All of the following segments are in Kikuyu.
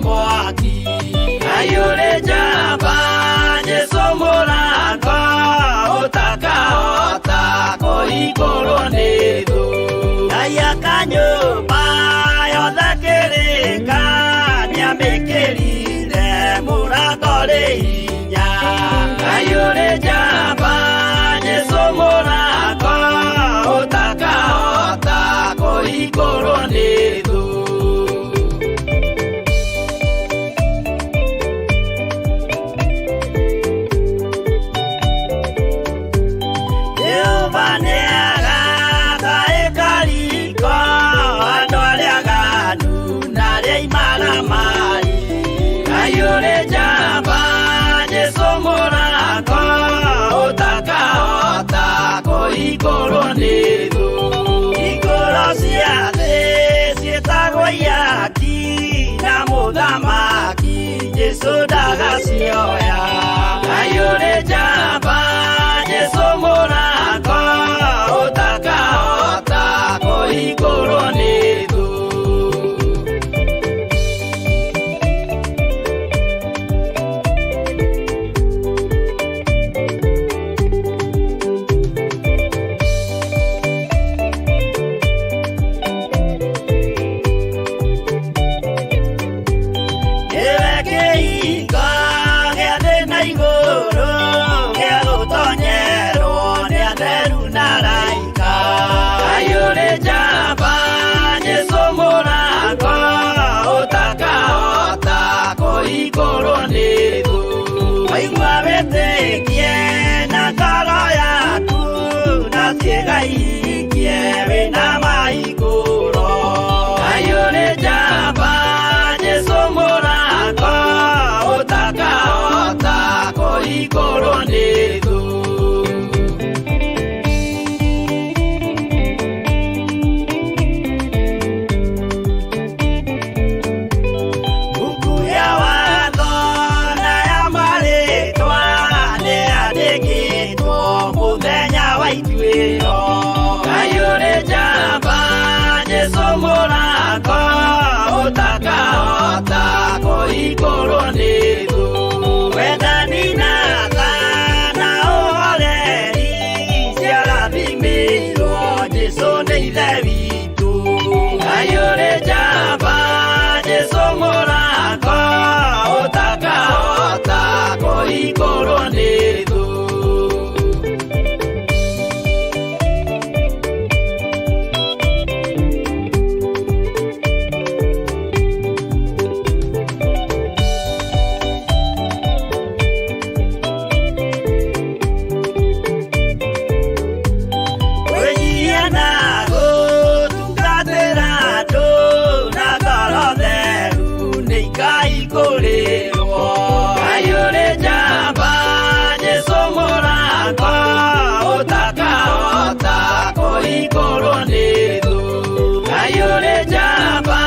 Mwaki. Ngai ũrĩ njamba, Jesũ mũrango ũtakahota kũhingũrwo nĩ thũ. Ngai aka nyũmba yothe kĩrĩka, nĩamĩkĩrire mũrango rĩ hinya. Ngai ũrĩ njamba, Jesũ mũrango ũtakahota kũhingũrwo nĩ thũ. Jehova nĩagaka ĩkariko andũ arĩa aganu na arĩa imaramari. Ngai ũrĩ njamba, Jesũ mũrango ũtakahota kũhingũrwo nĩ thũ. Hingũro cia thĩ ciĩtagwo ihaki na mũthamaki Jesũ ndagacioya. Ngai ũrĩ njamba, Jesũ mũrango ũtakahota kũhingũrwo nĩ thũ. Nĩwe kĩhingo gĩa thĩ na igũrũ, gĩa gũtonyerwo nĩ atheru na araika. Ngai ũrĩ njamba, Jesũ mũrango ũtakahota kũhingũrwo nĩ thũ. Waigua wĩtĩkie na ngoro yaku, na ciĩga ihingie wĩna mahingũro. Ngai ũrĩ njamba, Jesũ mũrango ũtakahota kũhingũrwo nĩ thũ. Mbuku ya watho na ya marĩtwa nĩyandĩkĩtwo mũthenya wa ituĩro. Ngai ũrĩ njamba, Jesũ mũrango ũtakahota kũhingũrwo nĩ thũ. Wendani na tha na ũhoreri ciarathimĩirwo Jesũ nĩ Ithe witũ. Ngai ũrĩ njamba, Jesũ mũrango ũtakahota kũhingũrwo nĩ thũ. Kwĩnyihia na gũtungatĩra andũ na ngoro theru nĩ ikahingũrĩrwo. Ngai ũrĩ njamba, Jesũ mũrango ũtakahota kũhingũrwo nĩ thũ. Ngai ũrĩ njamba,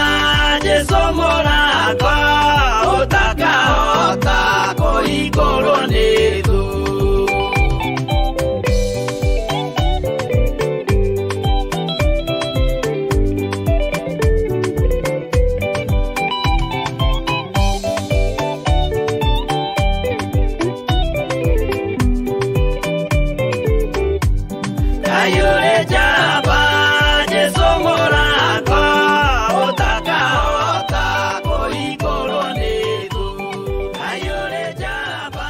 Jesũ mũrango ũtakahota kũhingũrwo nĩ thũ. Ngai ũrĩ njamba, Jesũ mũrango ũtakahota kũhingũrwo nĩ thũ. Ngai ũrĩ njamba,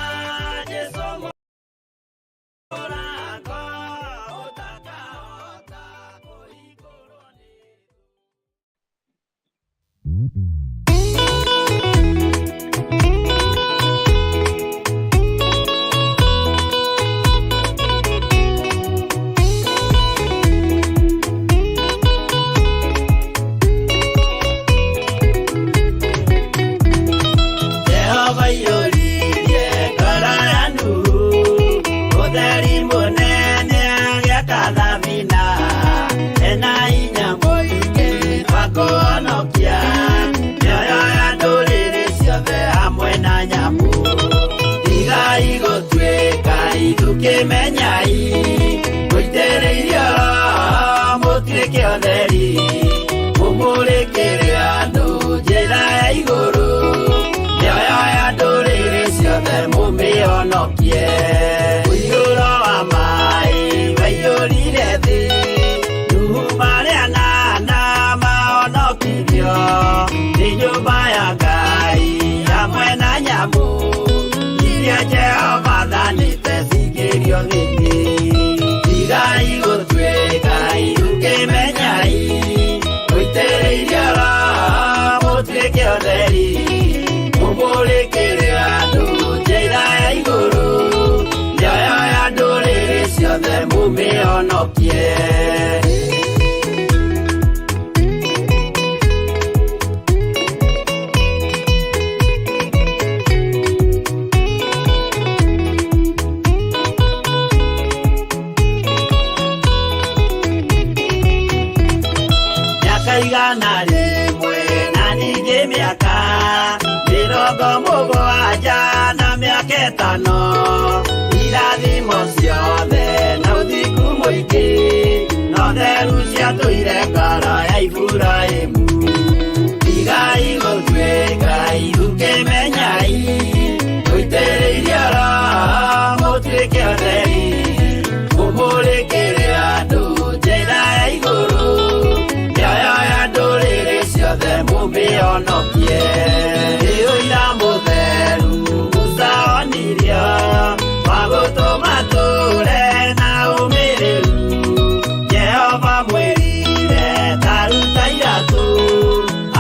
Jesũ mũrango ũtakahota kũhingũrwo nĩ thũ. Jehova aiyũririe ngoro ya Nuhu ũtheri mũnene agĩaka thabina ena hinya mũingĩ wa kũhonokia mĩoyo ya ndũrĩrĩ ciothe hamwe na nyamũ. Tigai gũtuĩka ithukĩmenyai mũitĩrĩirio Roho mũtuĩke ũtheri mũmũrĩkĩre andũ njĩra ya igũrũ. Mũmĩhonokie. Mũiyũro wa maĩ waiyũrire thĩ, Nuhu marĩ anana mahonokirio nĩ nyũmba ya Ngai hamwe na nyamũ iria Jehova athanĩte cingĩrio nĩ thĩ. Tigai gũtuĩka irukĩmenyai, mũitĩrĩirio Roho mũtuĩke ũtheri, mũmũrĩkĩre andũ njĩra ya igũrũ, mĩoyo ya ndũrĩrĩ ciothe mũmĩhonokie. Mĩaka 100 na ningĩ mĩaka 70 na mĩaka 5, irathimo ciothe na ũthingu mũingĩ no theru ciatũire ngoro ya Iburahĩmu. Tigai gũtuĩka irukĩmenyai, mũitĩrĩirio Roho mũtuĩke ũtheri, mũmũrĩkĩre andũ njĩra ya igũrũ, mĩoyo ya ndũrĩrĩ ciothe mũmĩhonokie. Nĩ ũira mũtheru Musa onirio wa gũtũma tũre na ũmĩrĩru. Jehova mwĩrire ta ruta iratũ,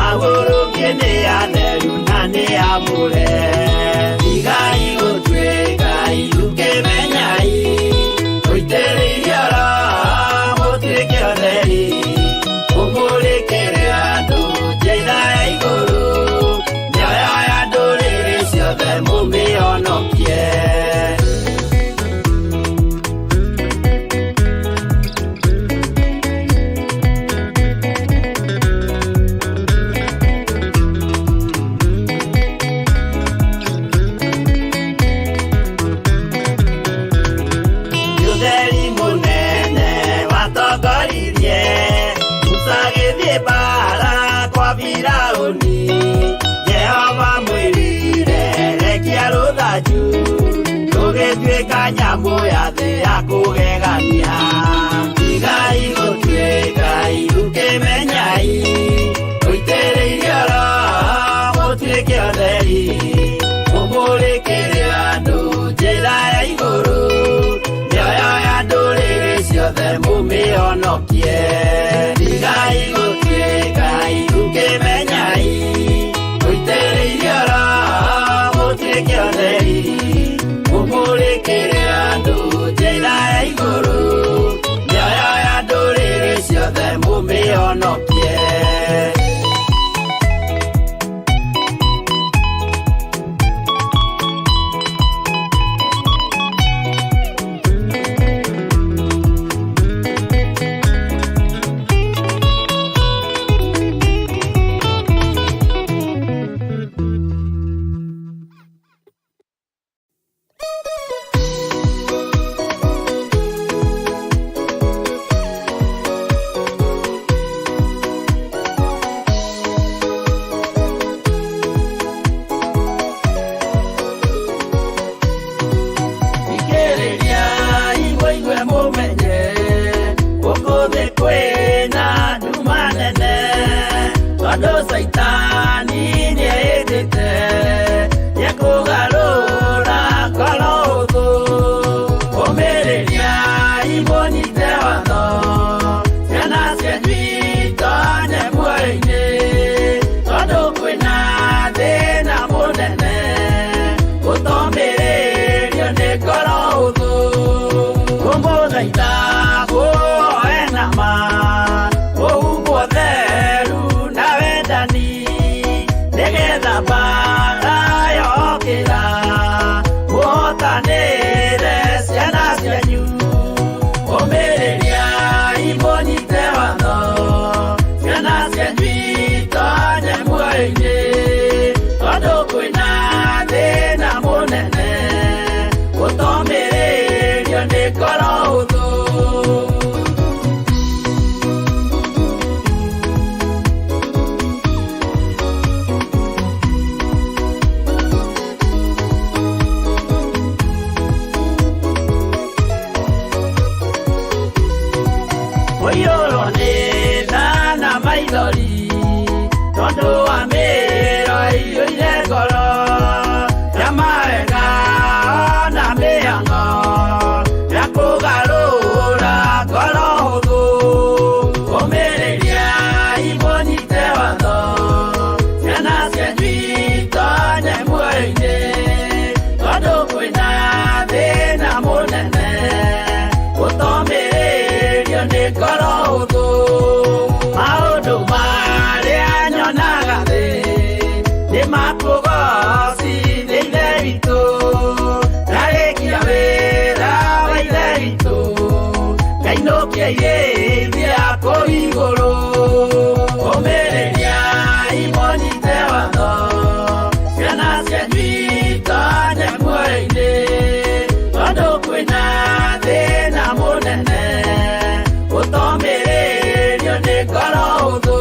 agũrũkie nĩ atheru na nĩ amũre. Tigai gũtuĩka irukĩmenyai, mũitĩrĩirio Roho mũtuĩke ũtheri, mũmũrĩkĩre andũ njĩra ya igũrũ, mĩoyo ya ndũrĩrĩ ciothe mũmĩhonokie. Ũtheri mũnene watongoririe Musa agĩthiĩ mbara kwa Firaũni. Jehova mwĩrire rekia rũthanju, rũgĩtuĩka nyamũ ya thĩ ya kũgegania. Tigai gũtuĩka irukĩmenyai, mũitĩrĩirio Roho mũtuĩke ũtheri, mũmũrĩkĩre andũ njĩra ya igũrũ, mĩoyo ya ndũrĩrĩ ciothe mũmĩhonokie. Tigai gũtuĩka irukĩmenyai, mũitĩrĩirio Roho mũtuĩke ũtheri, mũmũrĩkĩre andũ njĩra ya igũrũ, mĩoyo ya ndũrĩrĩ ciothe mũmĩhonokie. Thikĩrĩria mũigue mũmenye, gũkũ thĩ kwĩna nduma nene, tondũ Caitani nĩehĩtĩte nĩekũgarũra ngoro hũthũ. Ũmĩrĩria mũnyite watho, ciana cianyu itonye muoyo-inĩ, tondũ kwĩna thĩna mũnene gũtomĩrĩrio nĩ ngoro hũthũ. Kũmũthaitha mũhoe na ma, mũhumbwo theru na wendani, nĩgetha mbara yokĩra mũhotanĩre ciana cianyu. Ũmĩrĩria mũnyite watho, ciana cianyu itonye muoyo-inĩ, tondũ kwĩna thĩna mũnene gũtomĩrĩrio nĩ ngoro hũthũ. iyũire ngoro ya mawega na mĩhang'o ya kũgarũra ngoro hũthũ. Ũmĩrĩria imũnyite watho, ciana cianyu itonye muoyo-inĩ, tondũ kwĩna thĩna mũnene gũtomĩrĩrio nĩ ngoro hũthũ. Maũndũ marĩa nyonaga thĩ nĩ makũgocithia Ithe witũ, ndarĩkia wĩra wa Ithe witũ, ngainũkia irĩithia kũu igũrũ. Ũmĩrĩria imũnyite watho, ciana cianyu itonye muoyo-inĩ, tondũ kwĩna thĩna mũnene ũtomĩrĩrio nĩ ngoro hũthũ.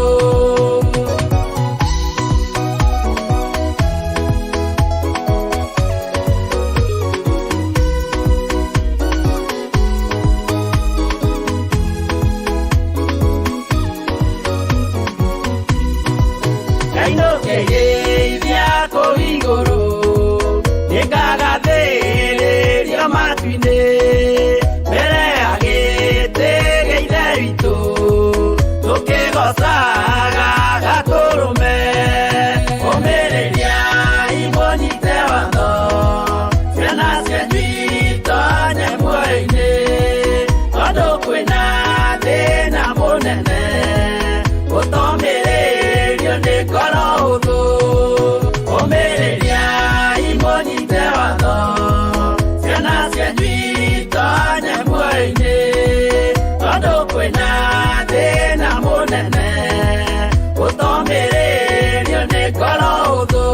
Ngainũkĩrĩithia kũu igũrũ, nĩngagathĩrĩrio matu-inĩ, mbere ya gĩtĩ gĩa Ithe witũ, tũkĩgocaga Gatũrũme. Ũmĩrĩria imũnyite watho, ciana cianyu itonye muoyo-inĩ, tondũ kwĩna thĩna mũnene ũtomĩrĩrio nĩ ngoro hũthũ. Ũmĩrĩria imũnyite watho, ciana cianyu itonye muoyo-inĩ, tondũ kwĩna thĩna mũnene ũtomĩrĩrio nĩ ngoro hũthũ.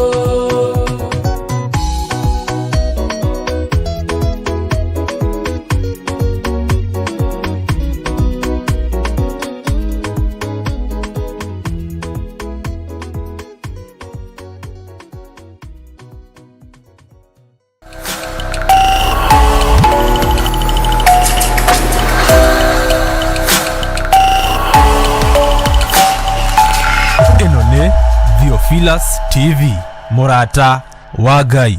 Ĩno nĩ Theophilus TV, mũrata wa Ngai.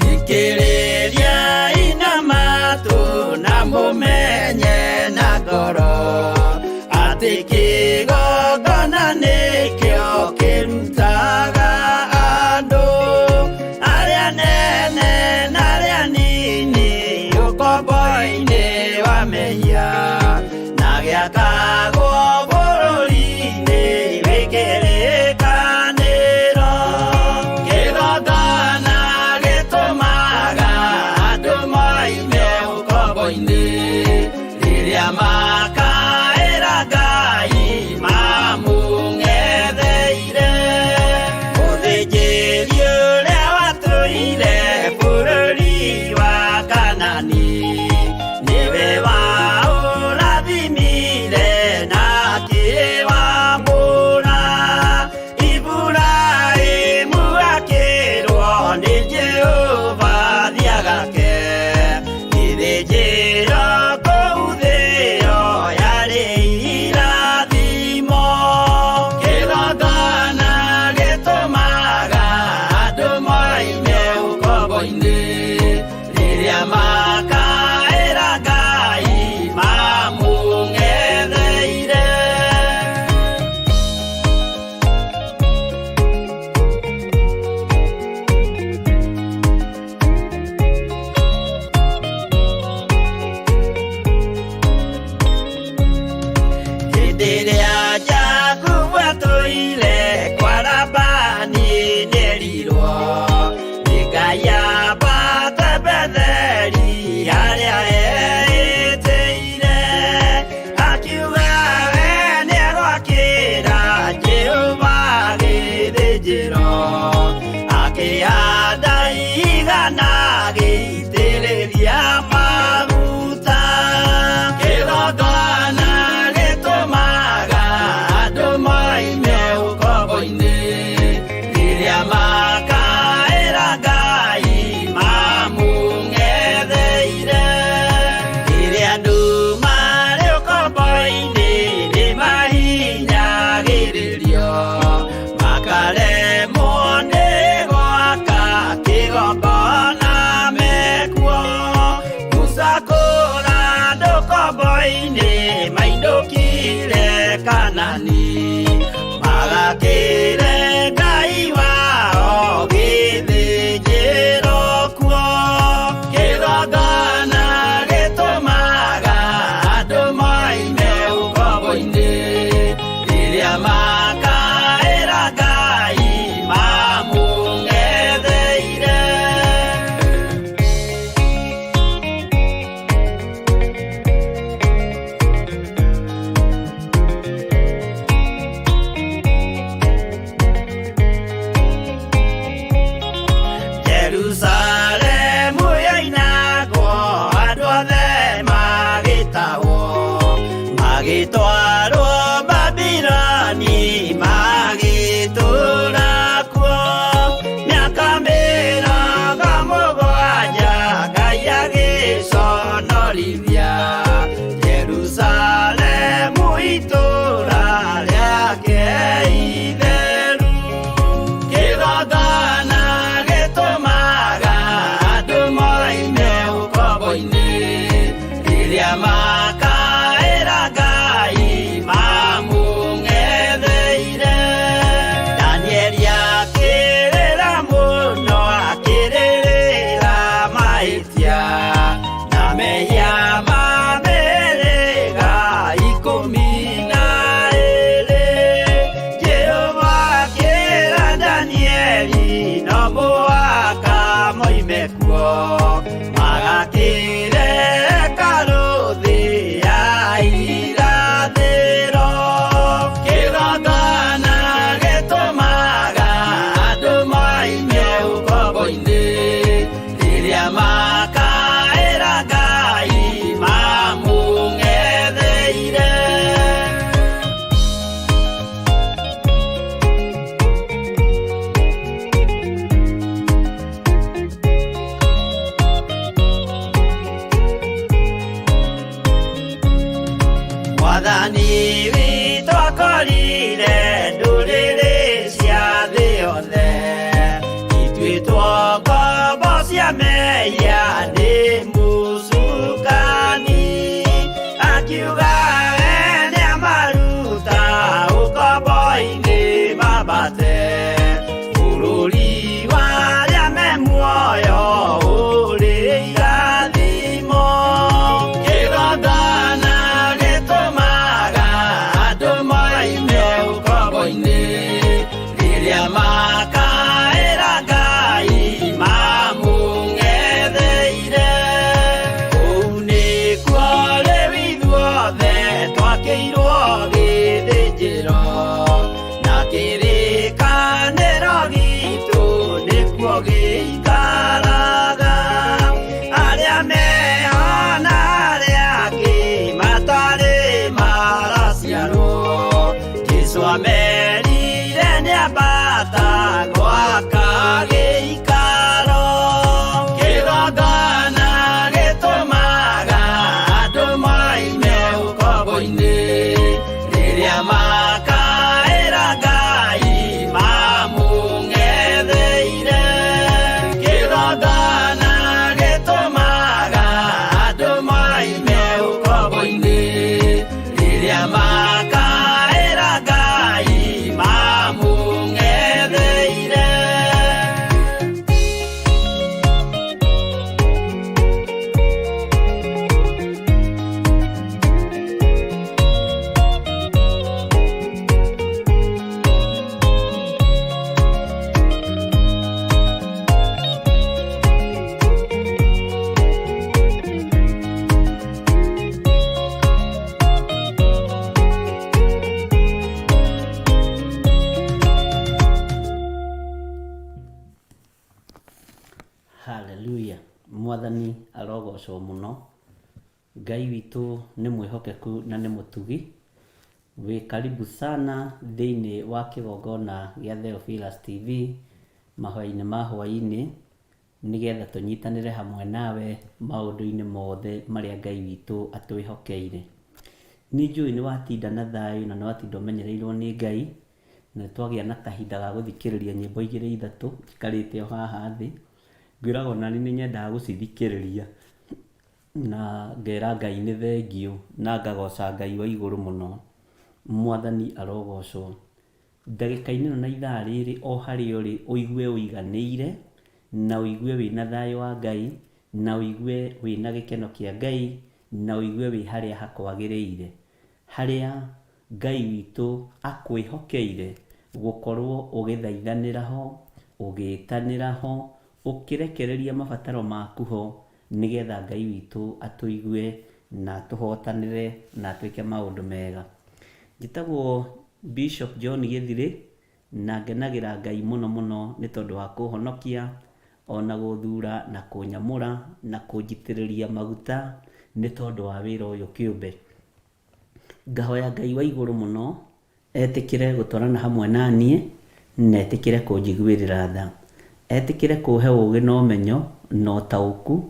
Thikĩrĩria ina matũ na mũmenye na ngoro atĩ kĩgongona nĩkĩo kĩrutaga andũ arĩa nene na arĩa nini ũkombo-inĩ wa mehia na gĩakagwo bũrũri-inĩ wĩ kĩrĩkanĩro. Kĩgongona gĩtũmaga andũ moime ũkombo-inĩ rĩrĩa makaĩra Ngai mamũng'etheire. Mũthĩnjĩri ũrĩa watũire bũrũri wa Kanani nĩwe waũrathimire na akĩwamũra. Iburahĩmu akĩrwo nĩ Jehova thiagake gĩthĩnjĩro kũu thĩo yarĩ irathimo. Kĩgongona gĩtũmaga andũ moime ũkombo-inĩ rĩrĩa maka arogocwo mũno. Ngai witũ nĩ mwĩhokeku na nĩ mũtugi. Wĩ karibu sana thĩinĩ wa kĩgongona gĩa Theophilus TV mahoya-inĩ ma hwaĩ-inĩ nĩgetha tũnyitanĩre hamwe nawe maũndũ-inĩ mothe marĩa Ngai witũ atwĩhokeire. Nĩ njũĩ nĩ watinda na thayũ na nĩ watinda ũmenyereirwo nĩ Ngai, na nĩ twagĩa na kahinda ga gũthikĩrĩria nyĩmbo igĩrĩ ithatũ njikarĩte o haha thĩ. Ngwĩraga onaniĩ nĩ nyendaga gũcithikĩrĩria na ngera Ngai nĩ thengiũ na ngagoca Ngai wa igũrũ mũno. Mwathani arogocwo. Ndagĩka-inĩ ĩno na ithaa rĩrĩ o harĩa ũrĩ ũigue ũiganĩire na ũigue wĩna thayũ wa Ngai na ũigue wĩna gĩkeno kĩa Ngai na ũigue wĩ harĩa hakwagĩrĩire. Harĩa Ngai witũ akwĩhokeire gũkorwo ũgĩthaithanĩra ho, ũgĩtanĩra ho, ũkĩrekereria mabataro maku ho, nĩgetha Ngai witũ atũigue na atũhotanĩre na atwĩke maũndũ mega. Njĩtagwo Bishop John Gĩthirĩ na ngenagĩra Ngai mũno mũno nĩ tondũ wa kũhonokia ona gũthura na kũnyamũra na kũnjitĩrĩria maguta nĩ tondũ wa wĩra ũyũ kĩũmbe. Ngahoya Ngai wa igũrũ mũno etĩkĩre gũtwarana hamwe na niĩ na etĩkĩre kũnjiguĩrĩra tha. Etĩkĩre kũhe ũgĩ na ũmenyo na ũtaũku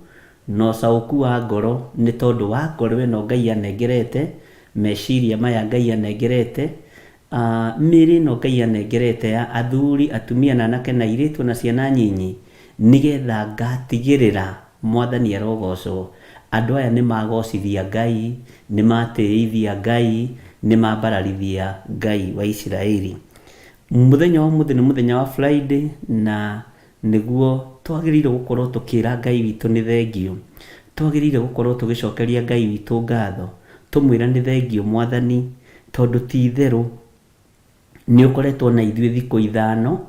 na ũcaũku wa ngoro nĩ tondũ wa ngoro ĩno Ngai anengerete, meciria maya Ngai anengerete, mĩĩrĩ ĩno Ngai anengerete ya athuri, atumia na anake na airĩtu na ciana nyinyi, nĩgetha ngatigĩrĩra Mwathani arogocwo, andũ aya nĩ magocithia Ngai, nĩ matĩithia Ngai, nĩ mambararithia Ngai wa Isiraeli. Mũthenya wa ũmũthĩ nĩ mũthenya wa Friday na nĩguo twagĩrĩire gũkorwo tũkĩra Ngai witũ nĩ thengiũ. Twagĩrĩire gũkorwo tũgĩcokeria Ngai witũ ngatho, tũmwĩre nĩ thengiũ Mwathani, tondũ ti itherũ nĩ ũkoretwo na ithuĩ thikũ ithano,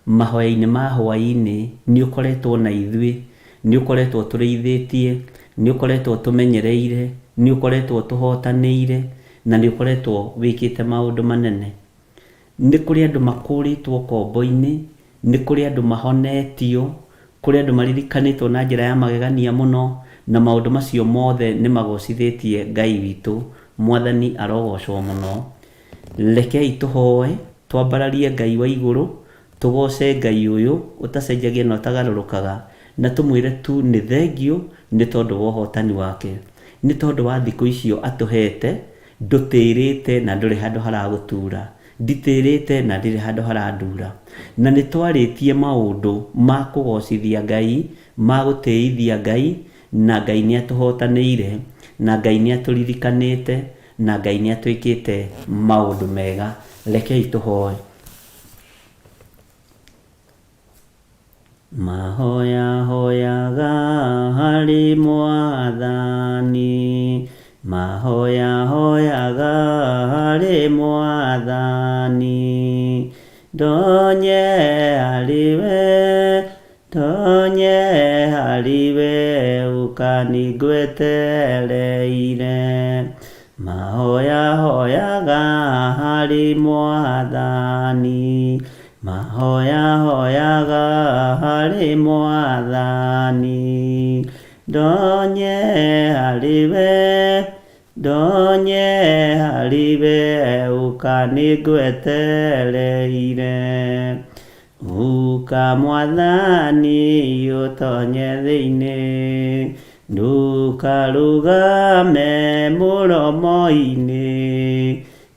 mahoya-inĩ ma hwaĩ-inĩ nĩ ũkoretwo na ithuĩ, nĩ ũkoretwo ũtũrĩithĩtie, nĩ ũkoretwo ũtũmenyereire, nĩ ũkoretwo ũtũhotanĩire, na nĩ ũkoretwo wĩkĩte maũndũ manene. Nĩ kũrĩ andũ makũrĩtwo ũkombo-inĩ, nĩ kũrĩ andũ mahonetio, kũrĩ andũ maririkanĩtwo na njĩra ya magegania mũno, na maũndũ macio mothe nĩ magocithĩtie Ngai witũ. Mwathani arogocwo mũno. Rekei tũhoe, twambararie Ngai wa igũrũ, tũgoce Ngai ũyũ ũtacenjagia na ũtagarũrũkaga, na tũmwĩre tu nĩ thengiũ nĩ tondũ wa ũhotani wake, nĩ tondũ wa thikũ icio atũhete, ndũtĩrĩte na ndũrĩ handũ haragũtura, nditĩrĩte na ndirĩ handũ harandura. Na nĩ twarĩtie maũndũ ma kũgocithia Ngai, ma gũtĩithia Ngai, na Ngai nĩ atũhotanĩire, na Ngai nĩ atũririkanĩte, na Ngai nĩ atwĩkĩte maũndũ mega. Rekei tũhoe. Mahoya hoyaga harĩ Mwathani, mahoya hoyaga harĩ Mwathani, ndonye harĩ we, ndonye harĩ we, ũkani ngwetereire. Mahoya hoyaga harĩ Mwathani, mahoya hoyaga harĩ Mwathani, ndonye harĩ we, ndonye harĩ we, ũka nĩngwetereire. Ũka Mwathani ũtonye thĩinĩ, ndũkarũgame mũromo-inĩ,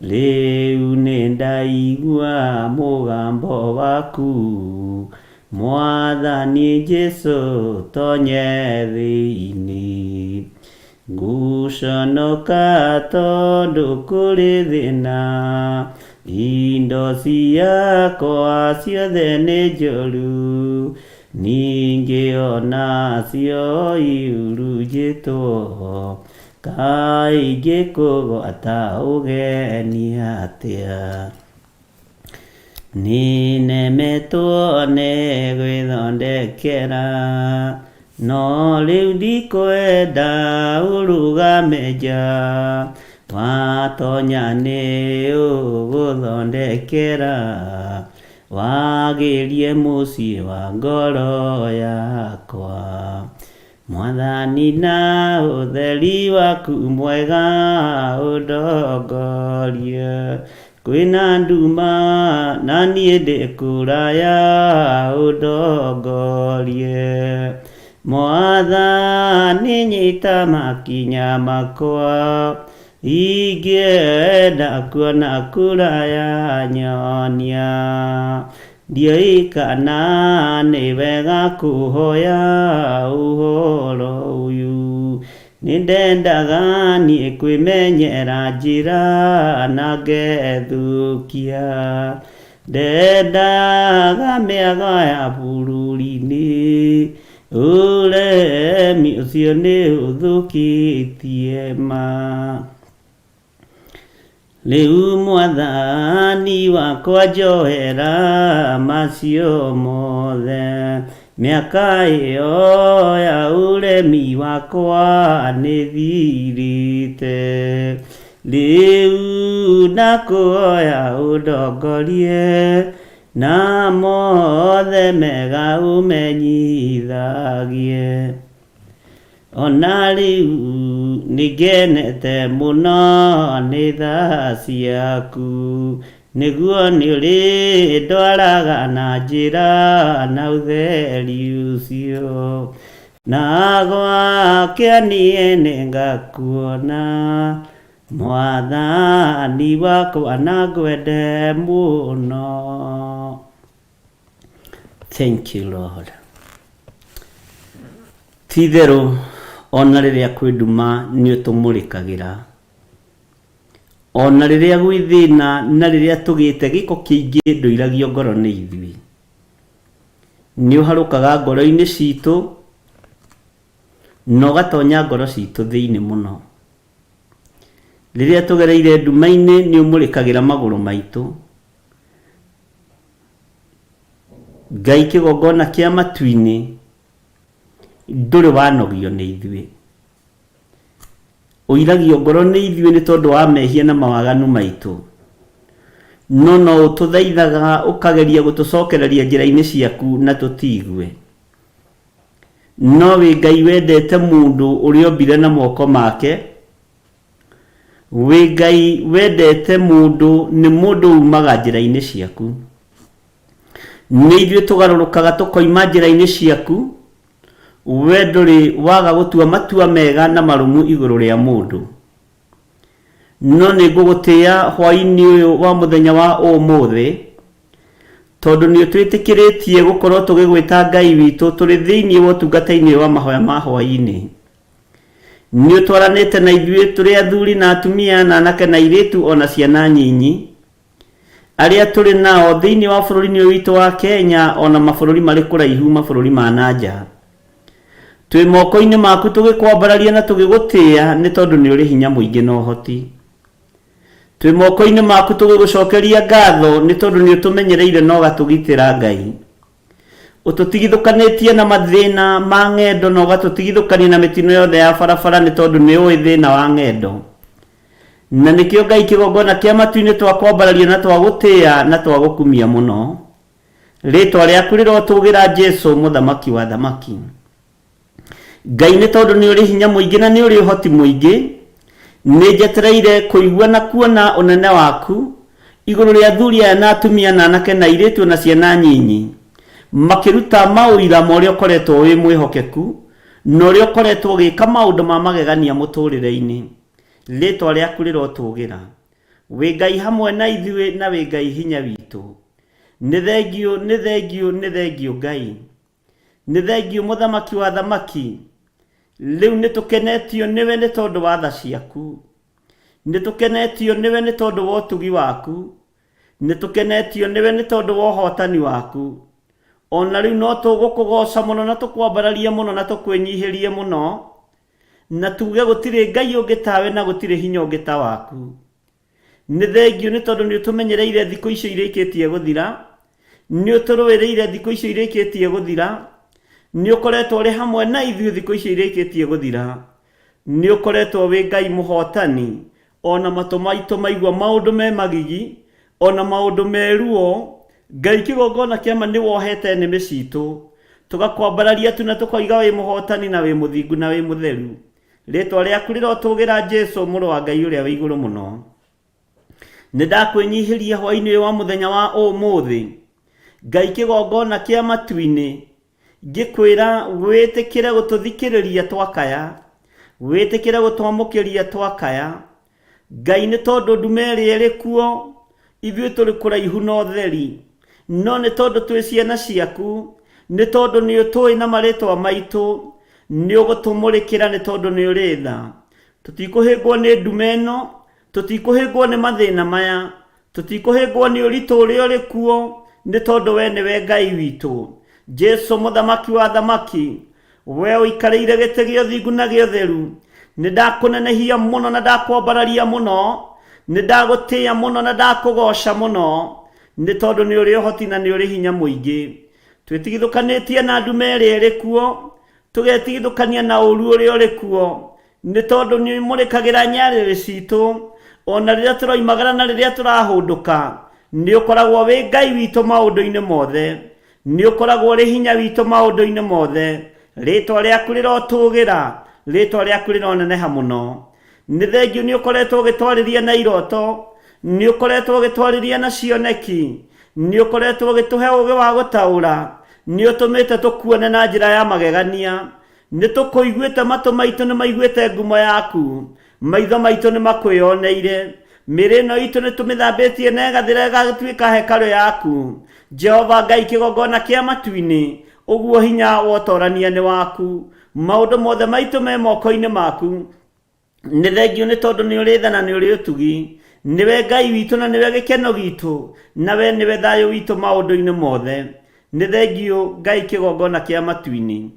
rĩu nĩndaigua mũgambo waku, Mwathani Jesũ tonye thĩinĩ. Ngũconoka tondũ kũrĩ thĩna, indo ciakwa ciothe nĩ njũru, ningĩ onacio ihurunjĩtwo, kaĩ ingĩkũgwata ũgeni atĩa? Nĩnemetwo nĩ gwĩthondekera, no rĩu ndikwenda ũrũgame nja, watonya nĩ ũgũthondekera, wagĩrie mũciĩ wa ngoro yakwa. Mwathani na ũtheri waku mwega ũndongorie. Kwĩna nduma na niĩ ndĩ kũraya ũndongorie. Mwathani nyita makinya makwa ingĩenda kuona kũraya nyonia. Ndiũĩ kana nĩ wega kũhoya ũhoro ũyũ. Nĩndendaga niĩ kwĩmenyera njĩra na ngethũkia. Ndendaga mĩago ya bũrũri-inĩ, ũremi ũcio nĩ ũthũkĩtie ma. Rĩu Mwathani wakwa njohera macio mothe, mĩaka ĩyo ya ũremi wakwa nĩthirĩte. Rĩu ndakũhoya ũndongorie, na mothe mega ũmenyithagie. Ona rĩu nĩngenete mũno nĩ tha ciaku, nĩguo nĩũrĩndwaraga na njĩra na ũtheri ũcio. Na gwakĩa niĩ nĩngakuona, Mwathani wakwa na ngwende mũno. Thank you Lord. Ti-itherũ o na rĩrĩa kwĩ nduma nĩũtũmũrĩkagĩra, o na rĩrĩa gwĩ thĩna na rĩrĩa tũgĩte gĩko kĩingĩ ndũiragio ngoro nĩ ithuĩ. Nĩũharũkaga ngoro-inĩ citũ na ũgatonya ngoro citũ thĩinĩ mũno. Rĩrĩa tũgereire nduma-inĩ nĩũmũrĩkagĩra magũrũ maitũ. Ngai kĩgongona kĩa matu-inĩ ndũrĩ wanogio nĩ ithuĩ. Ũiragio ngoro nĩ ithuĩ nĩ tondũ wa mehia na mawaganu maitũ. No no ũtũthaithaga ũkageria gũtũcokereria njĩra-inĩ ciaku na tũtiigue. No wĩ Ngai wendete mũndũ ũrĩa ombire na moko make. Wĩ Ngai wendete mũndũ nĩ mũndũ umaga njĩra-inĩ ciaku. Nĩ ithuĩ tũgarũrũkaga tũkoima njĩra-inĩ ciaku, we ndũrĩ waga gũtua matua mega na marũmu igũrũ rĩa mũndũ. No nĩ ngũgũtĩĩa hwaĩ-inĩ ũyũ wa mũthenya wa ũmũthĩ, tondũ nĩ ũtwĩtĩkĩrĩtie gũkorwo tũgĩgwĩta Ngai witũ tũrĩ thĩinĩ wa ũtungata-inĩ ũyũ wa mahoya ma hwaĩ-inĩ. Nĩ ũtwaranĩte na ithuĩ tũrĩ athuri na atumia na anake na airĩtu o na ciana nyinyi. Arĩa tũrĩ nao thĩinĩ wa bũrũri-inĩ ũyũ witũ wa Kenya o na mabũrũri marĩ kũraihu mabũrũri ma na nja. Twĩ moko-inĩ maku tũgĩkwambararia na tũgĩgũtĩĩa nĩ tondũ nĩ ũrĩ hinya mũingĩ na ũhoti. Twĩ moko-inĩ maku tũgĩgũcokeria ngatho nĩ tondũ nĩ ũtũmenyereire na ũgatũgitĩra Ngai. Ũtũtigithũkanĩtie na mathĩna ma ng'endo na ũgatũtigithũkania na mĩtino yothe ya barabara nĩ tondũ nĩ ũĩ thĩna wa ng'endo. Na nĩkĩo Ngai kĩgongona kĩa matu-inĩ twakwambararia na twagũtĩĩa na twagũkumia mũno. Rĩtwa rĩaku rĩrotũgĩra Jesu mũthamaki wa athamaki. Ngai nĩ tondũ nĩ ũrĩ hinya mũingĩ na nĩ ũrĩ ũhoti mũingĩ, nĩ njetereire kũigua na kuona ũnene waku igũrũ rĩa athuri aya na atumia na anake na airĩtu o na ciana nyinyi, makĩruta maũira ma ũrĩa ũkoretwo wĩ mwĩhokeku na ũrĩa ũkoretwo ũgĩka maũndũ ma magegania mũtũrĩre-inĩ. Rĩtwa rĩaku rĩrotũgĩra. Wĩ Ngai hamwe na ithuĩ na wĩ Ngai hinya witũ. Nĩ thengiũ, nĩ thengiũ, nĩ thengiũ Ngai. Nĩ thengiũ Mũthamaki wa athamaki. Rĩu nĩ tũkenetio nĩwe nĩ tondũ wa tha ciaku. Nĩ tũkenetio nĩwe nĩ tondũ wa ũtugi waku. Nĩ tũkenetio nĩwe nĩ tondũ wa ũhotani waku. O na rĩu no tũgũkũgooca mũno na tũkwambararie mũno na tũkwĩnyihĩrie mũno, na tuuge gũtirĩ Ngai ũngĩ tawe na gũtirĩ hinya ũngĩ ta waku. Nĩ thengiũ nĩ tondũ nĩ ũtũmenyereire thikũ icio irĩkĩtie gũthira, nĩ ũtũrũĩrĩire thikũ icio irĩkĩtie gũthira, nĩ ũkoretwo ũrĩ hamwe na ithuĩ thikũ icio irĩkĩtie gũthira. Nĩ ũkoretwo wĩ Ngai mũhotani, o na matũ maitũ maigua maũndũ me magigi, o na maũndũ me ruo, Ngai kĩgongona kĩa ma nĩ wohete nĩmĩ citũ. Tũgakwambararia tu na tũkoiga wĩ mũhotani na wĩ mũthingu na wĩ mũtheru. Rĩtwa rĩaku rĩrotũgĩra Jesu mũrũ wa Ngai ũrĩa wĩ igũrũ mũno. Nĩ ndakwĩnyihĩria hwainĩ ũyũ wa mũthenya wa ũmũthĩ. Ngai kĩgongona kĩa matu-inĩ, ngĩkwĩra wĩtĩkĩre gũtũthikĩrĩria twakaya, wĩtĩkĩre gũtwamũkĩria twakaya. Ngai nĩ tondũ ndume ĩrĩa ĩrĩ kuo, ithuĩ tũrĩ kũraihu na ũtheri. No nĩ tondũ twĩ ciana ciaku, nĩ tondũ nĩ ũtũĩ na marĩtwa maitũ, nĩ ũgũtũmũrĩkĩra nĩ tondũ nĩ ũrĩ tha. Tũtikũhĩngwo nĩ ndume ĩno, tũtikũhĩngwo nĩ mathĩna maya, tũtikũhĩngwo nĩ ũritũ ũrĩa ũrĩ kuo, nĩ tondũ we nĩwe Ngai witũ. Jesu mũthamaki wa athamaki, we ũikarĩire gĩtĩ gĩa ũthingu na gĩa ũtheru, nĩ ndakũnenehia mũno na ndakwambararia mũno, nĩ ndagũtĩĩa mũno na ndakũgoca mũno, nĩ tondũ nĩ ũrĩ ũhoti na nĩ ũrĩ hinya mũingĩ. Twĩtigithũkanĩtie na ndume ĩrĩa ĩrĩ kuo, tũgetigithũkania na ũru ũrĩa ũrĩ kuo, nĩ tondũ nĩ ũmũrĩkagĩra nyarĩrĩ citũ, ona rĩrĩa tũroimagara na rĩrĩa tũrahũndũka, nĩ ũkoragwo wĩ Ngai witũ maũndũ-inĩ mothe. Nĩ ũkoragwo ũrĩ hinya witũ maũndũ-inĩ mothe. Rĩtwa rĩaku rĩrotũgĩra, rĩtwa rĩaku rĩroneneha mũno. Nĩ thengiũ nĩ ũkoretwo ũgĩtwarĩria na iroto, nĩ ũkoretwo ũgĩtwarĩria na cioneki, nĩ ũkoretwo ũgĩtũhe ũũgĩ wa gũtaũra, nĩ ũtũmĩte tũkuone na njĩra ya magegania. Nĩ tũkũiguĩte, matũ maitũ nĩ maiguĩte ngumo yaku, maitho maitũ nĩ makwĩoneire. Mĩĩrĩ ĩno itũ nĩ tũmĩthambĩtie na ĩgathira ĩgatuĩka hekarũ yaku. Jehova Ngai kĩgongona kĩa matu-inĩ, ũguo hinya wa ũtorania nĩ waku. Maũndũ mothe maitũ me moko-inĩ maku. Nĩ thengiũ nĩ tondũ nĩ ũrĩ tha na nĩ ũrĩ ũtugi. Nĩwe Ngai witũ na nĩwe gĩkeno gitũ, na we nĩwe thayũ witũ maũndũ-inĩ mothe. Nĩ thengiũ Ngai kĩgongona kĩa matu-inĩ.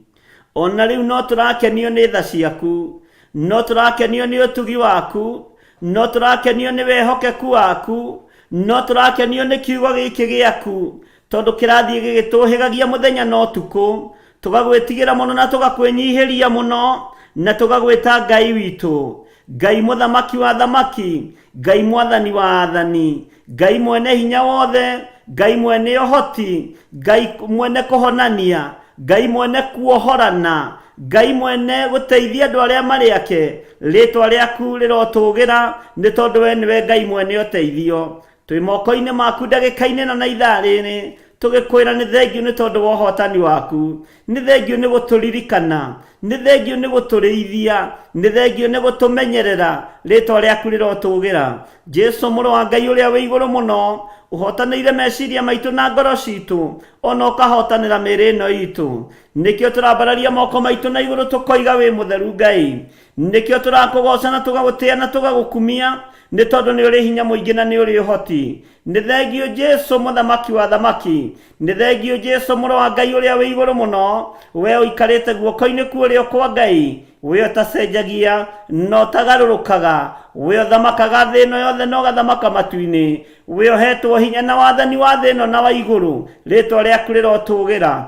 O na rĩu no tũrakenio nĩ tha ciaku, no tũrakenio nĩ ũtugi waku, no tũrakenio nĩ wĩhokeku waku, no tũrakenio nĩ kiugo gĩkĩ gĩaku, tondũ kĩrathiĩ gĩgĩtũhĩgagia mũthenya na ũtukũ, tũgagwĩtigĩra mũno na tũgakwĩnyihĩria mũno, na tũgagwĩta Ngai witũ, Ngai mũthamaki wa athamaki, Ngai mwathani wa athani, Ngai mwene hinya wothe, Ngai mwene ũhoti, Ngai mwene kũhonania, Ngai mwene kuohorana, Ngai mwene gũteithia andũ arĩa marĩ ake. Rĩtwa rĩaku rĩrotũgĩra, nĩ tondũ we nĩwe Ngai mwene ũteithio. Twĩ moko-inĩ maku ndagĩka-inĩ ĩno na ithaa rĩrĩ, tũgĩkwĩra nĩ thengiũ nĩ tondũ wa ũhotani waku, nĩ thengiũ nĩ gũtũririkana, nĩ thengiũ nĩ gũtũrĩithia, nĩ thengiũ nĩ gũtũmenyerera, rĩtwa rĩaku rĩrotũgĩra. Jesu mũrũ wa Ngai ũrĩa wĩ igũrũ mũno, ũhotanĩire meciria maitũ na ngoro citũ, ona ũkahotanĩra mĩĩrĩ ĩno itũ. Nĩkĩo tũrambararia moko maitũ na igũrũ tũkoiga wĩ mũtheru Ngai. Nĩkĩo tũrakũgoca na tũgagũtĩa na tũgagũkumia, nĩ tondũ nĩ ũrĩ hinya mũingĩ na nĩ ũrĩ ũhoti. Nĩ thengiũ Jesu mũthamaki wa athamaki, nĩ thengiũ Jesu mũrũ wa Ngai ũrĩa wĩ igũrũ mũno, we ũikarĩte guoko-inĩ kwa ũrĩo kwa Ngai, we ũtacenjagia na ũtagarũrũkaga, we ũthamakaga thĩ ĩno yothe na ũgathamaka matu-inĩ, we ũhetwo hinya na wathani wa thĩ ĩno na wa igũrũ, rĩtwa rĩaku rĩrotũgĩra.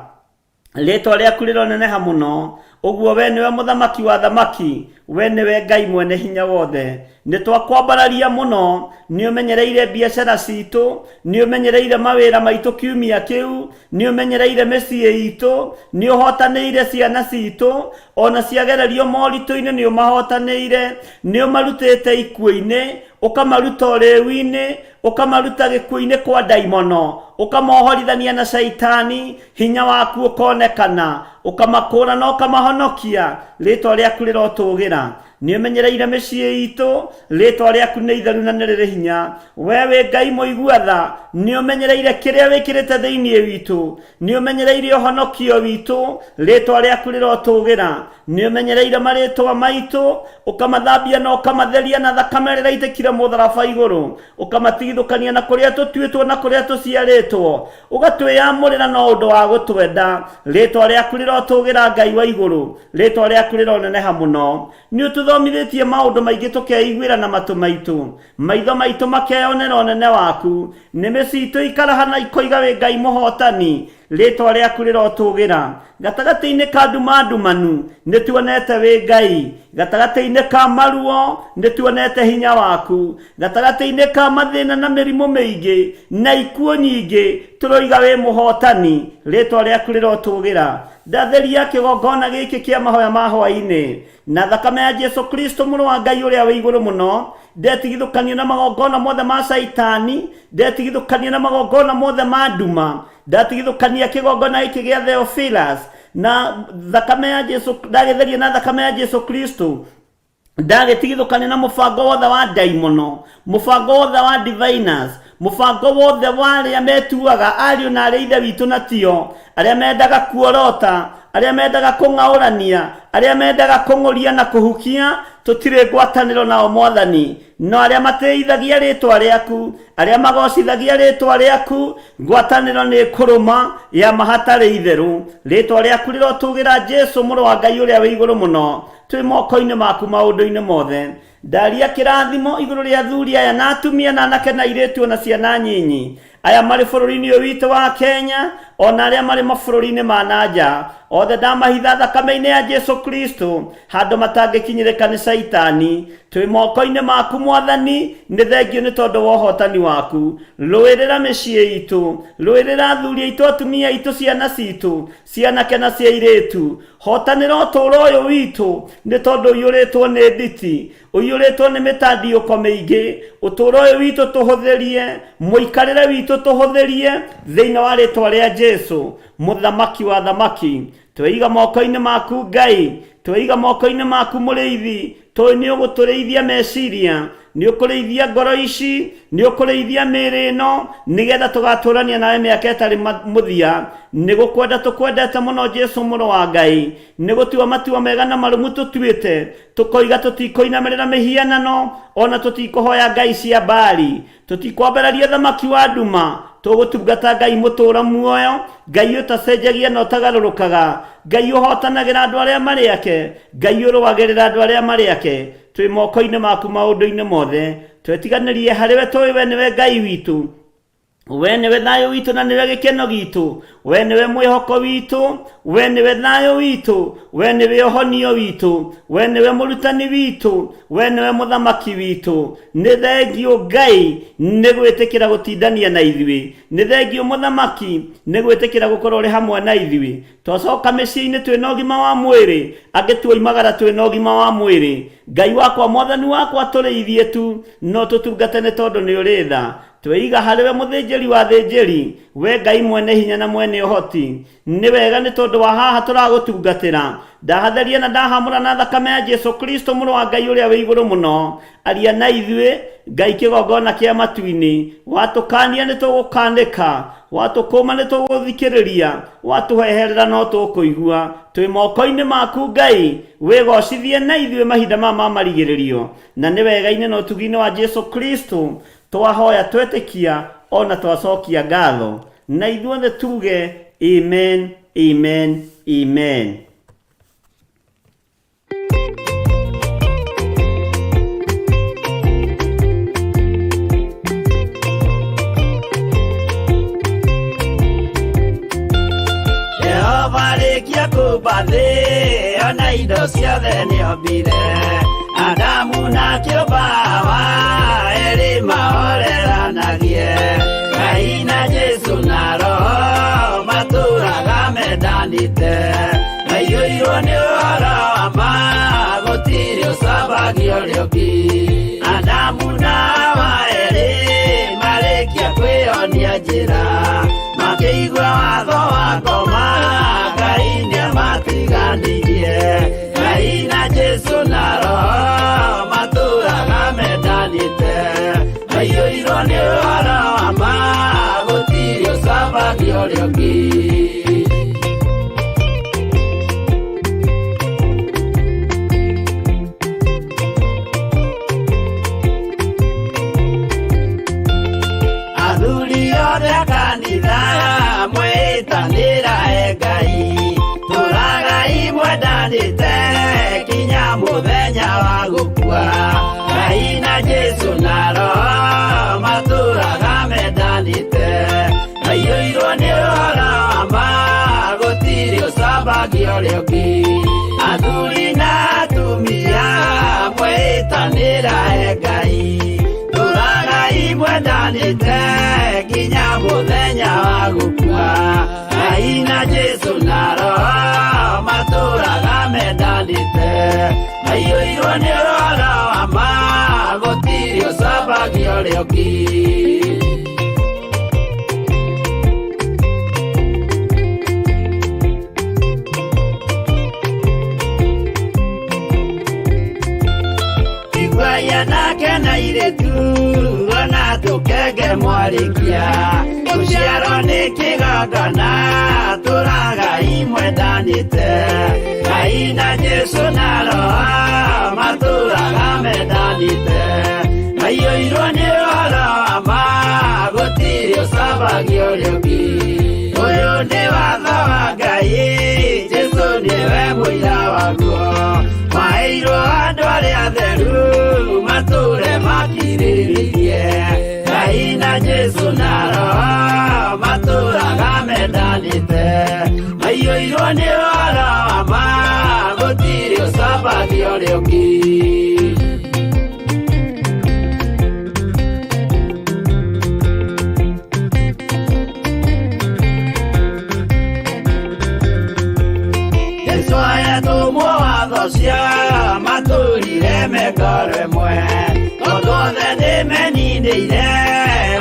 Rĩtwa rĩaku rĩroneneha mũno, ũguo we nĩwe mũthamaki wa athamaki, we nĩwe Ngai mwene hinya wothe. Nĩ twakwambararia mũno, nĩ ũmenyereire biacara citũ, nĩ ũmenyereire mawĩra maitũ kiumia kĩu, nĩ ũmenyereire mĩciĩ itũ, nĩ ũhotanĩire ciana citũ, ona ciagererio moritũ-inĩ nĩ ũmahotanĩire, nĩ ũmarutĩte ikuũ-inĩ, ũkamaruta ũrĩu-inĩ, ũkamaruta gĩkuũ-inĩ kwa ndaimono, ũkamohorithania na Shaitani, hinya waku ũkonekana, ũkamakũũra na ũkamahonokia, rĩtwa rĩaku rĩrotũgĩra. Nĩ ũmenyereire mĩciĩ itũ, rĩtwa rĩaku nĩ itheru na nĩ rĩrĩ hinya. We wĩ Ngai mũigua tha, nĩ ũmenyereire kĩrĩa wĩkĩrĩte thĩinĩ witũ, nĩ ũmenyereire ũhonokio witũ, rĩtwa rĩaku rĩrotũgĩra. Nĩ ũmenyereire marĩtwa maitũ, ũkamathambia na ũkamatheria na thakame ĩrĩa ĩraitĩkire mũtharaba igũrũ, ũkamatigithũkania na kũrĩa tũtuĩtwo na kũrĩa tũciarĩtwo, ũgatwĩyamũrĩra na ũndũ wa gũtwenda. Rĩtwa rĩaku rĩrotũgĩra Ngai wa igũrũ, rĩtwa rĩaku rĩroneneha mũno. Nĩ ũtũthomithĩtie maũndũ maingĩ tũkeiguĩra na matũ maitũ, maitho maitũ makeyonera ũnene waku. Nĩmĩ citũ ikaraha na ikoiga wĩ Ngai mũhotani. Rĩtwa rĩaku rĩrotũgĩra. Gatagatĩ-inĩ ka nduma ndumanu nĩ tuonete wĩ Ngai. Gatagatĩ-inĩ ka maruo nĩ tuonete hinya waku. Gatagatĩ-inĩ ka mathĩna na mĩrimũ mĩingĩ na ikuũ nyingĩ tũroiga wĩ mũhotani. Rĩtwa rĩaku rĩrotũgĩra. Ndatheria kĩgongona gĩkĩ kĩa mahoya ma hwaĩ-inĩ na thakame ya Jesu Kristo mũrũ wa Ngai ũrĩa wĩ igũrũ mũno. Ndetigithũkania na magongona mothe ma Caitani, ndetigithũkania na magongona mothe ma nduma, ndatigithũkania kĩgongona gĩkĩ gĩa Theophilus na thakame ya Jesu, ndagĩtheria na thakame ya Jesu Kristo, ndagĩtigithũkania na mũbango wothe wa ndaimono, mũbango wothe wa diviners, mũbango wothe wa arĩa metuaga ariũ na arĩa ithe witũ na tio, arĩa mendaga kuorota, arĩa mendaga kũng'aũrania, arĩa mendaga kũng'ũria na kũhukia, tũtirĩ ngwatanĩro nao Mwathani. No arĩa matĩithagia rĩtwa rĩaku, arĩa magocithagia rĩtwa rĩaku, ngwatanĩro nĩ kũrũma ya mahatarĩ itherũ. Rĩtwa rĩaku rĩrotũgĩra Jesu mũrũ wa Ngai ũrĩa wĩ igũrũ mũno. Twĩ moko-inĩ maku maũndũ-inĩ mothe. Ndaria kĩrathimo igũrũ rĩa athuri aya na atumia na anake na airĩtu ona ciana nyinyi, aya marĩ bũrũri-inĩ ũyũ witũ wa Kenya ona arĩa marĩ mabũrũri-inĩ ma na nja. Othe ndamahitha thakame-inĩ ya Jesu Kristo handũ matangĩkinyĩrĩka nĩ Caitani. Twĩ moko-inĩ maku Mwathani, nĩ thengio nĩ tondũ wa ũhotani waku. Rũĩrĩra mĩciĩ itũ, rũĩrĩra athuri aitũ, atumia aitũ, ciana citũ, cianake na cia airĩtu. Hotanĩra ũtũũro ũyũ witũ nĩ tondũ ũiyũrĩtwo nĩ nditi, ũiyũrĩtwo nĩ mĩtandiũko mĩingĩ. Ũtũũro ũyũ witũ tũhũthĩrie, mũikarĩre witũ tũhũthĩrie thĩinĩ wa rĩtwa rĩa Jesu, Mũthamaki wa thamaki. Tweiga moko-inĩ maku Ngai, tweiga moko-inĩ maku Mũrĩithi, tũĩ nĩ ũgũtũrĩithia meciria, nĩ ũkũrĩithia ngoro ici, nĩ ũkũrĩithia mĩĩrĩ ĩno, nĩgetha tũgatũrania nawe mĩaka ĩtarĩ mũthia. Nĩ gũkwenda tũkwendete mũno Jesu mũrũ wa Ngai, nĩ gũtua matua mega na marũmu tũtuĩte, tũkoiga tũtikũinamĩrĩra mĩhianano, ona tũtikũhoya ngai cia Baali, tũtikwambararia thamaki wa nduma, tũgũtungata Ngai mũtũũra muoyo, Ngai ũtacenjagia na ũtagarũrũkaga, Ngai ũhotanagĩra andũ arĩa marĩ ake, Ngai ũrũagĩrĩra andũ arĩa marĩ ake. Twĩ moko-inĩ maku maũndũ-inĩ mothe, twetiganĩrie harĩ we, tũĩ we nĩwe Ngai witũ, we nĩwe thayũ witũ na nĩwe gĩkeno gitũ, we nĩwe mwĩhoko witũ, we nĩwe thayũ witũ, we nĩwe ũhonio witũ, we nĩwe mũrutani witũ, we nĩwe mũthamaki witũ. Nĩ thengio Ngai nĩ gwĩtĩkĩra gũtindania na ithuĩ, nĩ thengio mũthamaki nĩ gwĩtĩkĩra gũkorwo ũrĩ hamwe na ithuĩ. Twacoka mĩciĩ-inĩ twĩna ũgima wa mwĩrĩ, angĩ tuoimagara twĩna ũgima wa mwĩrĩ. Ngai wakwa, Mwathani wakwa, tũrĩithie tu, no tũtungate nĩ tondũ nĩ ũrĩ tha. Tweiga harĩ we mũthĩnjĩri wa athĩnjĩri, we Ngai mwene hinya na mwene ũhoti. Nĩ wega nĩ tondũ wa haha tũragũtungatĩra. Ndahatheria na ndahamũra na thakame ya Jesu Kristo mũrũ wa Ngai ũrĩa wĩ igũrũ mũno. Aria na ithuĩ, Ngai kĩgongona kĩa matu-inĩ. Watũkania nĩ tũgũkanĩka, watũkũma nĩ tũgũthikĩrĩria, watũheherera no tũkũigua. Twĩ moko-inĩ maku Ngai, wĩgocithie na ithuĩ mahinda maya ma marigĩrĩrio. Na nĩ wega-inĩ na ũtugi-inĩ wa Jesu Kristo twahoya twetĩkia ona twacokia ngatho. Na ithuothe tuge amen, amen, amen. Jehova arĩkia kũmba thĩ ona indo ciothe nĩombire, Adamu na kĩũmba Hawa erĩ mahoreranagie, Ngai na Jesu na Roho matũraga mendanĩte, maiyũirwo nĩ ũhoro wa ma gũtirĩ ũcambagio ũrĩa ũngĩ. Adamu na Hawa erĩ marĩkia kwĩyonia njĩra, makĩigua watho wa ngoma, Ngai nĩamatiganirie. Ngai na Jesu na Roho matũraga mendanĩte, maiyũirwo nĩ ũhoro wa ma gũtirĩ ũcambagio ũrĩa ũngĩ. Athuri othe a kanitha mwĩtanĩra e Ngai, tũragai mwendanĩte kinya mũthenya wa gũkua. Ngai na Jesu na Roho matũraga mendanĩte, maiyũirwo nĩ ũhoro wa ma ũcambagia ũrĩa ũngĩ. Athuri na atumia mwĩtanĩra he Ngai, tũragai mwendanĩte nginya mũthenya wa gũkua. Ngai na Jesũ na Roho matũraga mendanĩte, maiyũirwo nĩ ũhoro wa ma, gũtirĩ ũcambagia ũrĩa ũngĩ. Iguai anake na airĩtu ona tũkenge mwarĩkia, gũciarwo nĩ kĩgongona, tũragai mwendanĩte. Ngai na Jesũ na Roho matũraga mendanĩte, maiyũirwo nĩ ũhoro wa ma, gũtirĩ ũcambagia ũrĩa ũngĩ. Ũyũ nĩ watho wa Ngai, Jesũ nĩwe mũira waguo, maheirwo andũ arĩa atheru matũre makirĩrĩirie. Ngai na Jesũ na Roho matũraga mendanĩte, maiyũirwo nĩ ũhoro wa ma, gũtirĩ ũcambagia ũrĩa ũngĩ. Jesũ ayatũmwo watho cia matũrire mengoro ĩmwe, tondũ othe nĩmeninĩire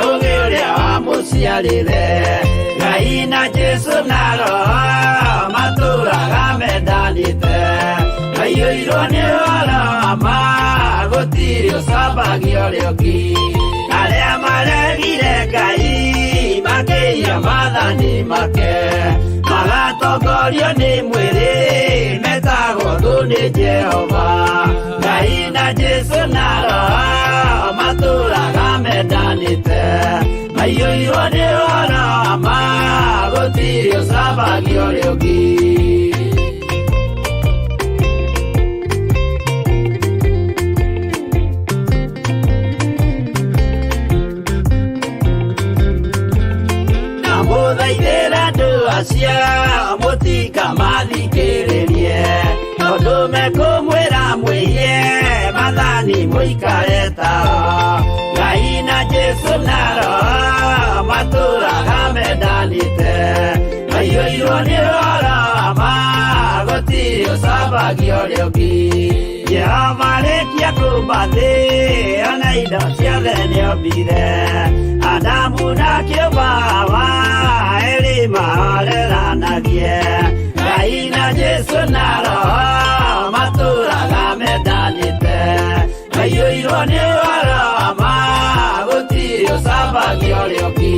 ũgĩ ũrĩa wamũciarire. Ngai na Jesũ na Roho matũraga mendanĩte, maiyũirwo nĩ ũhoro wa ma, gũtirĩ ũcambagia ũrĩa ũngĩ. Arĩa maregire Ngai makĩiya maathani make, magatongorio nĩ mwĩrĩ, metagwo thũ nĩ Jehova. Ngai na Jesũ na Roho matũraga mendanĩte, maiyũirwo nĩ ũhoro wa ma, gũtirĩ ũcambagia ũrĩa ũngĩ. Ndamũthaithĩra andũ acio mũtikamathikĩrĩrie, tondũ mekũmwĩra mwĩhie maathani mũikare tao. Ngai na Jesũ na Roho matũraga mendanĩte, maiyũirwo nĩ ũhoro wa ma, gũtirĩ ũcambagia ũrĩa ũngĩ. Jehova arĩkia kũũmba thĩ, ona indo ciothe nĩombire, Adamu na kĩũmba Hawa, erĩ mahoreranagie. Ngai na Jesũ na Roho matũraga mendanĩte, maiyũirwo nĩ ũhoro wa ma, gũtirĩ ũcambagia ũrĩa ũngĩ.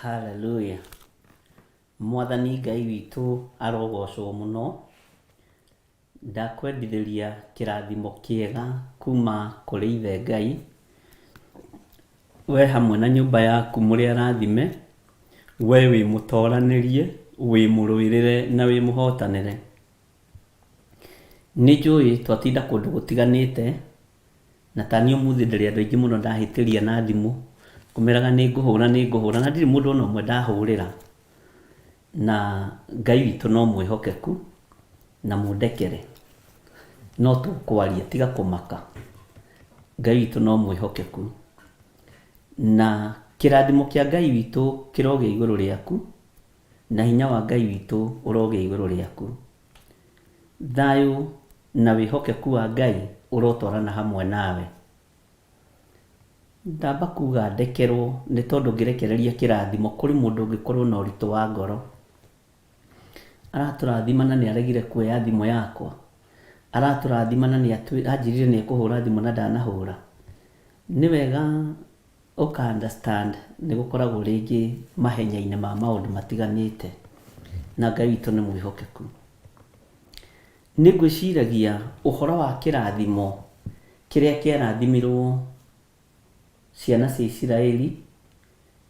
Hallelujah. Mwathani Ngai witũ arogocwo mũno. Ndakwendithĩria kĩrathimo kĩega kuma kũrĩ Ithe Ngai. We hamwe na nyũmba yaku mũrĩ arathime. We wĩ mũtoranĩrie, wĩ mũrũĩrĩre na wĩ mũhotanĩre. Nĩ njũĩ twatinda kũndũ gũtiganĩte, na ta niĩ ũmũthĩ ndĩrĩ andũ aingĩ mũno ndahĩtĩria na thimũ, ngũmeraga nĩ ngũhũra nĩ ngũhũra na ndirĩ mũndũ ona ũmwe ndahũrĩra. Na Ngai witũ no mwĩhokeku na mũndekere. No tũkwaria tiga kũmaka. Ngai witũ no mwĩhokeku. Na kĩrathimo kĩa Ngai witũ kĩrogĩa igũrũ rĩaku, na hinya wa Ngai witũ ũrogĩa igũrũ rĩaku. Thayũ na wĩhokeku wa Ngai ũrotwarana hamwe nawe. Ndamba kuga ndekerwo nĩ tondũ ngĩrekereria kĩrathimo kũrĩ mũndũ ũngĩkorwo na ũritũ wa ngoro. Aratũrathima na nĩ aregire kuoya thimũ yakwa. Aratũrathima na nĩ anjĩrire nĩ ekũhũra thimũ na ndanahũra. Nĩ wega ũka understand nĩ gũkoragwo rĩngĩ mahenya-inĩ ma maũndũ matiganĩte. Na Ngai witũ nĩ mwĩhokeku. Nĩ ngwĩciragia ũhoro wa kĩrathimo kĩrĩa kĩarathimirwo ciana cia Isiraeli,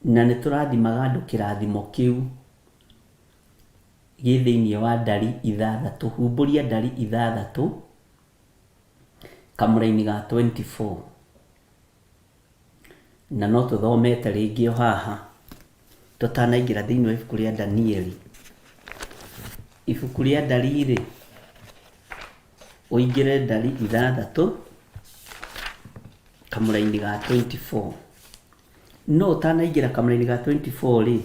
na nĩ tũrathimaga andũ kĩrathimo kĩu gĩ thĩinĩ wa Ndari ithathatũ. Humbũria Ndari ithathatũ kamũraini ga 24. Na no tũthomete rĩngĩ o haha tũtanaingĩra thĩinĩ wa ibuku rĩa Danieli. Ibuku rĩa Ndari-rĩ, ũingĩre Ndari ithathatũ kamũraini ga 24. No ũtanaingĩra kamũraini ga 24 rĩ,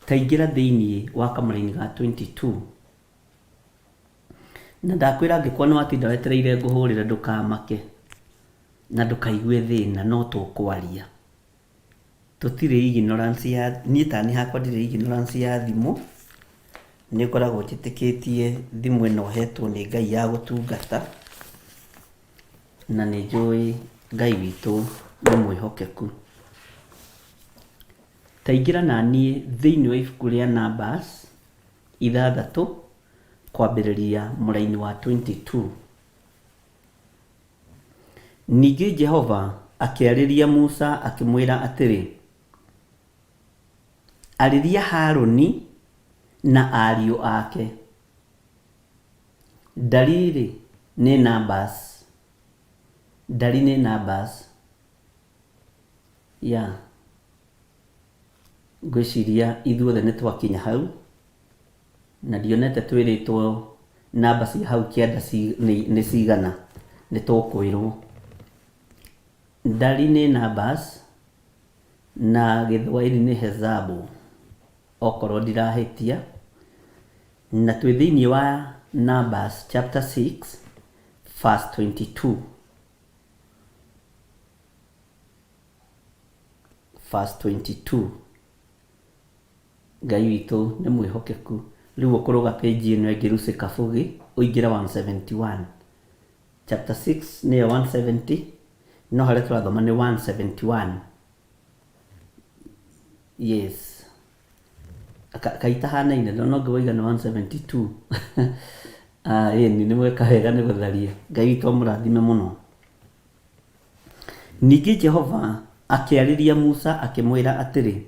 ta ingĩra thĩinĩ wa kamũraini ga 22. Na ndakwĩra angĩkorwo nĩ watinda wetereire ngũhũrĩre ndũkamake na ndũkaigue thĩna no tũkwaria. Tũtirĩ ignorance ya, niĩ taniĩ hakwa ndirĩ ignorance ya thimũ, nĩ ngoragwo njĩtĩkĩtie thimũ ĩno hetwo nĩ Ngai ya gũtungata, na nĩ njũĩ Ngai witũ nĩ mwĩhokeku. Ta ingĩra naniĩ thĩinĩ wa ibuku rĩa Numbers ithathatũ kwambĩrĩria mũraini wa 22. Ningĩ Jehova akĩarĩria Musa akĩmwĩra atĩrĩ, Arĩria Harũni na ariũ ake. Ndari-rĩ, nĩ Numbers. Ndari nĩ Numbers. Yeah. Ngwĩciria ithuothe nĩ twakinya hau. Na ndionete twĩrĩtwo namba cia hau kĩanda nĩ cigana, nĩ tũkwĩrwo. Ndari nĩ numbers na gĩthwaĩri nĩ hesabu okorwo ndirahĩtia. Na twĩ thĩinĩ wa Numbers chapter 6 verse 22. Verse 22. Ngai witũ nĩ mwĩhokeku. Rĩu ũkũrũga page ĩno ĩngĩ Lucy Kabugi ũingĩre 171. Chapter 6 nĩyo 170 no harĩa tũrathoma nĩ 171. Yes. Kaitahanaine no nongĩ waiga nĩ 172. Ah, ĩni nĩ mweka wega nĩ gũtharia. Ngai witũ amũrathime mũno. Ningĩ Jehova akĩarĩria Musa akĩmwĩra atĩrĩ,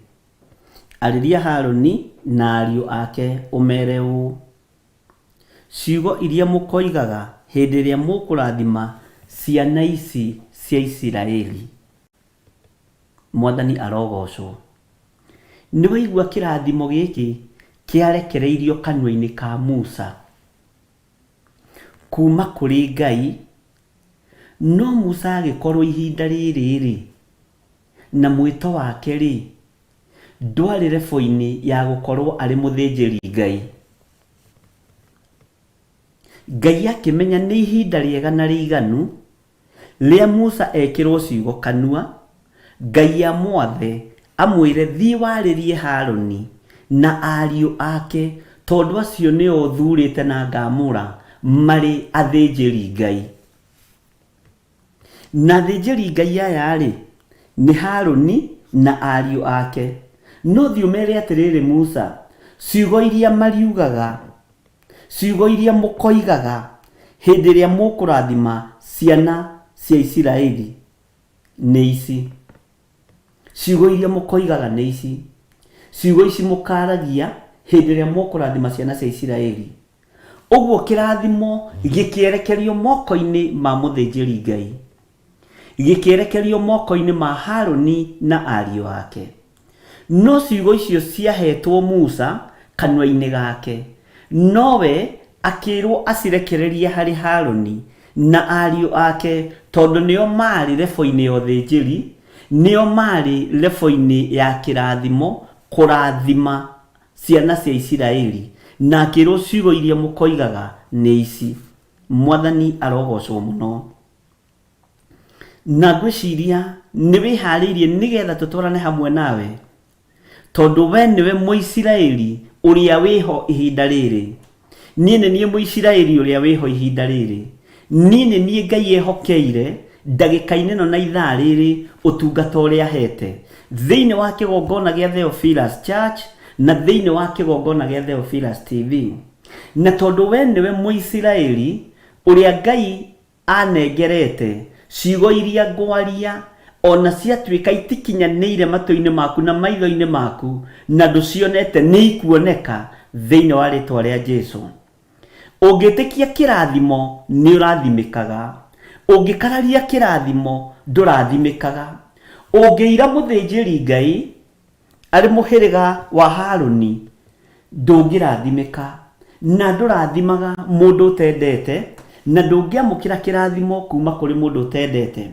Arĩria Harũni na ariũ ake ũmeere ũũ, 'Ciugo iria mũkoigaga hĩndĩ ĩrĩa mũkũrathima ciana ici cia Isiraeli. Mwathani arogoocwo! Nĩwaigua kĩrathimo gĩkĩ kĩarekereirio kanua-inĩ ka Musa kuuma kũrĩ Ngai, no Musa agĩkorwo ihinda rĩrĩ-rĩ, na mwĩto wake-rĩ, ndwarĩ level-inĩ ya gũkorwo arĩ mũthĩnjĩri-Ngai. Ngai akĩmenya nĩ ihinda rĩega na rĩiganu rĩa Musa ekĩrwo ciugo kanua, Ngai amwathe amwĩre thiĩ warĩrie Harũni na ariũ ake tondũ acio nĩo thurĩte na ngamũra marĩ athĩnjĩri-Ngai. Na athĩnjĩri-Ngai aya-rĩ, nĩ Harũni na ariũ ake. No thiĩ ũmere atĩrĩrĩ, Musa, ciugo iria mariugaga, ciugo iria mũkoigaga hĩndĩ ĩrĩa mũkũrathima ciana cia Isiraeli nĩ ici. Ciugo iria mũkoigaga nĩ ici. Ciugo ici mũkaaragia hĩndĩ ĩrĩa mũkũrathima ciana cia Isiraeli. Ũguo kĩrathimo gĩkĩerekerio moko-inĩ ma mũthĩnjĩri-Ngai, gĩkĩerekerio moko-inĩ ma Harũni na ariũ ake. No ciugo icio ciaheetwo Musa kanua-inĩ gake, nowe akĩĩrwo acirekererie harĩ Harũni na ariũ ake tondũ nĩo maarĩ lebo-inĩ ya ũthĩnjĩri, nĩo maarĩ lebo-inĩ ya kĩrathimo, kũrathima ciana cia Isiraeli, na akĩĩrwo ciugo iria mũkoigaga nĩ ici. Mwathani arogocwo mũno. Na ngwĩciria nĩ wĩharĩirie nĩgetha tũtwarane hamwe nawe, tondũ we nĩwe Mũisiraeli ũrĩa wĩho ihinda rĩrĩ. Niĩ nĩ niĩ Mũisiraeli ũrĩa wĩho ihinda rĩrĩ. Niĩ nĩ niĩ Ngai ehokeire ndagĩka-inĩ ĩno na ithaa rĩrĩ ũtungata ũrĩa ahete thĩinĩ wa kĩgongona gĩa Theophilus Church na thĩinĩ wa kĩgongona gĩa Theophilus TV. Na tondũ we nĩwe Mũisiraeli, Ũrĩa Ngai anengerete, ciugo iria ngwaria, o na ciatuĩka itikinyanĩire matũ-inĩ maku na maitho-inĩ maku, na ndũcionete, nĩ ikuoneka thĩinĩ wa rĩtwa rĩa Jesu. Ũngĩtĩkia kĩrathimo, nĩ ũrathimĩkaga. Ũngĩkararia kĩrathimo, ndũrathimĩkaga. Ũngĩira mũthĩnjĩri Ngai, arĩ mũhĩrĩga wa Harũni, ndũngĩrathimĩka, na ndũrathimaga mũndũ ũtendete, na ndũngĩamũkĩra kĩrathimo kuma kũrĩ mũndũ ũtendete.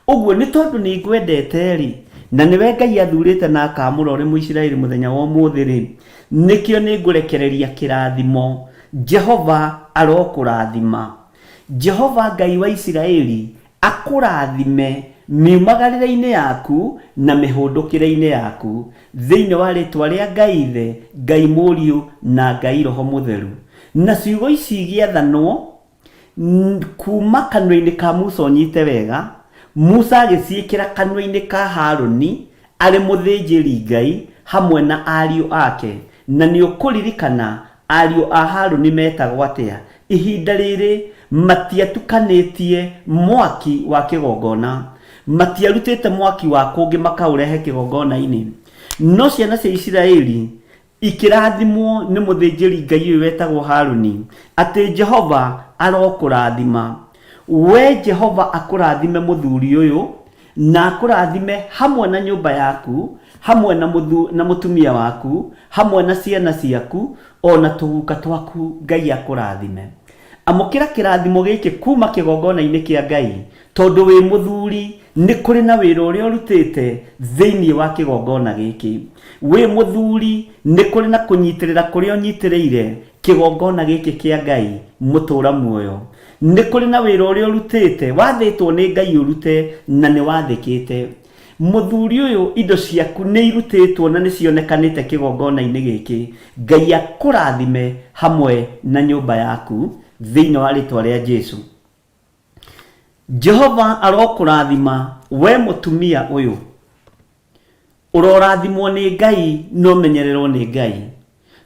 Ũguo nĩ tondũ nĩ ngwendete-rĩ, na nĩwe Ngai athurĩte na akaamũra ũrĩ Mũisiraeli mũthenya wa ũmũthĩ-rĩ, nĩkĩo nĩ ngũrekereria kĩrathimo. Jehova arokũrathima. Jehova Ngai wa Isiraeli akũrathime miumagarĩre-inĩ yaku na mĩhũndũkĩre-inĩ yaku, thĩinĩ wa rĩtwa rĩa Ngai Ithe, Ngai Mũriũ, na Ngai Roho Mũtheru. Na ciugo ici igĩathanwo kuma kanua-inĩ ka Musa ũnyite wega, Musa agĩciĩkĩra kanua-inĩ ka Harũni arĩ mũthĩnjĩri Ngai hamwe na ariũ ake. Na nĩ ũkũririkana Ariũ a Haruni meetagwo atĩa? Ihinda rĩrĩ matiatukanĩtie mwaki wa kĩgongona. Matiarutĩte mwaki wa kũngĩ makaũrehe kĩgongona-inĩ. No ciana cia Isiraeli ikĩrathimwo nĩ mũthĩnjĩri-Ngai ũyũ wetagwo Haruni, atĩ Jehova arokũrathima. Wee Jehova akũrathime mũthuri ũyũ, na akũrathime hamwe na nyũmba yaku, hamwe na, mũthu, na mũtumia waku, hamwe na ciana ciaku, o na tũguka twaku, Ngai akũrathime. Amũkĩra kĩrathimo gĩkĩ kuma kĩgongona-inĩ kĩa Ngai, tondũ wĩ mũthuri nĩ kũrĩ na wĩra ũrĩa ũrutĩte thĩinĩ wa kĩgongona gĩkĩ. Wĩ mũthuri nĩ kũrĩ na kũnyitĩrĩra kũrĩa ũnyitĩrĩire kĩgongona gĩkĩ kĩa Ngai mũtũra muoyo. Nĩ kũrĩ na wĩra ũrĩa ũrutĩte, wathĩtwo nĩ Ngai ũrute na nĩ wathĩkĩte. Mũthuri ũyũ indo ciaku nĩ irutĩtwo na nĩ cionekanĩte kĩgongona-inĩ gĩkĩ. Ngai akũrathime hamwe na nyũmba yaku thĩinĩ wa rĩtwa rĩa Jesu. Jehova arokũrathima we mũtumia ũyũ. Ũrorathimwo nĩ Ngai na ũmenyererwo nĩ Ngai.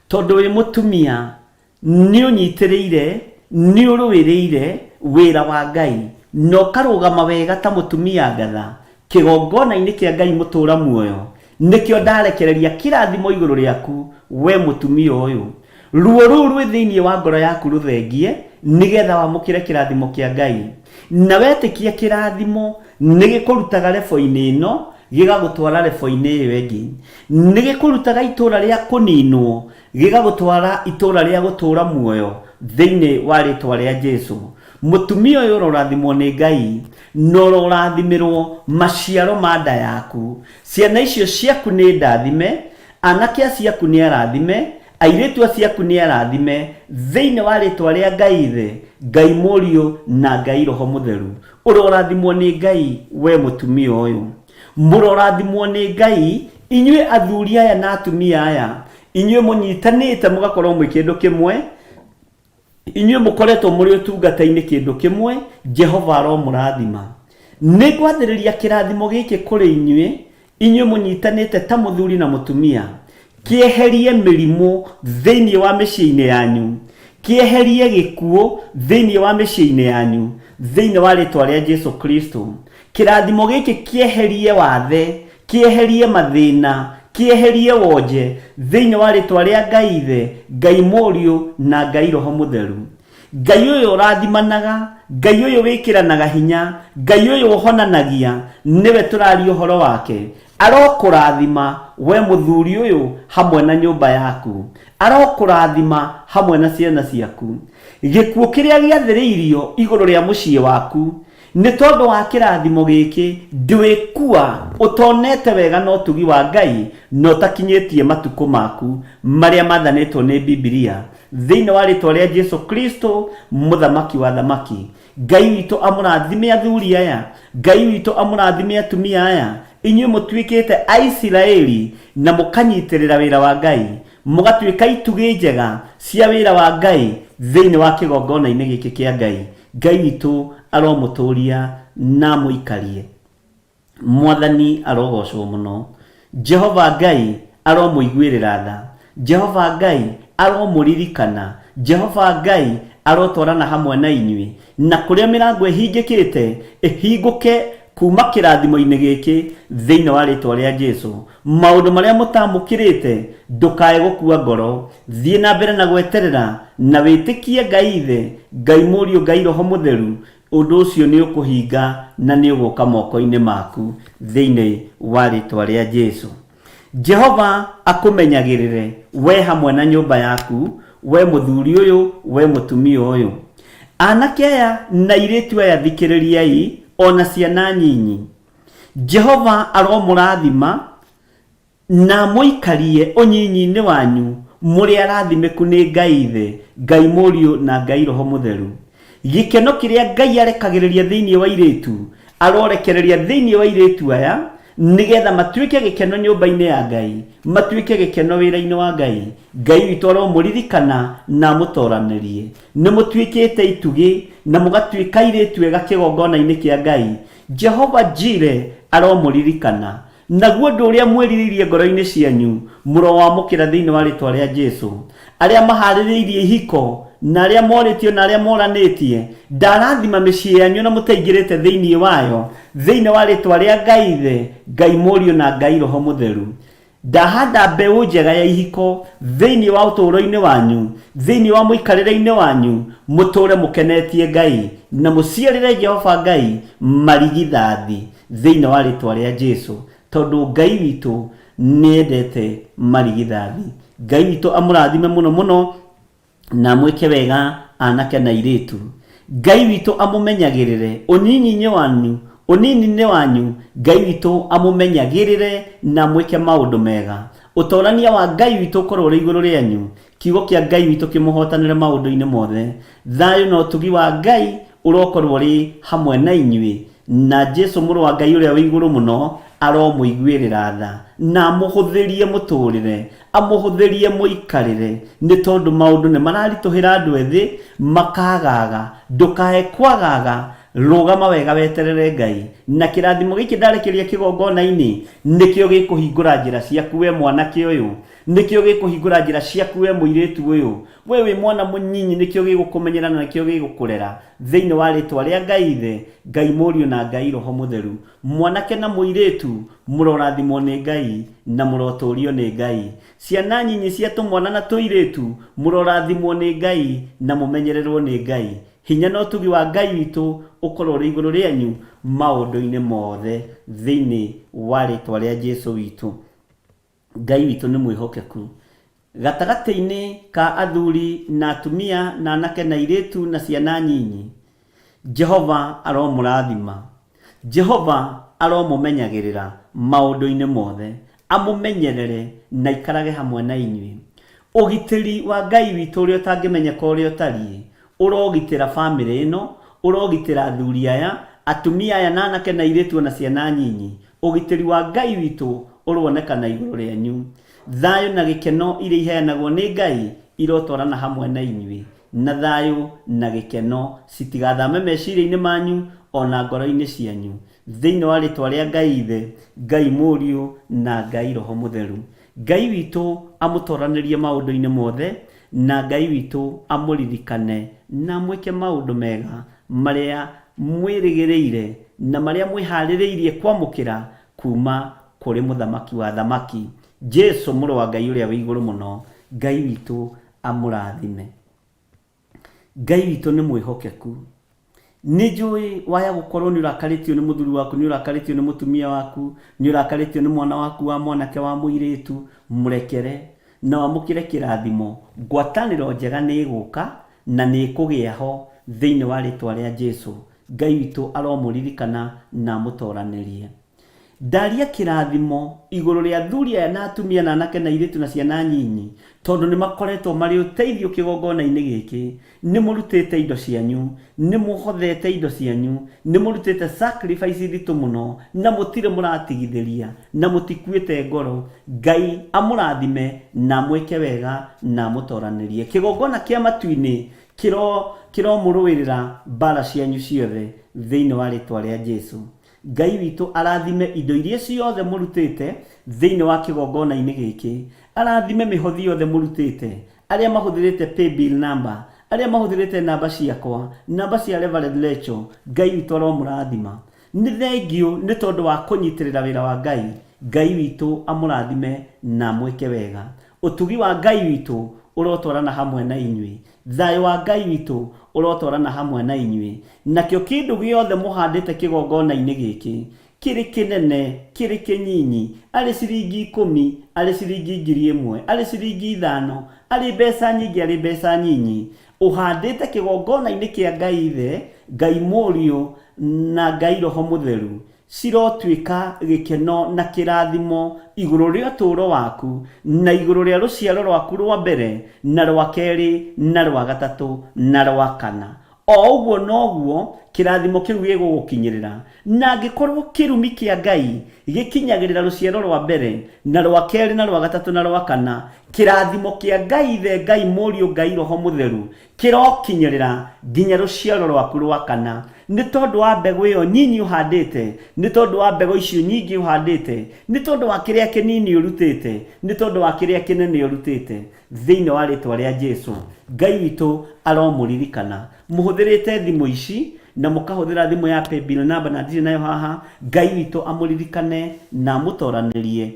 Tondũ wĩ mũtumia nĩ ũnyitĩrĩire, nĩ ũrũĩrĩire wĩra wa Ngai na ũkarũgama wega ta mũtumia ngatha kĩgongona-inĩ kĩa Ngai mũtũra muoyo. Nĩkĩo ndarekereria kĩrathimo igũrũ rĩaku we mũtumia ũyũ. Ruo rũu rwĩ thĩinĩ wa ngoro yaku rũthengie nĩgetha wamũkĩre kĩrathimo kĩa Ngai. Na wetĩkia kĩrathimo nĩ gĩkũrutaga rebo-inĩ ĩno gĩgagũtwara rebo-inĩ ĩyo ĩngĩ. Nĩ gĩkũrutaga itũũra rĩa kũninwo gĩgagũtwara itũũra rĩa gũtũũra muoyo thĩinĩ wa rĩtwa rĩa Jesu. Mũtumia ũyũ ũrorathimwo nĩ Ngai na ũrorathimĩrwo maciaro ma nda yaku. Ciana icio ciaku nĩ ndathime, anake acio aku nĩ arathime, airĩtu acio aku nĩ arathime thĩinĩ wa rĩtwa rĩa Ngai Ithe, Ngai Mũriũ na Ngai Roho Mũtheru. Ũrorathimwo nĩ Ngai we mũtumia ũyũ. Mũrorathimwo nĩ Ngai inyuĩ athuri aya na atumia aya, inyuĩ mũnyitanĩte mũgakorwo mwĩ kĩndũ kĩmwe, inyuĩ mũkoretwo mũrĩ ũtungata-inĩ kĩndũ kĩmwe, Jehova aromũrathima. Nĩ ngwathĩrĩria kĩrathimo gĩkĩ kũrĩ inyuĩ, inyuĩ mũnyitanĩte ta mũthuri na mũtumia, kĩeherie mĩrimũ thĩinĩ wa mĩciĩ-inĩ yanyu, kĩeherie gĩkuũ thĩinĩ wa mĩciĩ-inĩ yanyu, thĩinĩ wa rĩtwa rĩa Jesu Kristo. Kĩrathimo gĩkĩ kĩeherie wathe, kĩeherie mathĩna, kĩeherie wonje thĩinĩ wa rĩtwa rĩa Ngai Ithe, Ngai Mũriũ na Ngai Roho Mũtheru. Ngai ũyũ ũrathimanaga, Ngai ũyũ wĩkĩranaga hinya, Ngai ũyũ ũhonanagia, nĩwe tũraria ũhoro wake. Arokũrathima we mũthuri ũyũ hamwe na nyũmba yaku. Arokũrathima hamwe na ciana ciaku. Gĩkuũ kĩrĩa gĩathĩrĩirio igũrũ rĩa mũciĩ waku, nĩ tondũ wa kĩrathimo gĩkĩ, ndwĩkua ũtonete wega na ũtugi wa Ngai na ũtakinyĩtie matukũ maku marĩa mathanĩtwo nĩ Bibilia. Thĩinĩ wa rĩtwa rĩa Jesu Kristo, Mũthamaki wa athamaki. Ngai witũ amũrathime athuri aya, Ngai witũ amũrathime atumia aya, inyuĩ mũtuĩkĩte Aisiraeli na mũkanyitĩrĩra wĩra wa Ngai, mũgatuĩka itugĩ njega cia wĩra wa Ngai thĩinĩ wa kĩgongona-inĩ gĩkĩ kĩa Ngai. Ngai witũ aromũtũria na amũikarie. Mwathani arogocwo mũno. Jehova Ngai aromũiguĩrĩra tha. Jehova Ngai aromũririkana. Jehova Ngai Arotwarana hamwe na inyuĩ, na kũrĩa mĩrango ĩhingĩkĩte ĩhingũke kuma kĩrathimo-inĩ gĩkĩ thĩinĩ wa rĩtwa rĩa Jesu. Maũndũ marĩa mũtamũkĩrĩte, ndũkae gũkua ngoro, thiĩ na mbere na gweterera na wĩtĩkie Ngai Ithe, Ngai Mũriũ, Ngai Roho Mũtheru, ũndũ ũcio nĩ ũkũhinga na nĩ ũgũka moko-inĩ maku thĩinĩ wa rĩtwa rĩa Jesu. Jehova akũmenyagĩrĩre we hamwe na nyũmba yaku, we mũthuri ũyũ, we mũtumia ũyũ. Anake aya na airĩtu aya thikĩrĩriai, o na ciana nyinyi. Jehova aromũrathima na amũikarie ũnyinyi-inĩ wanyu mũrĩ arathimĩku nĩ Ngai Ithe, Ngai Mũriũ na Ngai Roho Mũtheru. Gĩkeno kĩrĩa Ngai arekagĩrĩria thĩinĩ wa airĩtu, arorekereria thĩinĩ wa airĩtu aya, nĩgetha matuĩke gĩkeno nyũmba-inĩ ya Ngai, matuĩke gĩkeno wĩra-inĩ wa Ngai. Ngai witũ aromũririkana na amũtoranĩrie. Nĩ mũtuĩkĩte itugĩ na mũgatuĩka airĩtu ega kĩgongona-inĩ kĩa Ngai. Jehova Jire aromũririkana. Naguo ũndũ ũrĩa mwĩrirĩirie ngoro-inĩ cianyu, mũrowamũkĩra thĩinĩ wa rĩĩtwa rĩa Jesu. Arĩa mahaarĩrĩirie ihiko, na arĩa morĩtio na arĩa moranĩtie, ndarathima mĩciĩ yanyu na mũtaingĩrĩte thĩinĩ wayo, thĩinĩ wa rĩĩtwa rĩa Ngai Ithe, Ngai Mũriũ na Ngai Roho Mũtheru. Ndahanda mbeũ njega ya ihiko thĩinĩ wa ũtũũro-inĩ wanyu, thĩinĩ wa mũikarĩre-inĩ wanyu, mũtũũre mũkenetie Ngai, na mũciarĩre Jehova Ngai marigithathi thĩinĩ wa rĩtwa rĩa Jesu, tondũ Ngai witũ nĩendete marigithathi. Ngai witũ amũrathime mũno mũno na amwĩke wega anake na airĩtu. Ngai witũ amũmenyagĩrĩre ũnyinyi-inĩ wanyu, ũnini-inĩ wanyu, Ngai witũ amũmenyagĩrĩre na amwĩke maũndũ mega. Ũtorania wa Ngai witũ ũkorwo ũrĩ igũrũ rĩanyu, kiugo kĩa Ngai witũ kĩmũhotanĩre maũndũ-inĩ mothe. Thayũ na ũtugi wa Ngai ũrokorwo ũrĩ hamwe na inyuĩ, na Jesu mũrũ wa Ngai ũrĩa wĩ igũrũ mũno aromũiguĩrĩra tha na amũhũthĩrie mũtũrĩre, amũhũthĩrie mũikarĩre, nĩ tondũ maũndũ nĩ mararitũhĩra andũ ethĩ makagaga. Ndũkae kwagaga, rũgama wega weterere Ngai. Na kĩrathimo gĩkĩ ndarekeria kĩgongona-inĩ nĩkĩo gĩkũhingũra njĩra ciaku we mwanake ũyũ, nĩkĩo gĩkũhingũra njĩra ciaku we mũirĩtu ũyũ, we wĩ mwana mũnyinyi, nĩkĩo gĩgũkũmenyera na nĩkĩo gĩgũkũrera thĩinĩ wa rĩtwa rĩa Ngai Ithe, Ngai Mũriũ na Ngai Roho Mũtheru. Mwanake na mũirĩtu, mũrorathimwo nĩ Ngai na mũrotũrio nĩ Ngai. Ciana nyinyi cia tũmwana na tũirĩtu, mũrorathimwo nĩ Ngai na mũmenyererwo nĩ Ngai. Hinya na ũtugi wa Ngai witũ ũkorwo ũrĩ igũrũ rĩanyu maũndũ-inĩ mothe thĩinĩ wa rĩtwa rĩa Jesu witũ. Ngai witũ nĩ mwĩhokeku. Gatagatĩ-inĩ ka athuri na atumia na anake na airĩtu na ciana nyinyi, Jehova aromũrathima. Jehova aromũmenyagĩrĩra maũndũ-inĩ mothe, amũmenyerere na aikarage hamwe na inyuĩ. Ũgitĩri wa Ngai witũ ũrĩa ũtangĩmenyeka ũrĩa ũtariĩ, ũrogitĩra famĩlĩ ĩno, ũrogitĩra athuri aya, atumia aya na anake na airĩtu o na ciana nyinyi. Ũgitĩri wa Ngai witũ ũroonekana igũrũ rĩanyu. Thayũ na gĩkeno iria iheanagwo nĩ Ngai irotwarana hamwe na inyuĩ, na thayũ na gĩkeno citigathame meciria-inĩ manyu o na ngoro-inĩ cianyu. Thĩinĩ wa rĩtwa rĩa Ngai Ithe, Ngai Mũriũ, na Ngai Roho Mũtheru. Ngai witũ amũtoranĩrie maũndũ-inĩ mothe, na Ngai witũ amũririkane na amwĩke maũndũ mega marĩa mwĩrĩgĩrĩire na marĩa mwĩharĩrĩirie kwamũkĩra kuma kũrĩ Mũthamaki wa athamaki, Jesu, Mũrũ wa Ngai ũrĩa wĩ igũrũ mũno. Ngai witũ amũrathime. Ngai witũ nĩ mwĩhokeku. Nĩ njũĩ waya gũkorwo nĩ ũrakarĩtio nĩ mũthuri waku, nĩ ũrakarĩtio nĩ mũtumia waku, nĩ ũrakarĩtio nĩ mwana waku wa mwanake wa mũirĩtu, mũrekere na wamũkĩre kĩrathimo. Ngwatanĩro njega nĩ ĩgũka na nĩ ĩkũgĩa ho thĩinĩ wa rĩtwa rĩa Jesu. Ngai witũ aromũririkana na amũtoranĩrie. Ndaria kĩrathimo igũrũ rĩa athuri aya na atumia na anake na airĩtu na ciana nyinyi, tondũ nĩ makoretwo marĩ ũteithio kĩgongona-inĩ gĩkĩ. Nĩ mũrutĩte indo cianyu, nĩ mũhothete indo cianyu, nĩ mũrutĩte sacrifice nditũ mũno, na mũtirĩ mũratigithĩria, na mũtikuĩte ngoro. Ngai amũrathime na amwĩke wega na amũtoranĩrie. Kĩgongona kĩa matu-inĩ kĩro kĩromũrũĩrĩra mbara cianyu ciothe thĩinĩ wa rĩtwa rĩa Jesu. Ngai witũ arathime indo iria ciothe mũrutĩte thĩinĩ wa kĩgongona-inĩ gĩkĩ. Arathime mĩhothi yothe mũrutĩte, arĩa mahũthĩrĩte paybill number, Arĩa mahũthĩrĩte namba ciakwa, namba cia Reverend Lecho, Ngai witũ aromũrathima. Nĩ thengiũ nĩ tondũ wa kũnyitĩrĩra wĩra wa Ngai. Ngai witũ amũrathime na amwĩke wega. Ũtugi wa Ngai witũ ũrotwarana hamwe na inyuĩ. Thayũ wa Ngai witũ ũrotwarana hamwe na inyuĩ. Nakĩo kĩndũ gĩothe mũhandĩte kĩgongona-inĩ gĩkĩ, kĩrĩ kĩnene, kĩrĩ kĩnyinyi, arĩ ciringi ikũmi, arĩ ciringi 1,000, arĩ ciringi 5, arĩ mbeca nyingĩ, arĩ mbeca nyinyi, ũhandĩte kĩgongona-inĩ kĩa Ngai Ithe, Ngai Mũriũ, na Ngai Roho Mũtheru, cirotuĩka gĩkeno na kĩrathimo igũrũ rĩa ũtũũro waku, na igũrũ rĩa rũciaro rwaku rwa mbere, na rwa kerĩ, na rwa gatatũ, na rwa kana. O ũguo noguo kĩrathimo kĩu gĩgũgũkinyĩrĩra. Na angĩkorwo kĩrumi kĩa Ngai gĩkinyagĩrĩra rũciaro rwa mbere, na rwa kerĩ, na rwa gatatũ, na rwa kana, kĩrathimo kĩa Ngai Ithe, Ngai Mũriũ, Ngai Roho Mũtheru kĩrokinyĩrĩra nginya rũciaro rwaku rwa kana. Nĩ tondũ wa mbegũ ĩyo nyinyi ũhandĩte, nĩ tondũ wa mbegũ icio nyingĩ ũhandĩte, nĩ tondũ wa kĩrĩa kĩnini ũrutĩte, nĩ tondũ wa kĩrĩa kĩnene ũrutĩte. Thĩinĩ wa rĩtwa rĩa Jesu, Ngai witũ aromũririkana. Mũhũthĩrĩte thimũ ici na mũkahũthĩra thimũ ya paybill number na ndirĩ nayo haha, Ngai witũ amũririkane na amũtoranĩrie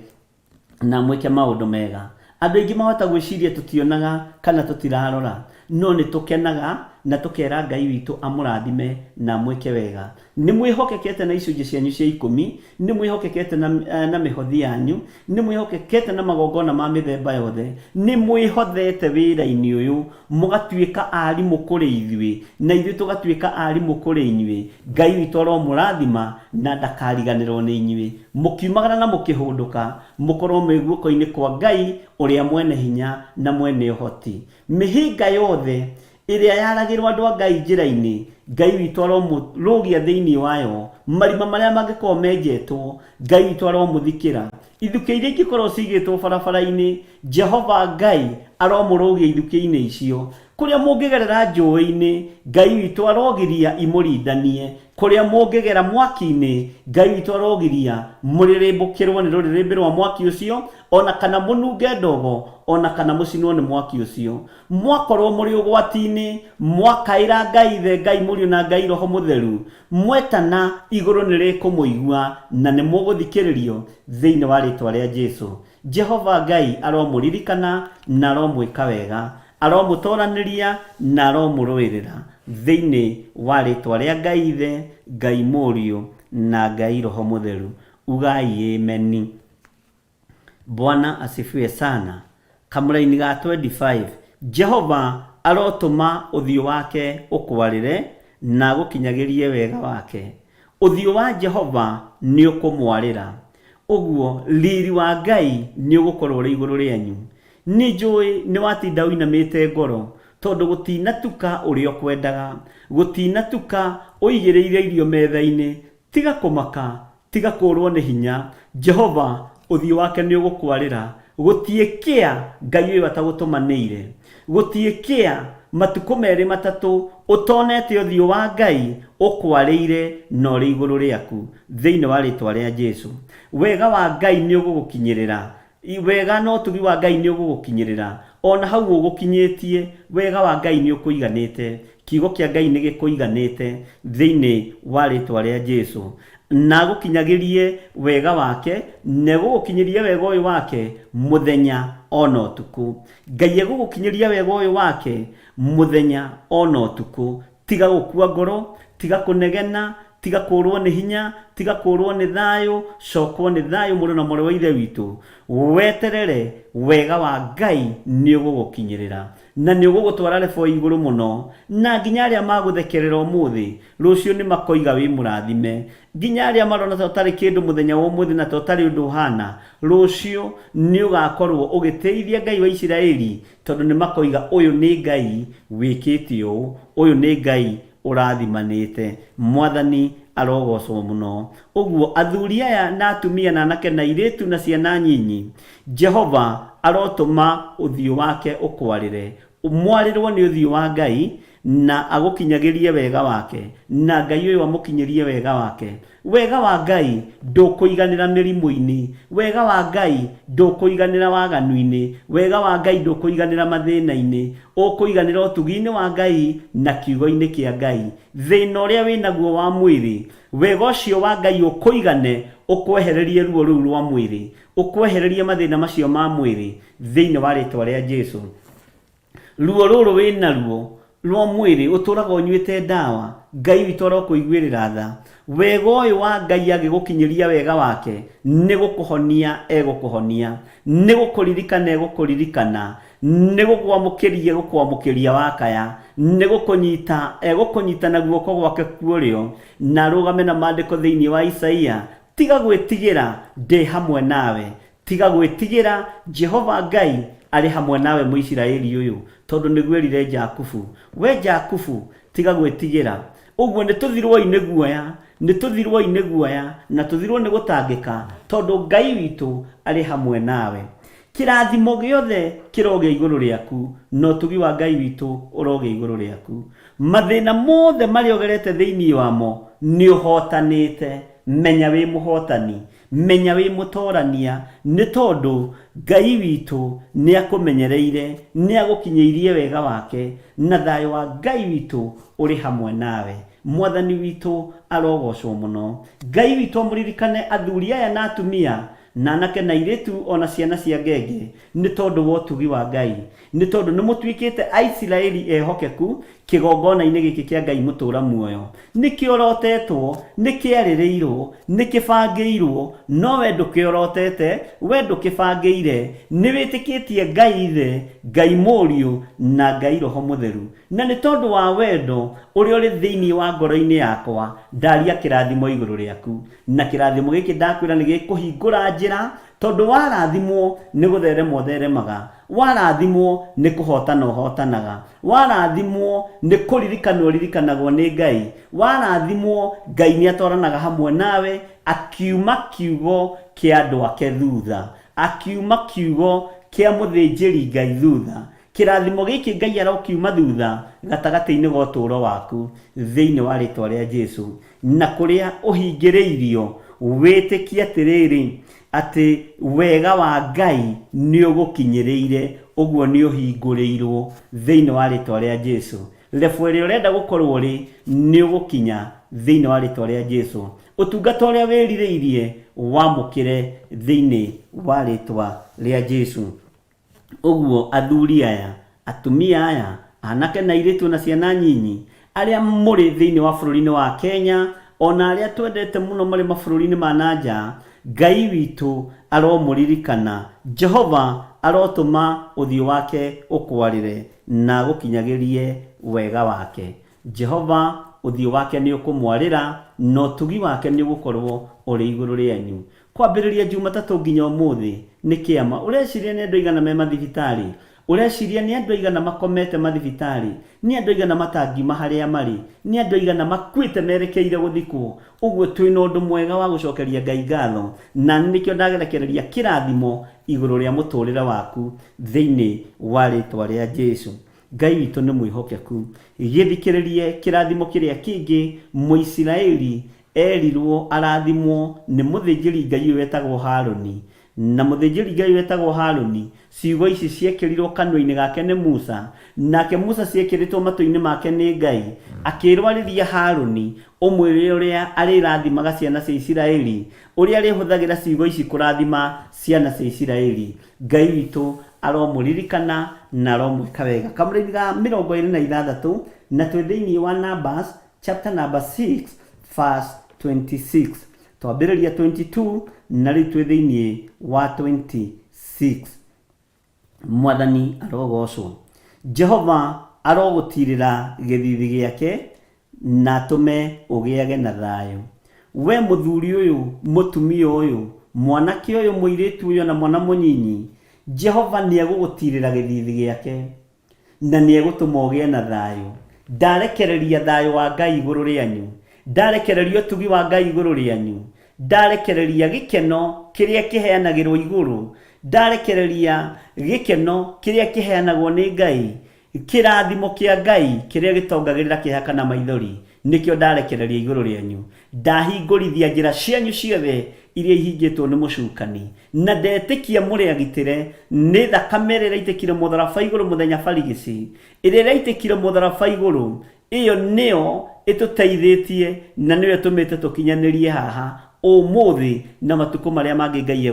na amwĩke maũndũ mega. Andũ aingĩ mahota gwĩciria tũtionaga kana tũtirarora, no nĩ tũkenaga na tũkera Ngai witũ amũrathime na amwĩke wega. Nĩ mwĩhokekete na icunjĩ cianyu cia ikũmi, nĩ mwĩhokekete na, na mĩhothi yanyu, nĩ mwĩhokekete na magongona ma mĩthemba yothe, nĩ mwĩhothete wĩra-inĩ ũyũ, mũgatuĩka arimũ kũrĩ ithuĩ, na ithuĩ tũgatuĩka arimũ kũrĩ inyuĩ. Ngai witũ aromũrathima na ndakariganĩrwo nĩ inyuĩ. Mũkiumagara na mũkĩhũndũka, mũkorwo mwĩ guoko-inĩ kwa Ngai ũrĩa mwene hinya na mwene ũhoti. Mĩhĩnga yothe ĩrĩa yaragĩrwo andũ a Ngai njĩra-inĩ, Ngai witũ aromũrũgia thĩinĩ wayo. Marima marĩa mangĩkorwo menjetwo, Ngai witũ aromũthikĩra. Ithukĩ iria ingĩkorwo cigĩtwo barabara-inĩ, Jehova Ngai aromũrũgia ithukĩ-inĩ icio. Kũrĩa mũngĩgerera njũĩ-inĩ, Ngai witũ arogiria imũrindanie. Kũrĩa mũngĩgera mwaki-inĩ, Ngai witũ arogiria mũrĩrĩmbũkĩrwo nĩ rũrĩrĩmbĩ rwa mwaki ũcio, o na kana mũnunge ndogo, o na kana mũcinwo nĩ mwaki ũcio. Mwakorwo mũrĩ ũgwati-inĩ, mwakaĩra Ngai Ithe, Ngai Mũriũ na Ngai Roho Mũtheru, mwetana, igũrũ nĩ rĩkũmũigua na nĩ mũgũthikĩrĩrio thĩinĩ wa rĩtwa rĩa Jesu. Jehova Ngai aromũririkana na aromwĩka wega, aromũtoranĩria na aromũrũĩrĩra thĩinĩ wa rĩtwa rĩa Ngai Ithe, Ngai Mũriũ na Ngai Roho Mũtheru. Ugai Ameni. Bwana asifiwe sana. Kamũraini ga 25 Jehova arotũma ũthiũ wake ũkwarĩre na agũkinyagĩrie wega wake. Ũthiũ wa Jehova nĩ ũkũmwarĩra. Ũguo riri wa Ngai nĩ ũgũkorwo ũrĩ igũrũ rĩanyu. Nĩ njũĩ nĩ watinda ũinamĩte ngoro tondũ gũtinatuka ũrĩa ũkwendaga. Gũtinatuka ũigĩrĩire irio metha-inĩ. Tiga kũmaka, tiga kũũrwo nĩ hinya, Jehova, ũthiũ wake nĩũgũkwarĩra. Gũtiĩ kĩa Ngai ũyũ atagũtũmanĩire. Gũtiĩ kĩa matukũ merĩ matatũ ũtonete ũthiũ wa Ngai ũkwarĩire na ũrĩ igũrũ rĩaku. Thĩinĩ wa rĩtwa rĩa Jesu. Wega wa Ngai nĩũgũgũkinyĩrĩra. Wega na ũtugi wa Ngai nĩũgũgũkinyĩrĩra. O na hau ũgũkinyĩtie, wega wa Ngai nĩũkũiganĩte. Kiugo kĩa Ngai nĩgĩkũiganĩte thĩinĩ wa rĩtwa rĩa Jesu. Na agũkinyagĩrie wega wake, na egũgũkinyĩria wega ũyũ wake mũthenya o na ũtukũ. Ngai egũgũkinyĩria wega ũyũ wake mũthenya o na ũtukũ. Tiga gũkua ngoro, tiga kũnegena, tiga kũrwo nĩ hinya, tiga kũrwo nĩ thayũ, cokwo nĩ thayũ mũrũ na mwarĩ wa Ithe witũ. Weterere wega wa Ngai nĩ ũgũgũkinyĩrĩra na nĩ ũgũgũtwara rebo igũrũ mũno, na nginya arĩa magũthekerera ũmũthĩ, rũciũ nĩ makoiga wĩ mũrathime. Nginya arĩa marona ta ũtarĩ kĩndũ mũthenya wa ũmũthĩ na ta ũtarĩ ũndũ ũhana, rũciũ nĩ ũgakorwo ũgĩtĩithia Ngai wa Isiraeli tondũ nĩ makoiga ũyũ nĩ Ngai wĩkĩte ũũ, ũyũ nĩ Ngai ũrathimanĩte. Mwathani arogocwo mũno. Ũguo athuri aya na atumia na anake na airĩtu na ciana nyinyi, Jehova arotũma ũthiũ wake ũkwarĩre. Mwarĩrwo nĩ ũthiũ wa Ngai, Na agũkinyagĩrie wega wake, na Ngai ũyũ amũkinyĩrie wega wake. Wega wa Ngai ndũkũiganĩra mĩrimũ-inĩ, wega wa Ngai ndũkũiganĩra waganu-inĩ, wega wa Ngai ndũkũiganĩra mathĩna-inĩ, ũkũiganĩra ũtugi-inĩ wa Ngai na kiugo-inĩ kĩa Ngai. Thĩna ũrĩa wĩnaguo wa mwĩrĩ, wega ũcio wa Ngai ũkũigane, ũkwehererie ruo rũu rwa mwĩrĩ, ũkwehererie mathĩna macio ma mwĩrĩ, thĩinĩ wa rĩtwa rĩa Jesu. Ruo rũrũ wĩ naruo rwa mwĩrĩ ũtũraga ũnyuĩte ndawa, Ngai witũ arokũiguĩrĩra tha. Wega ũyũ wa Ngai agĩgũkinyĩria wega wake, nĩ gũkũhonia egũkũhonia, nĩ gũkũririkana egũkũririkana, nĩ gũkwamũkĩria egũkwamũkĩria wakaya, nĩ gũkũnyita egũkũnyita na guoko gwake kwa ũrĩo, na arũgame na maandĩko thĩinĩ wa Isaia, tiga gwĩtigĩra, ndĩ hamwe nawe. Tiga gwĩtigĩra, Jehova Ngai arĩ hamwe nawe Mũisiraeli ũyũ, tondũ nĩguo erire Jakubu. We Jakubu, tiga gwĩtigĩra. Ũguo nĩ tũthirwoi nĩ guoya, nĩ tũthirwoi nĩ guoya, na tũthirwo nĩ gũtangĩka, tondũ Ngai witũ arĩ hamwe nawe. Kĩrathimo gĩothe kĩrogĩa igũrũ rĩaku, na ũtugi wa Ngai witũ ũrogĩa igũrũ rĩaku. Mathĩna mothe marĩa ũgerete thĩinĩ wamo, nĩ ũhotanĩte. Menya wĩ mũhotani. Menya wĩ mũtorania, nĩ tondũ Ngai witũ nĩ akũmenyereire, nĩ agũkinyĩirie wega wake, na thayũ wa Ngai witũ ũrĩ hamwe nawe. Mwathani witũ arogocwo mũno. Ngai witũ amũririkane athuri aya na atumia, na anake na airĩtu o na ciana cia ngenge, nĩ tondũ wa ũtugi wa Ngai, nĩ tondũ nĩ mũtuĩkĩte Aisiraeli ehokeku kĩgongona-inĩ gĩkĩ kĩa Ngai mũtũũra muoyo. Nĩ kĩorotetwo, nĩ kĩarĩrĩirwo, nĩ kĩbangĩirwo, no we ndũkĩorotete, we ndũkĩbangĩire. Nĩ wĩtĩkĩtie Ngai Ithe, Ngai Mũriũ, na Ngai Roho Mũtheru. Na nĩ tondũ wa wendo ũrĩa ũrĩ thĩinĩ wa ngoro-inĩ yakwa, ndaria kĩrathimo igũrũ rĩaku. Na kĩrathimo gĩkĩ ndakwĩra nĩ gĩkũhingũra njĩra, tondũ warathimwo nĩ gũtherema ũtheremaga, warathimwo nĩ kũhotana ũhotanaga, warathimwo nĩ kũririkanwo ũririkanagwo nĩ Ngai, warathimwo Ngai nĩ atwaranaga hamwe nawe, akiuma kiugo kĩa andũ ake thutha, akiuma kiugo kĩa mũthĩnjĩri Ngai thutha. Kĩrathimo gĩkĩ Ngai arokiuma thutha gatagatĩ-inĩ ga ũtũũro waku thĩinĩ wa rĩtwa rĩa Jesu. Na kũrĩa ũhingĩrĩirio, wĩtĩkie atĩrĩrĩ, atĩ wega wa Ngai nĩ ũgũkinyĩrĩire, ũguo nĩ ũhingũrĩirwo thĩinĩ wa rĩtwa rĩa Jesu. Level ĩrĩa ũrenda gũkorwo ũrĩ, nĩ ũgũkinya thĩinĩ wa rĩtwa rĩa Jesu. Ũtungata ũrĩa wĩrirĩirie, wamũkĩre thĩinĩ wa rĩtwa rĩa Jesu. Ũguo athuri aya, atumia aya, anake na airĩtu na ciana nyinyi, arĩa mũrĩ thĩinĩ wa bũrũri-inĩ wa Kenya, ona arĩa twendete mũno marĩ mabũrũri-inĩ ma na nja, Ngai witũ aromũririkana, Jehova arotũma ũthiũ wake ũkwarĩre na agũkinyagĩrie wega wake. Jehova ũthiũ wake nĩũkũmwarĩra, na ũtugi wake nĩũgũkorwo ũrĩ igũrũ rĩanyu. Kwambĩrĩria Jumatatũ nginya ũmũthĩ nĩ kĩama. Ũreciria nĩ andũ aigana me mathibitarĩ? Ũreciria nĩ andũ aigana makomete mathibitarĩ? Nĩ andũ aigana matangiuma harĩa marĩ? Nĩ andũ aigana makuĩte merekeire gũthikwo? Ũguo twĩna ũndũ mwega wa gũcokeria Ngai ngatho, na nĩkĩo ndarekereria kĩrathimo igũrũ rĩa mũtũrĩre waku thĩinĩ wa rĩtwa rĩa Jesu. Ngai witũ nĩ mwĩhokeku. Gĩthikĩrĩrie kĩrathimo kĩrĩa kĩngĩ Mũisiraeli eerirwo arathimwo nĩ mũthĩnjĩri-Ngai ũyũ wetagwo Harũni. Na mũthĩnjĩri-Ngai ũyũ wetagwo Harũni, ciugo ici ciekĩrirwo kanua-inĩ gake nĩ Musa, nake Musa ciekĩrĩtwo matũ-inĩ make nĩ Ngai, akĩĩrwo arĩrie Harũni, ũmwĩre ũrĩa arĩrathimaga ciana cia Isiraeli, ũrĩa arĩhũthagĩra ciugo ici kũrathima ciana cia Isiraeli. Ngai witũ aromũririkana na aromwĩka wega. Kamũraini ga 26, na twĩ thĩinĩ wa Numbers chapter number 6 verse 26. Twambĩrĩria 22 na rĩu twĩ thĩinĩ wa 26. Mwathani arogocwo. Jehova arogũtiirĩra gĩthiithi gĩake na atũme ũgĩage na thayũ. We mũthuri ũyũ, mũtumia ũyũ, mwanake ũyũ, mũirĩtu ũyũ na mwana mũnyinyi, Jehova nĩ egũgũtiirĩra gĩthiithi gĩake na nĩ egũtũma ũgĩe na thayũ. Ndarekereria thayũ wa Ngai igũrũ rĩanyu. Ndarekereria ũtugi wa Ngai igũrũ rĩanyu. Ndarekereria gĩkeno kĩrĩa kĩheanagĩrwo igũrũ. Ndarekereria gĩkeno kĩrĩa kĩheanagwo nĩ Ngai. Kĩrathimo kĩa Ngai kĩrĩa gĩtongagĩrĩra kĩeha kana maithori nĩkĩo ndarekereria igũrũ rĩanyu. Ndahingũrithia njĩra cianyu ciothe iria ihingĩtwo nĩ mũcukani, na ndetĩkia mũrĩ agitĩre nĩ thakame ĩrĩa ĩraitĩkire mũtharaba igũrũ mũthenya barigici, ĩrĩa ĩraitĩkire mũtharaba igũrũ, ĩyo nĩyo ĩtũteithĩtie na nĩyo ĩtũmĩte tũkinyanĩrie haha ũmũthĩ na matukũ marĩa mangĩ Ngai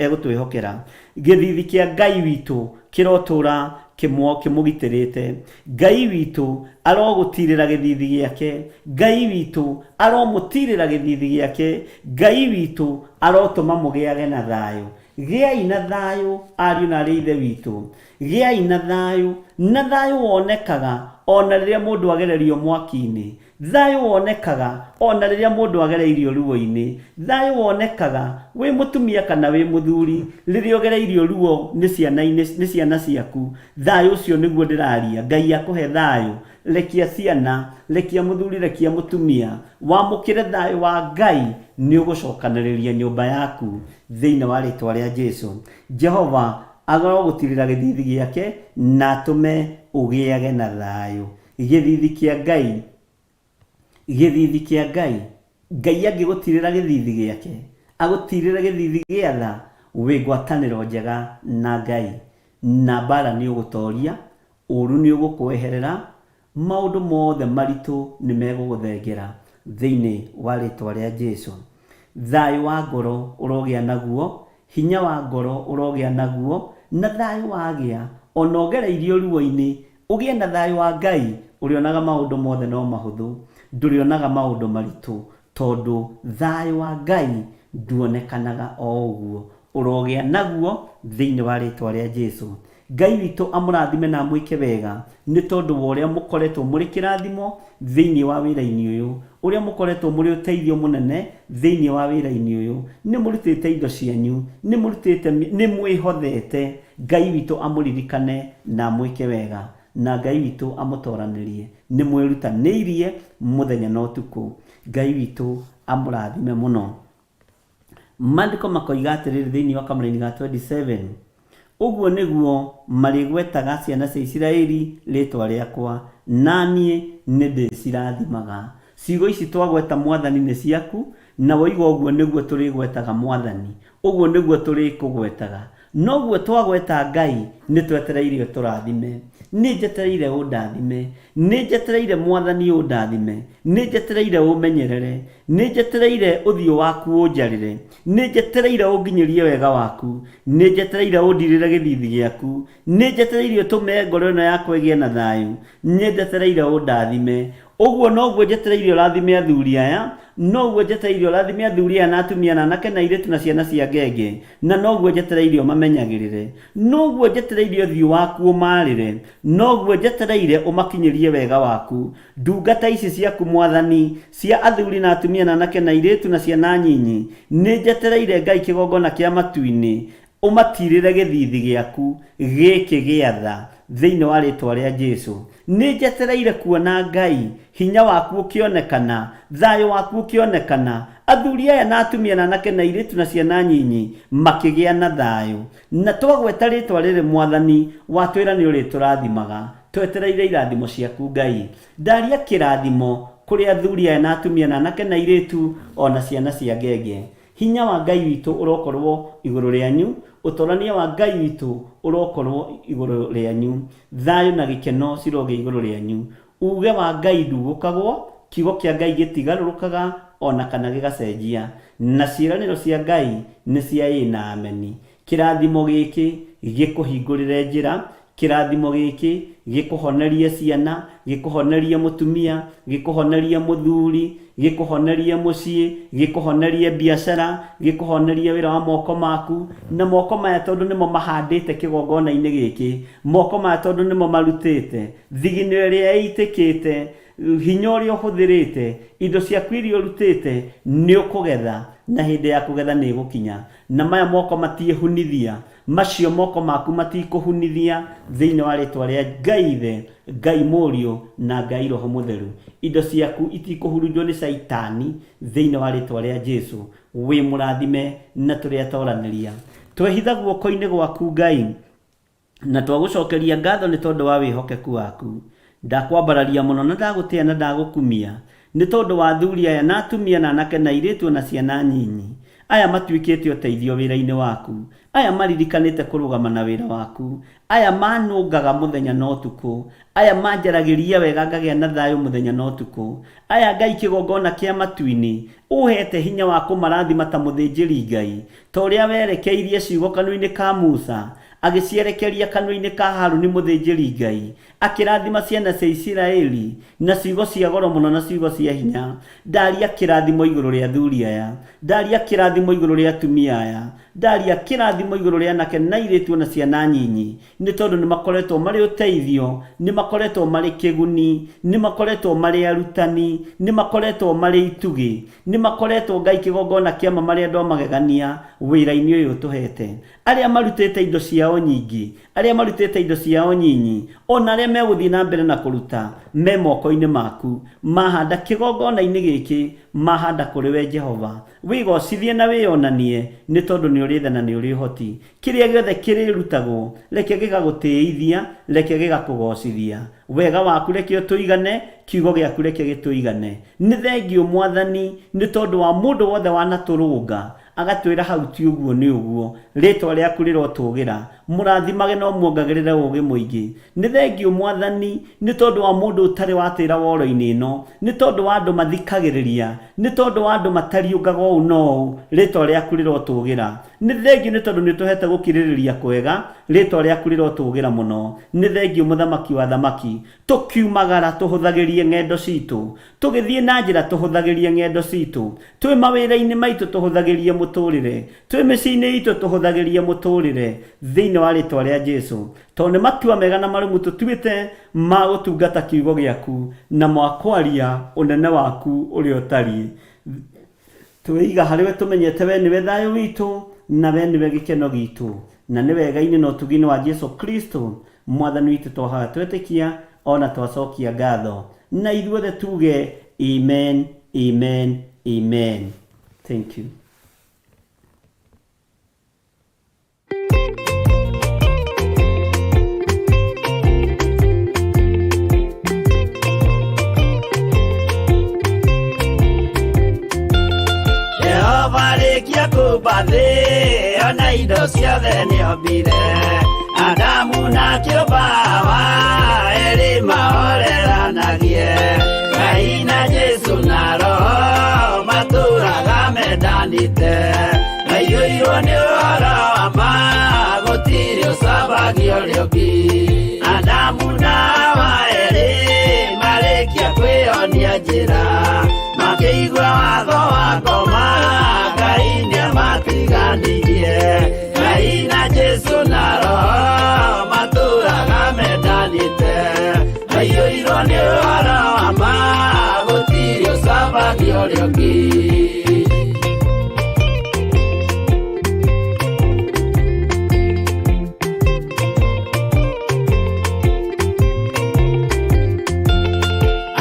egũtwĩhokera. Gĩthithi kĩa Ngai witũ kĩrotũra kĩmũgitĩrĩte. Ngai witũ arogũtirĩra gĩthithi gĩake. Ngai witũ aromũtirĩra gĩthithi gĩake. Ngai witũ arotũma mũgĩage na thayũ. Gĩai na thayũ ariũ na aarĩ a Ithe witũ. Gĩai na thayũ. Na thayũ wonekaga o na rĩrĩa mũndũ agererio mwaki-inĩ. Thayũ wonekaga o na rĩrĩa mũndũ agereirio ruo-inĩ. Thayũ wonekaga wĩ mũtumia kana wĩ mũthuri rĩrĩa ũgereirio ruo nĩ ciana-inĩ, nĩ ciana ciaku. Thayũ ũcio nĩguo ndĩraria. Ngai akũhe thayũ. Rekia ciana, rekia mũthuri, rekia mũtumia. Wamũkĩre thayũ wa Ngai nĩ ũgũcokanĩrĩria nyũmba yaku thĩinĩ wa rĩtwa rĩa Jesu. Jehova arogũtirĩra gĩthithi gĩake na atũme ũgĩage na thayũ. Gĩthithi kĩa Ngai, gĩthithi kĩa Ngai, Ngai angĩgũtirĩra gĩthithi gĩake, agũtirĩre gĩthithi gĩa tha, wĩ ngwatanĩro njega na Ngai, na mbara nĩ ũgũtoria, ũru nĩ ũgũkweherera, maũndũ mothe maritũ nĩ megũgũthengera thĩinĩ wa rĩtwa rĩa Jesu. Thayũ wa ngoro ũrogĩa naguo, hinya wa ngoro ũrogĩa naguo, na thayũ wagĩa, ona ũgereirio ruo-inĩ, Ũgĩe na thayũ wa Ngai, ũrĩonaga maũndũ mothe no mahũthũ, ndũrĩonaga maũndũ maritũ, tondũ thayũ wa Ngai nduonekanaga o ũguo. Ũrogĩa naguo thĩinĩ wa rĩtwa rĩa Jesu. Ngai witũ amũrathime na amwĩke wega nĩ tondũ wa ũrĩa mũkoretwo mũrĩ kĩrathimo thĩinĩ wa wĩra-inĩ ũyũ, ũrĩa mũkoretwo mũrĩ ũteithio mũnene thĩinĩ wa wĩra-inĩ ũyũ. Nĩ mũrutĩte indo cianyu, nĩ mũrutĩte, nĩ mwĩhothete Ngai witũ amũririkane na amwĩke wega, na Ngai witũ amũtoranĩrie. Nĩ mwĩrutanĩirie mũthenya na ũtukũ. Ngai witũ amũrathime mũno. Maandĩko makoiga atĩrĩrĩ thĩinĩ wa kamũraini ga 27, Ũguo nĩguo marĩgwetaga ciana cia Isiraeli rĩĩtwa rĩakwa, na niĩ nĩndĩcirathimaga. Ciugo ici twagweta Mwathani nĩ ciaku, na woiga ũguo nĩguo tũrĩgwetaga Mwathani, ũguo nĩguo tũrĩkũgwetaga. Noguo twagweta Ngai nĩ twetereire ũtũrathime. Nĩ njetereire ũndathime. Nĩ njetereire Mwathani ũndathime. Nĩ njetereire ũmenyerere. Nĩ njetereire ũthiũ waku ũnjarĩre. Nĩ njetereire ũnginyĩrie wega waku. Nĩ njetereire ũndirĩre gĩthithi gĩaku. Nĩ njetereire ũtũme ngoro ĩno yakwa ĩgĩe na thayũ. Nĩ njetereire ũndathime. Ũguo noguo njetereire ũrathime athuri aya, noguo njetereire ũrathime athuri aya na atumia na anake na airĩtu na ciana cia ngenge, na noguo njetereire ũmamenyagĩrĩre. Noguo njetereire ũthiũ waku ũmaarĩre, noguo njetereire ũmakinyĩrie wega waku. Ndungata ici ciaku, Mwathani, cia athuri na atumia na anake na airĩtu na ciana nyinyi, nĩ njetereire Ngai kĩgongona kĩa matu-inĩ, Ũmatirĩre gĩthithi gĩaku gĩkĩ gĩa tha, thĩinĩ wa rĩtwa rĩa Jesu. Nĩ njetereire kuona Ngai, hinya waku ũkĩonekana, thayũ waku ũkĩonekana, athuri aya na atumia na anake na airĩtu na ciana nyinyi makĩgĩa na thayũ. Na twagweta rĩtwa rĩrĩ Mwathani, watwĩra nĩ ũrĩtũrathimaga. Twetereire irathimo ciaku Ngai. Ndaria kĩrathimo kũrĩ athuri aya na atumia na anake na airĩtu o na ciana cia ngenge. Hinya wa Ngai witũ ũrokorwo igũrũ rĩanyu, ũtorania wa Ngai witũ ũrokorwo igũrũ rĩanyu, thayũ na gĩkeno cirogĩa igũrũ rĩanyu. Uuge wa Ngai ndugũkagwo, kiugo kĩa Ngai gĩtigarũrũkaga o na kana gĩgacenjia, na ciĩranĩro cia Ngai nĩ cia ĩĩ na ameni. Kĩrathimo gĩkĩ gĩkũhingũrĩre njĩra, kĩrathimo gĩkĩ gĩkũhonerie ciana, gĩkũhonerie mũtumia, gĩkũhonerie mũthuri, gĩkũhonerie mũciĩ, gĩkũhonerie biacara, gĩkũhonerie wĩra wa moko maku, na moko maya tondũ nĩmo mahandĩte kĩgongona-inĩ gĩkĩ, moko maya tondũ nĩmo marutĩte, thigino ĩrĩa ĩitĩkĩte, hinya ũrĩa ũhũthĩrĩte, indo ciaku iria ũrutĩte, nĩ ũkũgetha, na hĩndĩ ya kũgetha nĩ ĩgũkinya. Na maya moko matiĩhunithia, macio moko maku matikũhunithia, thĩinĩ wa rĩtwa rĩa Ngai Ithe, Ngai Mũriũ, na Ngai Roho Mũtheru. Indo ciaku itikũhurunjwo nĩ Caitani, thĩinĩ wa rĩtwa rĩa Jesu. Wĩ mũrathime na tũrĩ atoranĩria. Twehitha guoko-inĩ gwaku Ngai. Na twagũcokeria ngatho nĩ tondũ wa wĩhokeku waku. Ndakwambararia mũno na ndagũtĩa na ndagũkumia nĩ tondũ wa athuri aya na atumia na anake na airĩtu o na ciana nyinyi, aya matuĩkĩte ũteithio wĩra-inĩ waku, aya maririkanĩte kũrũgama na wĩra waku, aya manũngaga mũthenya na ũtukũ, aya manjaragĩria wega ngagĩa na thayũ mũthenya na ũtukũ, aya Ngai kĩgongona kĩa matu-inĩ, ũhete hinya wa kũmarathima ta mũthĩnjĩri Ngai, ta ũrĩa werekeirie ciugo kanua-inĩ ka Musa, agĩcierekeria kanua-inĩ ka Haruni mũthĩnjĩri-Ngai, akĩrathima ciana cia Isiraeli na ciugo cia goro mũno na ciugo cia hinya. Ndaria kĩrathimo igũrũ rĩa athuri aya, ndaria kĩrathimo igũrũ rĩa atumia aya, ndaria kĩrathimo igũrũ rĩa anake na airĩtu o na ciana nyinyi, nĩ tondũ nĩ makoretwo marĩ ũteithio, nĩ makoretwo marĩ kĩguni, nĩ makoretwo marĩ arutani, nĩ makoretwo marĩ itugĩ, nĩ makoretwo Ngai kĩgongona kĩa ma marĩ andũ a magegania wĩra-inĩ ũyũ ũtũhete. Arĩa marutĩte indo ciao nyingĩ, arĩa marutĩte indo ciao nyinyi, o na arĩa megũthiĩ na mbere na kũruta, me moko-inĩ maku. Mahanda kĩgongona-inĩ gĩkĩ, mahanda kũrĩ we Jehova. Wĩgocithie na wĩonanie, nĩ tondũ nĩ ũrĩ tha na nĩ ũrĩ ũhoti. Kĩrĩa gĩothe kĩrĩrutagwo, reke gĩgagũtĩithia, reke gĩgakũgocithia. Wega waku reke ũtũigane, kiugo gĩaku reke gĩtũigane. Nĩ thengiũ Mwathani, nĩ tondũ wa mũndũ wothe wanatũrũnga, Agatwĩra hau ti ũguo nĩ ũguo. Rĩtwa rĩaku rĩrotũgĩra. Mũrathimage na ũmuongagĩrĩre ũũgĩ mũingĩ. Nĩ thengiũ Mwathani, nĩ tondũ wa mũndũ ũtarĩ watĩra woro-inĩ ĩno, nĩ tondũ wa andũ mathikagĩrĩria, nĩ tondũ wa andũ matariũngaga ũũ na ũũ, rĩtwa rĩaku rĩrotũgĩra. Nĩ thengiũ nĩ tondũ nĩ ũtũhete gũkirĩrĩria kwega, rĩtwa rĩaku rĩrotũgĩra mũno. Nĩ thengiũ Mũthamaki wa athamaki. Tũkiumagara tũhũthagĩrie ng'endo citũ, tũgĩthiĩ na njĩra tũhũthagĩrie ng'endo citũ, twĩ mawĩra-inĩ maitũ tũhũthagĩrie mũtũrĩre, twĩ mĩciĩ-inĩ itũ tũhũthagĩrie mũtũrĩre, thĩinĩ wa rĩtwa rĩa Jesu. Tondũ nĩ matua mega na marũmu tũtuĩte ma gũtungata kiugo gĩaku na ma kwaria ũnene waku ũrĩa ũtariĩ. Twĩiga harĩ we tũmenyete we nĩwe thayũ witũ na we nĩwe gĩkeno gitũ, na nĩ wega-inĩ na ũtugi-inĩ wa Jesu Kristo Mwathani witũ twahoya twetĩkia o na twacokia ngatho. Na ithuothe tuge amen, amen, amen. Thank you. Jehova rĩkia kũmba thĩ ona indo ciothe nĩombire Adamu na kĩũmba Hawa erĩ mahoreranagie Ngai na Jesu na Roho matũraga mendanĩte Maiyũirwo nĩ ũhoro wa ma gũtirĩ ũcambagio ũrĩa ũngĩ Adamu na Hawa erĩ marĩkia kwĩyonia njĩra makĩigua watho wa ngoma Ngai nĩamatiganirie Ngai na Jesu na Roho matũraga mendanĩte maiyũirwo nĩ ũhoro wa ma gũtirĩ ũcambagio ũrĩa ũngĩ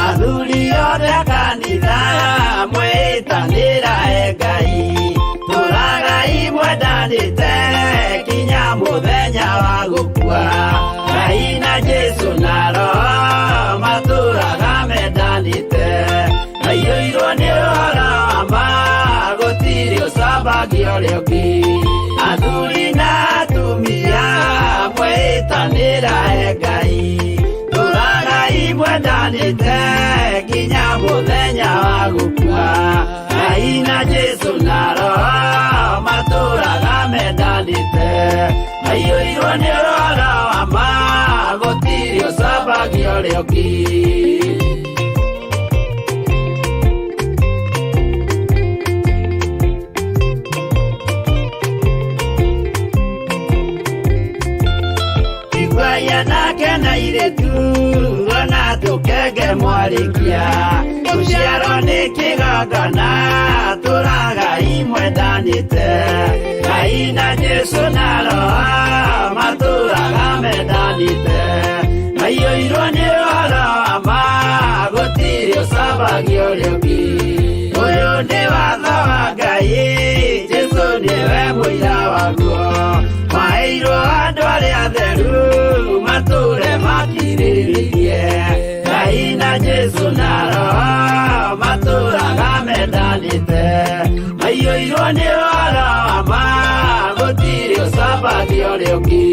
Athuri othe a kanitha mwĩtanĩra e Ngai tũragai mwendanĩte kinya mũthenya wa gũkua Ngai na Jesu na Roho matũraga mendanĩte maiyũirwo nĩ ũhoro wa ma gũtirĩ ũcambagio ũrĩa ũngĩ athuri na atumia mwĩtanĩra e Ngai tũragai mwendanĩte nginya mũthenya wa gũkua Ngai na Jesu na Roho matũraga mendanĩte maiyũirwo nĩ ũhoro wa ma gũtirĩ ũcambagio ũrĩa ũngĩ Iguai anake na airĩtu ona tũkenge mwarĩkia gũciarwo nĩ kĩgongona tũragai mwendanĩte Ngai na Jesu na Roho matũraga mendanĩte maiyũirwo nĩ ũhoro wa ma gũtirĩ ũcambagio ũrĩa ũngĩ ũyũ nĩ watho wa Ngai Jesu nĩwe mũira waguo maheirwo andũ arĩa atheru Mendanĩte maiyũirwo nĩ ũhoro wa ma gũtirĩ ũcambagia ũrĩa ũngĩ.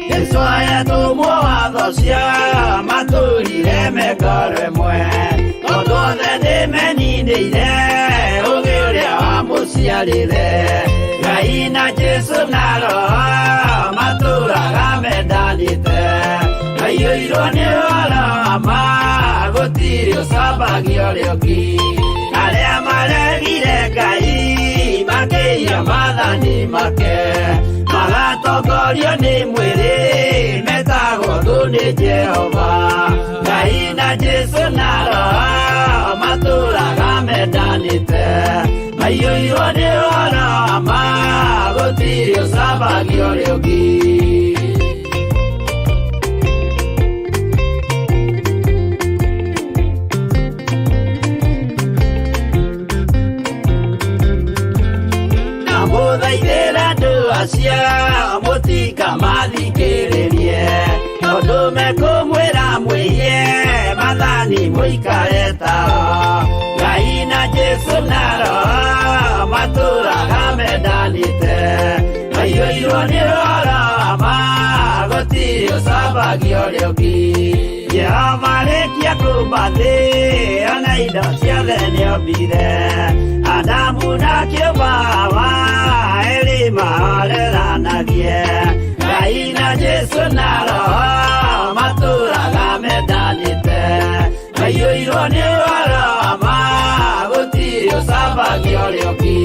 Jesu ayatũmwo watho cia matũrire mekore mwe tondũ othe nĩmeninĩire ũgĩ ũrĩa wamũciarire. Ngai na Jesu na Roho matũraga mendanĩte maiyũirwo nĩ ũhoro wa ma gũtirĩ ũcambagia ũrĩa ũngĩ. Arĩa maregire Ngai makĩiya maathani make magatongorio nĩ mwĩrĩ metagwo thũ nĩ Jehova. Ngai na Jesu na Roho matũraga mendanĩte maiyũirwo nĩ ũhoro wa ma gũtirĩ ũcambagia ũrĩa ũngĩ. Ndamũthaithĩra andũ acio mũtikamathikĩrĩrie tondũ mekũmwĩra mwĩiye maathani mũikare tao. Ngai na Jesu na Roho matũraga mendanĩte maiyũirwo nĩ ũhoro wa ma gũtirĩ ũcambagia ũrĩa ũngĩ. Jehova arĩkia kũmba thĩ ona indo ciothe nĩombire Adamu na kĩũmba Hawa erĩ mahoreranagie. Ngai na Jesu na Roho matũraga mendanĩte maiyũirwo nĩ ũhoro wa ma gũtirĩ ũcambagia ũrĩa ũngĩ.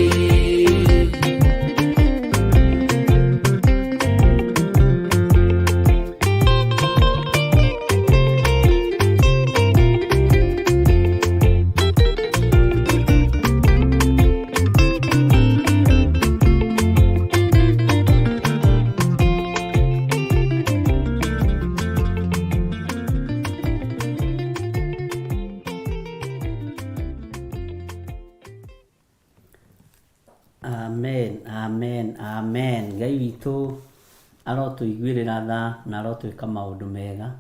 Amen, amen, amen. Ngai witũ arotũiguĩrĩra tha na arotwĩka maũndũ mega.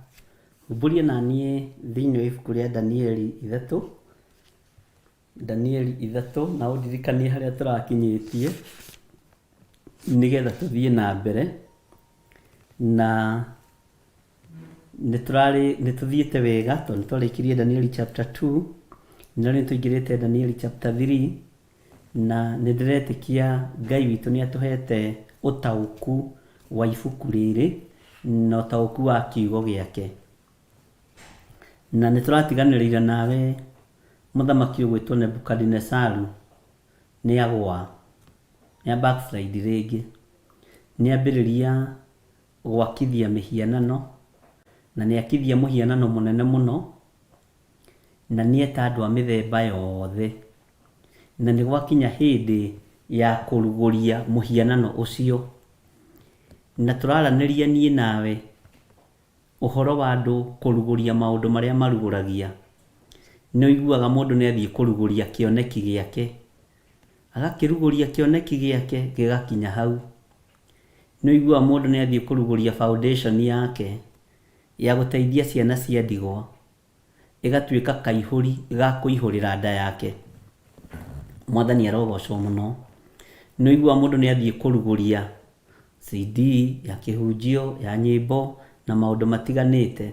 Humbũria na niĩ thĩinĩ wa ibuku rĩa Danieli 3, Danieli 3, na ũndirikanie harĩa tũrakinyĩtie nĩgetha tũthiĩ na mbere. Na nĩ tũthiĩte wega tondũ nĩ twarĩkirie Danieli chapter 2, na rĩu nĩ tũingĩrĩte Danieli chapter 3, na nĩ ndĩretĩkia Ngai witũ nĩ atũhete ũtaũku wa ibuku rĩrĩ na ũtaũku wa kiugo gĩake. Na nĩ tũratiganĩrĩire nawe mũthamaki ũgwĩtwo Nebukadinesaru nĩ agũa, nĩ a backslide rĩngĩ, nĩ ambĩrĩria gwakithia mĩhianano, na nĩ akithia mũhianano mũnene mũno, na nĩ eta andũ a mĩthemba yothe, na nĩ gwakinya hĩndĩ ya kũrugũria mũhianano ũcio. Na tũraranĩria niĩ nawe ũhoro wa andũ kũrugũria maũndũ marĩa marugũragia. Nĩ ũiguaga mũndũ nĩ athiĩ kũrugũria kĩoneki gĩake, agakĩrugũria kĩoneki gĩake gĩgakinya hau. Nĩ ũiguaga mũndũ nĩ athiĩ kũrugũria foundation yake ya gũteithia ciana cia ndigwa, ĩgatuĩka kaihũri ga kũihũrĩra nda yake. Mwathani arogocwo mũno. Nĩ ũiguaga mũndũ nĩ athiĩ kũrugũria CD ya kĩhunjio, ya nyĩmbo na maũndũ matiganĩte.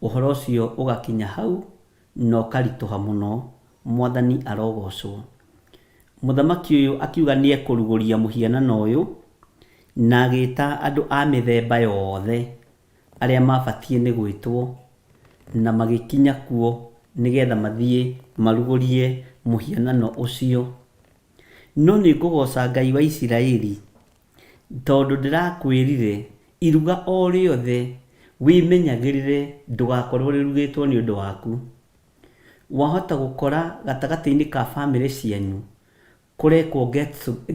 Ũhoro ũcio ũgakinya hau na ũkaritũha mũno. Mwathani arogocwo. Mũthamaki ũyũ akiuga nĩ ekũrugũria mũhianano ũyũ, na agĩta andũ a mĩthemba yothe arĩa mabatiĩ nĩ gwĩtwo, na magĩkinya kuo nĩgetha mathiĩ marugũrie mũhianano ũcio. No nĩ ngũgooca Ngai wa Isiraeli, tondũ ndĩrakwĩrire iruga o rĩothe wĩmenyagĩrĩre ndũgakorwo rĩrugĩtwo nĩ ũndũ waku. Wahota gũkora gatagatĩ-inĩ ka bamĩrĩ cianyu kũrekwo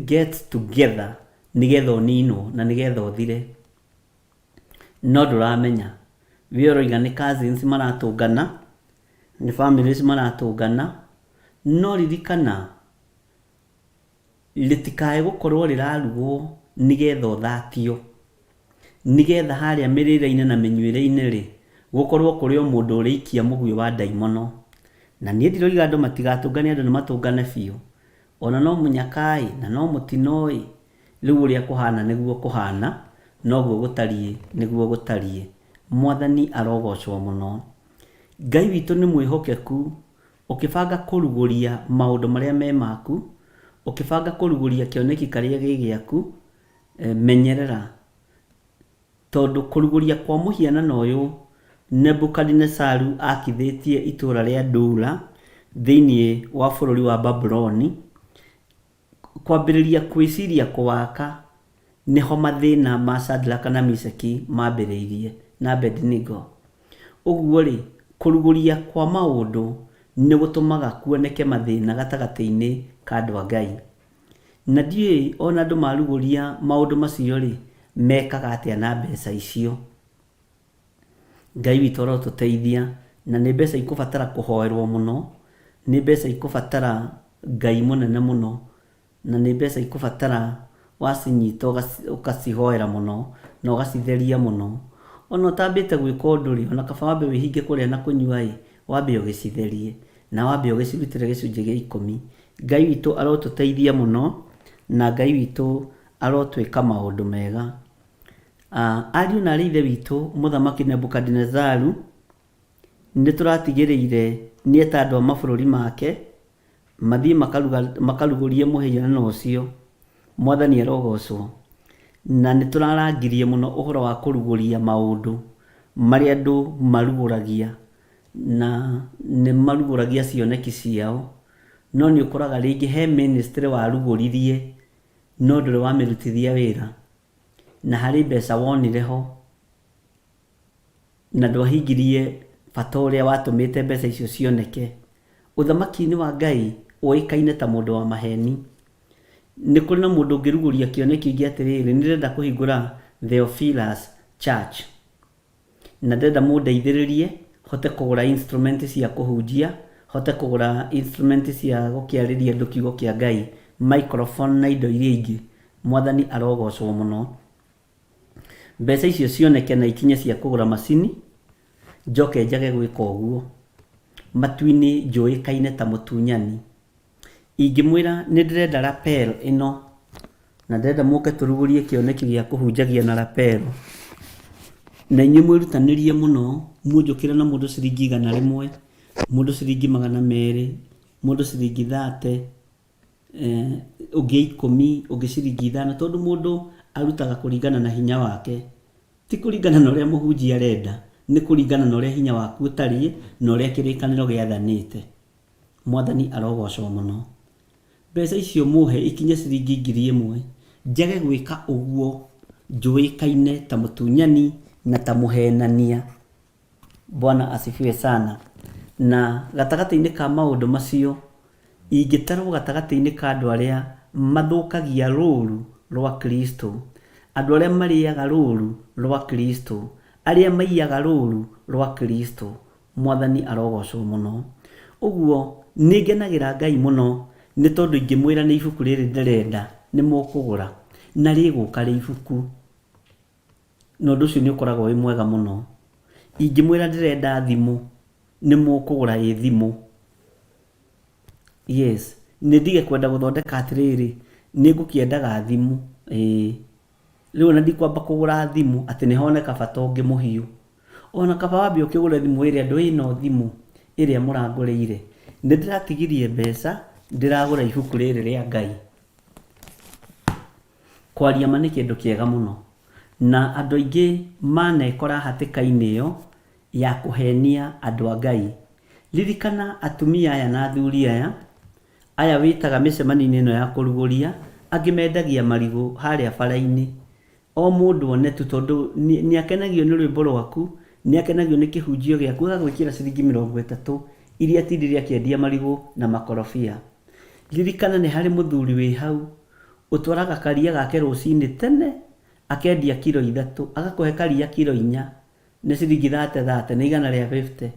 get together nĩgetha ũninwo na nĩgetha ũthire. No ndũramenya. We ũroiga nĩ cousins maratũngana, nĩ families maratũngana, no ririkana Rĩtikae gũkorwo rĩrarugwo nĩgetha ũthatio. Nĩgetha harĩa mĩrĩre-inĩ na mĩnyuĩre-inĩ-rĩ, gũkorwo kũrĩ o mũndũ ũrĩikia mũguĩ wa ndaimono. Na niĩ ndiroiga andũ matigatũngane, andũ nĩmatũngane biũ. Ona no mũnyaka-ĩ, na no mũtino-ĩ, rĩu ũrĩa kũhana nĩguo kũhana, noguo gũtariĩ nĩguo gũtariĩ. Mwathani arogocwo mũno. Ngai witũ nĩ mwĩhokeku, ũkĩbanga kũrugũria maũndũ marĩa me maku, ũkĩbanga kũrugũria kĩoneki karĩa gĩ gĩaku, menyerera. Tondũ kũrugũria kwa mũhianano ũyũ Nebukadinesaru aakithĩtie itũũra rĩa Dura thĩinĩ wa bũrũri wa Babuloni, kwambĩrĩria kwĩciria kũwaka nĩho mathĩna ma Shadraka na Mishaki mambĩrĩirie na Abednego. Ũguo-rĩ, kũrugũria kwa maũndũ nĩ gũtũmaga kuoneke mathĩna gatagatĩ-inĩ ka andũ a Ngai. Na ndiũĩ o na andũ marugũria maũndũ macio-rĩ, mekaga atĩa na mbeca icio. Ngai witũ arotũteithia, na nĩ mbeca ikũbatara kũhoerwo mũno, nĩ mbeca ikũbatara Ngai mũnene mũno, na nĩ mbeca ikũbatara wacinyita ũkacihoera mũno, na ũgacitheria mũno. Ona ũtambĩte gwĩka ũndũ-rĩ, ona kaba wambe wĩhinge kũrĩa na kũnyua-ĩ, wambe ũgĩcitherie, na wambe ũgĩcirutĩre gĩcunjĩ gĩa ikũmi. Ngai witũ arotũteithia mũno, na Ngai witũ arotwĩka maũndũ mega. Ariũ na aarĩ a Ithe witũ, Mũthamaki Nebukadinezaru nĩ tũratigĩrĩire nĩ eta andũ a mabũrũri make mathiĩ makarugũrie mũhianano ũcio. Mwathani arogocwo. Na nĩ tũrarangirie mũno ũhoro wa kũrugũria maũndũ marĩa andũ marugũragia, na nĩ marugũragia cioneki ciao, no nĩ ũkoraga rĩngĩ he ministry warugũririe no ndũrĩ wamĩrutithia wĩra. Na harĩ mbeca wonire ho, na ndwahingirie bata ũrĩa watũmĩte mbeca icio cioneke. Ũthamaki-inĩ wa Ngai ũĩkaine ta mũndũ wa maheni. Nĩ kũrĩ na mũndũ ũngĩrugũria kĩoneki oige atĩrĩrĩ, nĩ ndĩrenda kũhingũra Theophilus Church. Na ndĩrenda mũndeithĩrĩrie hote kũgũra instrument cia kũhunjia, hote kũgũra instrument cia gũkĩarĩria andũ kiugo kĩa Ngai, microphone na indo iria ingĩ. Mwathani arogocwo mũno. Mbeca icio cioneke na ikinye cia kũgũra macini, njoke njage gwĩka ũguo. Matu-inĩ njũĩkaine ta mũtunyani. Ingĩmwĩra nĩ ndĩrenda lapel ĩno, na ndĩrenda mũke tũrugũrie kĩoneki gĩa kũhunjagia na lapel, na inyuĩ mwĩrutanĩrie mũno, mũnjũkĩre na mũndũ ciringi 100, mũndũ ciringi 200, mũndũ ciringi 30, ũngĩ 10, ũngĩ ciringi 5, tondũ mũndũ arutaga kũringana na hinya wake. Ti kũringana na ũrĩa mũhunjia arenda, nĩ kũringana na ũrĩa hinya waku ũtariĩ, na ũrĩa kĩrĩkanĩro gĩathanĩte. Mwathani arogocwo mũno. Mbeca icio mũhe ikinye ciringi 1000, njage gwĩka ũguo njũĩkaine ta mũtunyani na ta mũhenania. Bwana asifiwe sana. Na gatagatĩ-inĩ ka maũndũ macio, ingĩtarwo gatagatĩ-inĩ ka andũ arĩa mathũkagia rũũru rwa Kristo, andũ arĩa marĩaga rũũru rwa Kristo, arĩa maiyaga rũũru rwa Kristo, Mwathani arogocwo mũno. Ũguo nĩ ngenagĩra Ngai mũno nĩ tondũ ingĩmwĩra nĩ ibuku rĩrĩ ndĩrenda nĩ mũkũgũra na rĩgũka rĩ ibuku. Na ũndũ ũcio nĩ ũkoragwo wĩ mwega mũno. Ingĩmwĩra ndĩrenda thimũ nĩ mũkũgũra ĩ thimũ. Yes, nĩ ndige kwenda gũthondeka atĩrĩrĩ, nĩ ngũkĩendaga thimũ ĩĩ. Rĩu ona ndikwamba kũgũra thimũ atĩ nĩ honeka bata ũngĩ mũhiũ. Ona kaba wambe ũkĩgũre thimũ ĩrĩa andũ ĩno thimũ ĩrĩa mũrangũrĩire. Nĩ ndĩratigirie mbeca ndĩragũra ibuku rĩrĩ rĩa Ngai. Kwaria ma nĩ kĩndũ kĩega mũno. Na andũ aingĩ manekora hatĩka-inĩ ĩyo ya kũhenia andũ a Ngai. Ririkana atumia aya na athuri aya, Aya wĩtaga mĩcemanio-inĩ ĩno ya kũrugũria, angĩ mendagia marigũ harĩa bara-inĩ. O mũndũ one tu tondũ nĩ akenagio nĩ rwĩmbo rwaku, nĩ akenagio nĩ kĩhunjio gĩaku, agagwĩkĩra ciringi 30 iria atindire akĩendia marigũ na makorobia. Ririkana nĩ harĩ mũthuri wĩ hau ũtwaraga karia gake rũcinĩ tene akendia kiro 3, agakũhe karia kiro 4 nĩ ciringi 30 30, nĩ 150,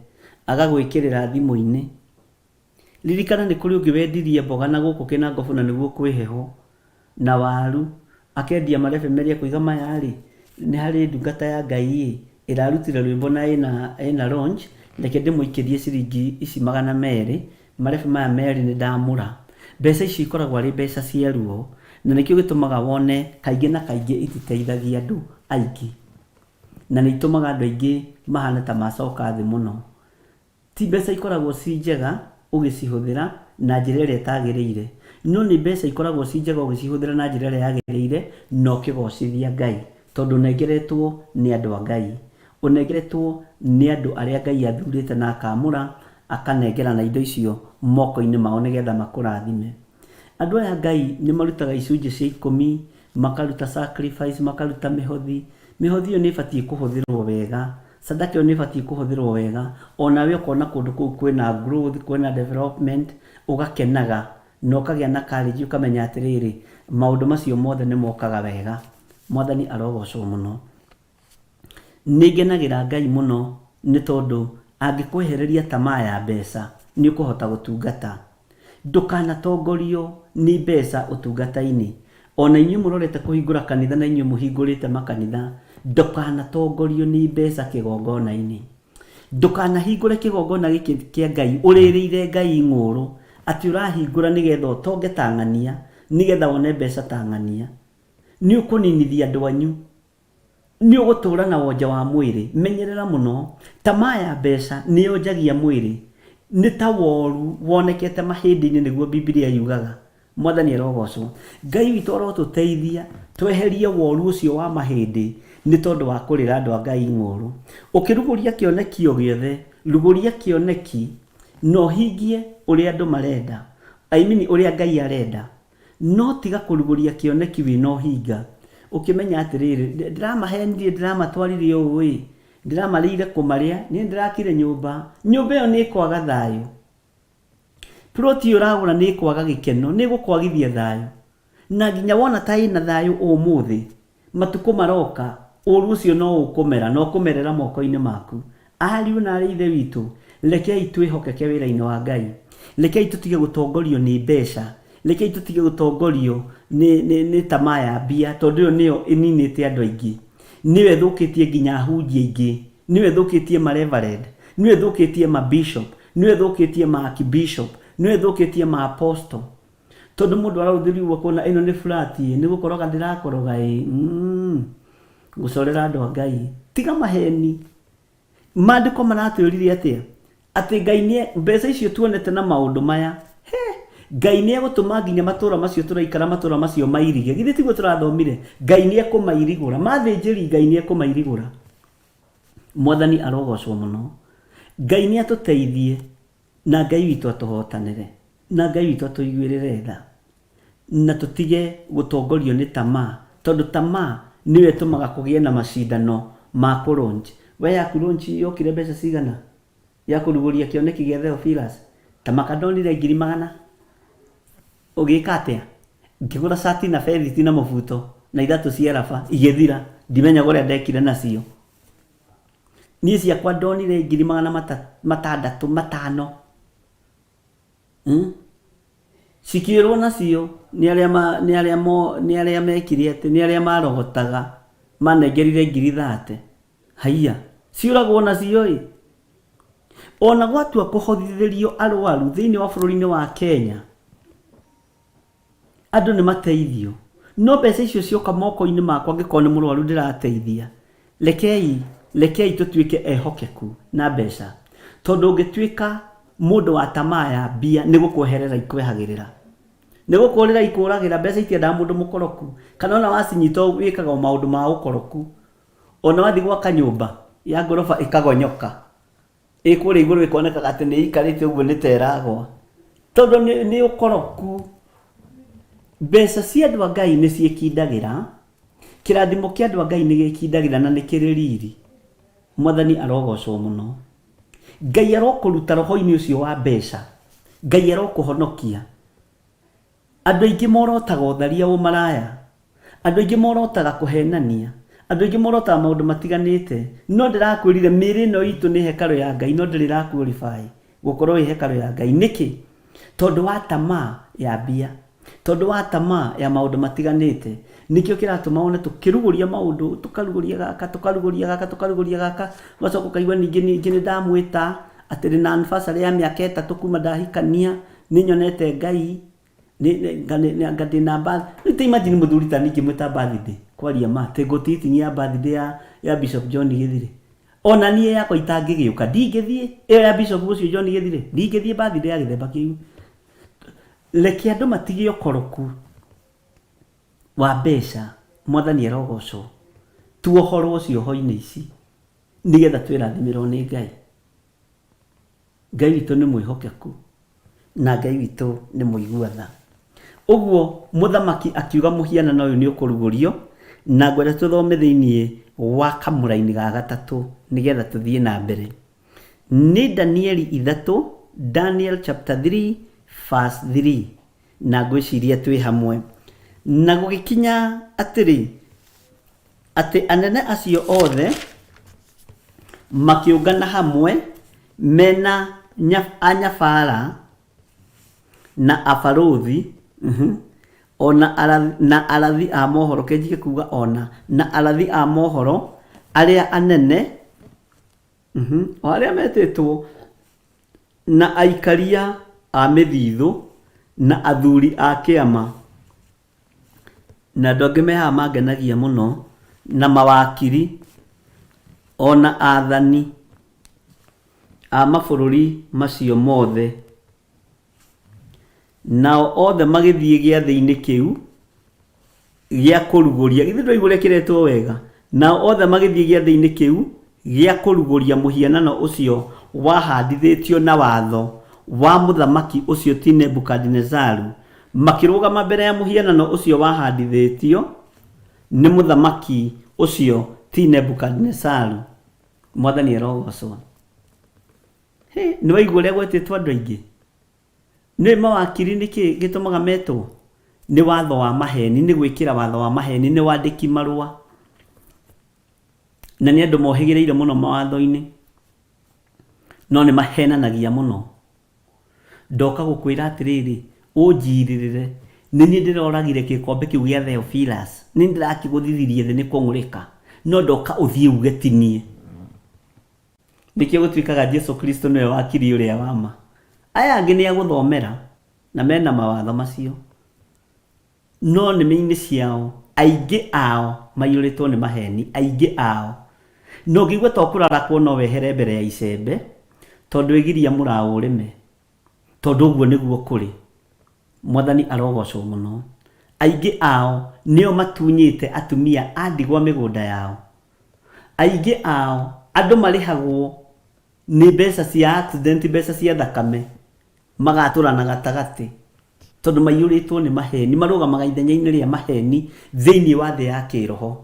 agagwĩkĩrĩra thimũ-inĩ. Ririkana nĩ kũrĩ ũngĩ wendirie mboga na gũkũ Kĩnangobu na nĩguo kwĩ heho. na waru, akendia marebe merĩ akoiga maya rĩ, nĩ harĩ ndungata ya Ngai ĩ, ĩrarutire rwĩmbo na ĩna, ĩna launch, reke ndĩmũikĩrie ciringi ici 200, marebe maya merĩ nĩ ndamũra. Mbeca icio ikoragwo arĩ mbeca cia ruo, na nĩkĩo gĩtũmaga wone kaingĩ na kaingĩ ititeithagia andũ aingĩ, na nĩ itũmaga andũ aingĩ mahane ta macoka thĩ mũno. Ti mbeca ikoragwo ci njega ũgĩcihũthĩra na njĩra ĩrĩa ĩtagĩrĩire, no nĩ mbeca ikoragwo ci njega ũgĩcihũthĩra na njĩra ĩrĩa yagĩrĩire na ũkĩgocithia Ngai, tondũ ũnengeretwo nĩ andũ a Ngai. Ũnengeretwo nĩ andũ arĩa Ngai athurĩte na akaamũra, akanengerana indo icio moko-inĩ mao nĩgetha makũrathime. Andũ aya a Ngai nĩ marutaga icunjĩ cia ikũmi, makaruta sacrifice, makaruta mĩhothi. Mĩhothi ĩyo nĩ ĩbatiĩ kũhũthĩrwo wega. Sadaka ĩyo nĩ ĩbatiĩ kũhũthĩrwo wega, o nawe ũkona kũndũ kũu kwĩna growth, kwĩna development, ũgakenaga na ũkagĩa na courage ũkamenya atĩrĩrĩ, maũndũ macio mothe nĩ mokaga wega. Mwathani arogocwo mũno. Nĩ ngenagĩra Ngai mũno nĩ tondũ angĩkwehereria tamaa ya mbeca, nĩ ũkũhota gũtungata. Ndũkanatongorio nĩ mbeca ũtungata-inĩ. O na inyuĩ mũrorete kũhingũra kanitha na inyuĩ mũhingũrĩte makanitha, ndũkanatongorio nĩ mbeca kĩgongona-inĩ. Ndũkanahingũre kĩgongona gĩkĩ kĩa Ngai ũrĩrĩire Ngai ng'ũũrũ atĩ ũrahingũra nĩgetha ũtonge ta ng'ania, nĩgetha wone mbeca ta ng'ania. Nĩ ũkũninithia andũ anyu. Nĩ ũgũtũũra na wonje wa mwĩrĩ. Menyerera mũno. Tamaa ya mbeca nĩ yonjagia mwĩrĩ. Nĩ ta woru wonekete mahĩndĩ-inĩ nĩguo Bibilia yugaga. Mwathani arogocwo. Ngai witũ arotũteithia tweherie woru ũcio wa mahĩndĩ nĩ tondũ wa kũrĩra andũ a Ngai ng'ũũrũ. Ũkĩrugũria kĩoneki o gĩothe, rugũria kĩoneki na ũhingie ũrĩa andũ marenda, I mean ũrĩa Ngai arenda. No tiga kũrugũria kĩoneki wĩ na ũhinga, ũkĩmenya atĩrĩrĩ, ndĩramahenirie, ndĩramatwarire ũũ-ĩ, ndĩramarĩire kũmarĩa, niĩ nĩndĩrakire nyũmba, nyũmba ĩyo nĩ ĩkwaga thayũ. Plot ĩyo ũragũra nĩ ĩkwaga gĩkeno, nĩ ĩgũkwagithia thayũ. Na nginya wona ta ĩna thayũ ũmũthĩ, Matukũ maroka, ũũru ũcio no ũkũmera, na ũkũmerera moko-inĩ maku. Ariũ na aarĩ a Ithe witũ, rekei twĩhokeke wĩra-inĩ wa Ngai. Rekei tũtige gũtongorio nĩ mbeca. Rekei tũtige gũtongorio nĩ, nĩ, nĩ tamaa ya mbia, tondũ ĩyo nĩyo ĩninĩte andũ aingĩ. Nĩyo ĩthũkĩtie nginya ahunjia aingĩ. Nĩyo ĩthũkĩtie ma reverend. Nĩyo ĩthũkĩtie ma bishop. Nĩyo ĩthũkĩtie ma archbishop. Nĩyo ĩthũkĩtie ma apostle. Tondũ mũndũ araũthĩria ũguo akona ĩno nĩ flat ĩ, nĩ gũkoroga ndĩrakoroga ĩ, mm, gũcorera andũ a Ngai. Tiga maheni. Maandĩko maratwĩrire atĩa? Atĩ Ngai nĩ mbeca icio tuonete na maũndũ maya, he, Ngai nĩ egũtũma nginya matũra macio tũraikara matũra macio mairige. Githĩ tiguo tũrathomire? Ngai nĩ ekũmairigũra. Mathĩnjĩri Ngai nĩ ekũmairigũra. Mwathani arogocwo mũno. Ngai nĩ atũteithie na Ngai witũ atũhotanĩre. Na Ngai witũ atũiguĩrĩre tha, na tũtige gũtongorio nĩ tamaa, tondũ tamaa nĩyo ĩtũmaga kũgĩe na macindano ma kũ launch. We yaku launch yokire mbeca cigana? Ya kũrugũria kĩoneki gĩa Theophilus? Ta maka ndonire ngiri magana. Ũgĩka atĩa? Ngĩgũra cati na bethiti na mũbuto na iratũ cia raba igĩthira, ndimenyaga ũrĩa ndekire nacio. Niĩ ciakwa ndonire ngiri magana matandatũ, matano. Hmm? Cikĩũrwo nacio nĩ arĩa ma, nĩ arĩa mo, nĩ arĩa mekire atĩ, nĩ arĩa marogotaga manengerire ngiri thate. Haiya, ciũragwo nacio ĩ. Ona gwatua kũhothithĩrio arwaru thĩinĩ wa bũrũri-inĩ wa Kenya, Andũ nĩ mateithio. No mbeca icio cioka moko-inĩ makwa angĩkorwo nĩ mũrwaru ndĩrateithia, rekei, rekei tũtuĩke ehokeku na mbeca. Tondũ ũngĩtuĩka mũndũ wa tamaa ya mbia nĩ gũkweherera ikwehagĩrĩra. Nĩ gũkũrĩra ikũragĩra, mbeca itiendaga mũndũ mũkoroku. Kana ona wacinyita wĩkaga o maũndũ ma ũkoroku. Ona wathiĩ gwaka nyũmba ya ngoroba ĩkagonyoka. Ĩ kũrĩa igũrũ ĩkonekaga atĩ nĩ ĩikarĩte ũguo nĩ ta ĩragwa. Tondũ nĩ ũkoroku. Mbeca cia andũ a Ngai nĩ ciĩkindagĩra, kĩrathimo kĩa andũ a Ngai nĩ gĩkindagĩra na nĩ kĩrĩ riri. Mwathani arogocwo mũno. Ngai arokũruta roho-inĩ ũcio wa mbeca. Ngai arokũhonokia. Andũ aingĩ morotaga ũtharia ũmaraya. Andũ aingĩ morotaga kũhenania. Andũ aingĩ morotaga maũndũ matiganĩte. No ndĩrakwĩrire mĩĩrĩ ĩno itũ nĩ hekarũ ya Ngai no ndĩrĩ ĩra qualify gũkorwo ĩ hekarũ ya Ngai. Nĩkĩ? Tondũ wa tamaa ya mbia. Tondũ wa tamaa ya maũndũ matiganĩte, nĩkĩo kĩratũma wone tũkĩrugũria maũndũ, tũkarugũria gaka, tũkarugũria gaka, tũkarugũria gaka, ũgacoka ũkaigua ningĩ ningĩ nĩ ndamwĩta, atĩ ndĩna anniversary ya mĩaka ĩtatũ kuma ndahikania, nĩ nyonete Ngai, anga ndĩna birth, rĩu ta imagine mũthuri ta niĩ ingĩmwĩta birthday, kwaria ma, table sitting ya birthday ya, ya Bishop John Gĩthirĩ, ona niĩ yakwa itangĩgĩũka, ndingĩthiĩ, ĩyo ya Bishop ũcio John Gĩthirĩ, ndingĩthiĩ birthday ya gĩthemba kĩu. Reke andũ matige ũkoroku wa mbeca, Mwathani arogocwo. Tuohorwo cioho-inĩ ici nĩgetha twĩrathimĩrwo nĩ Ngai. Ngai witũ nĩ mwĩhokeku na Ngai witũ nĩ mũigua tha. Ũguo mũthamaki akiuga mũhianano ũyũ nĩ ũkũrugũrio, na ngwenda tũthome thĩinĩ wa kamũraini ga gatatũ nĩgetha tũthiĩ na mbere. Nĩ Danieli ithatũ, Daniel chapter 3 verse 3, na ngwĩciria twĩ hamwe. Na gũgĩkinya atĩrĩ, atĩ anene acio othe makĩũngana hamwe mena anyabara na abarũthi, ona na arathi a mohoro, kenjige kuga ona, na arathi a mohoro arĩa anene, O arĩa metĩtwo, na aikaria a mĩthithũ, na athuri a kĩama, na andũ angĩ me haha mangenagia mũno, na mawakiri, o na athani a mabũrũri macio mothe. Nao othe magĩthiĩ gĩathĩ-inĩ kĩu gĩa kũrugũria. Githĩ ndũraigua ũrĩa kĩretwo wega? Nao othe magĩthiĩ gĩathĩ-inĩ kĩu gĩa kũrugũria mũhianano ũcio wahandithĩtio na watho wa mũthamaki ũcio ti Nebukadinezaru, makĩrũgama mbere ya mũhianano ũcio wahandithĩtio nĩ mũthamaki ũcio ti Nebukadinezaru. Mwathani arogocwo. Hĩ, nĩ waigua ũrĩa gwetĩtwo andũ aingĩ? Nĩ mawakiri nĩkĩ gĩtũmaga metwo? Nĩ watho wa maheni, nĩ gwĩkĩra watho wa maheni, nĩ wandĩki marũa. Na nĩ andũ mohĩgĩrĩire mũno mawatho-inĩ, no nĩ mahenanagia mũno. Ndoka gũkwĩra atĩrĩrĩ, ũnjirĩrĩre, nĩ niĩ ndĩroragire gĩkombe kĩu gĩa Theophilus, nĩ niĩ ndĩrakĩgũthithirie thĩ nĩ kũng'ũrĩka, no ndoka ũthiĩ uge ti niĩ. Nĩkĩo gũtuĩkaga Jesu Kristo nĩwe wakiri ũrĩa wa ma. Aya angĩ nĩ agũthomera na mena mawatho macio, no nĩmĩ-inĩ ciao aingĩ ao maiyũrĩtwo nĩ maheni, aingĩ ao. Na ũngĩigua ta ũkũrarakwo no wehere mbere ya icembe, tondũ ĩgiria mũraũ ũrĩme, tondũ ũguo nĩguo kũrĩ. Mwathani arogocwo mũno. Aingĩ ao nĩo matunyĩte atumia a ndigwa mĩgũnda yao. Aingĩ ao andũ marĩhagwo nĩ mbeca cia accident, mbeca cia thakame, magatũrana gatagatĩ tondũ maiyũrĩtwo nĩ maheni, marũgamaga ithenya-inĩ rĩa maheni thĩinĩ wa thĩ ya kĩroho.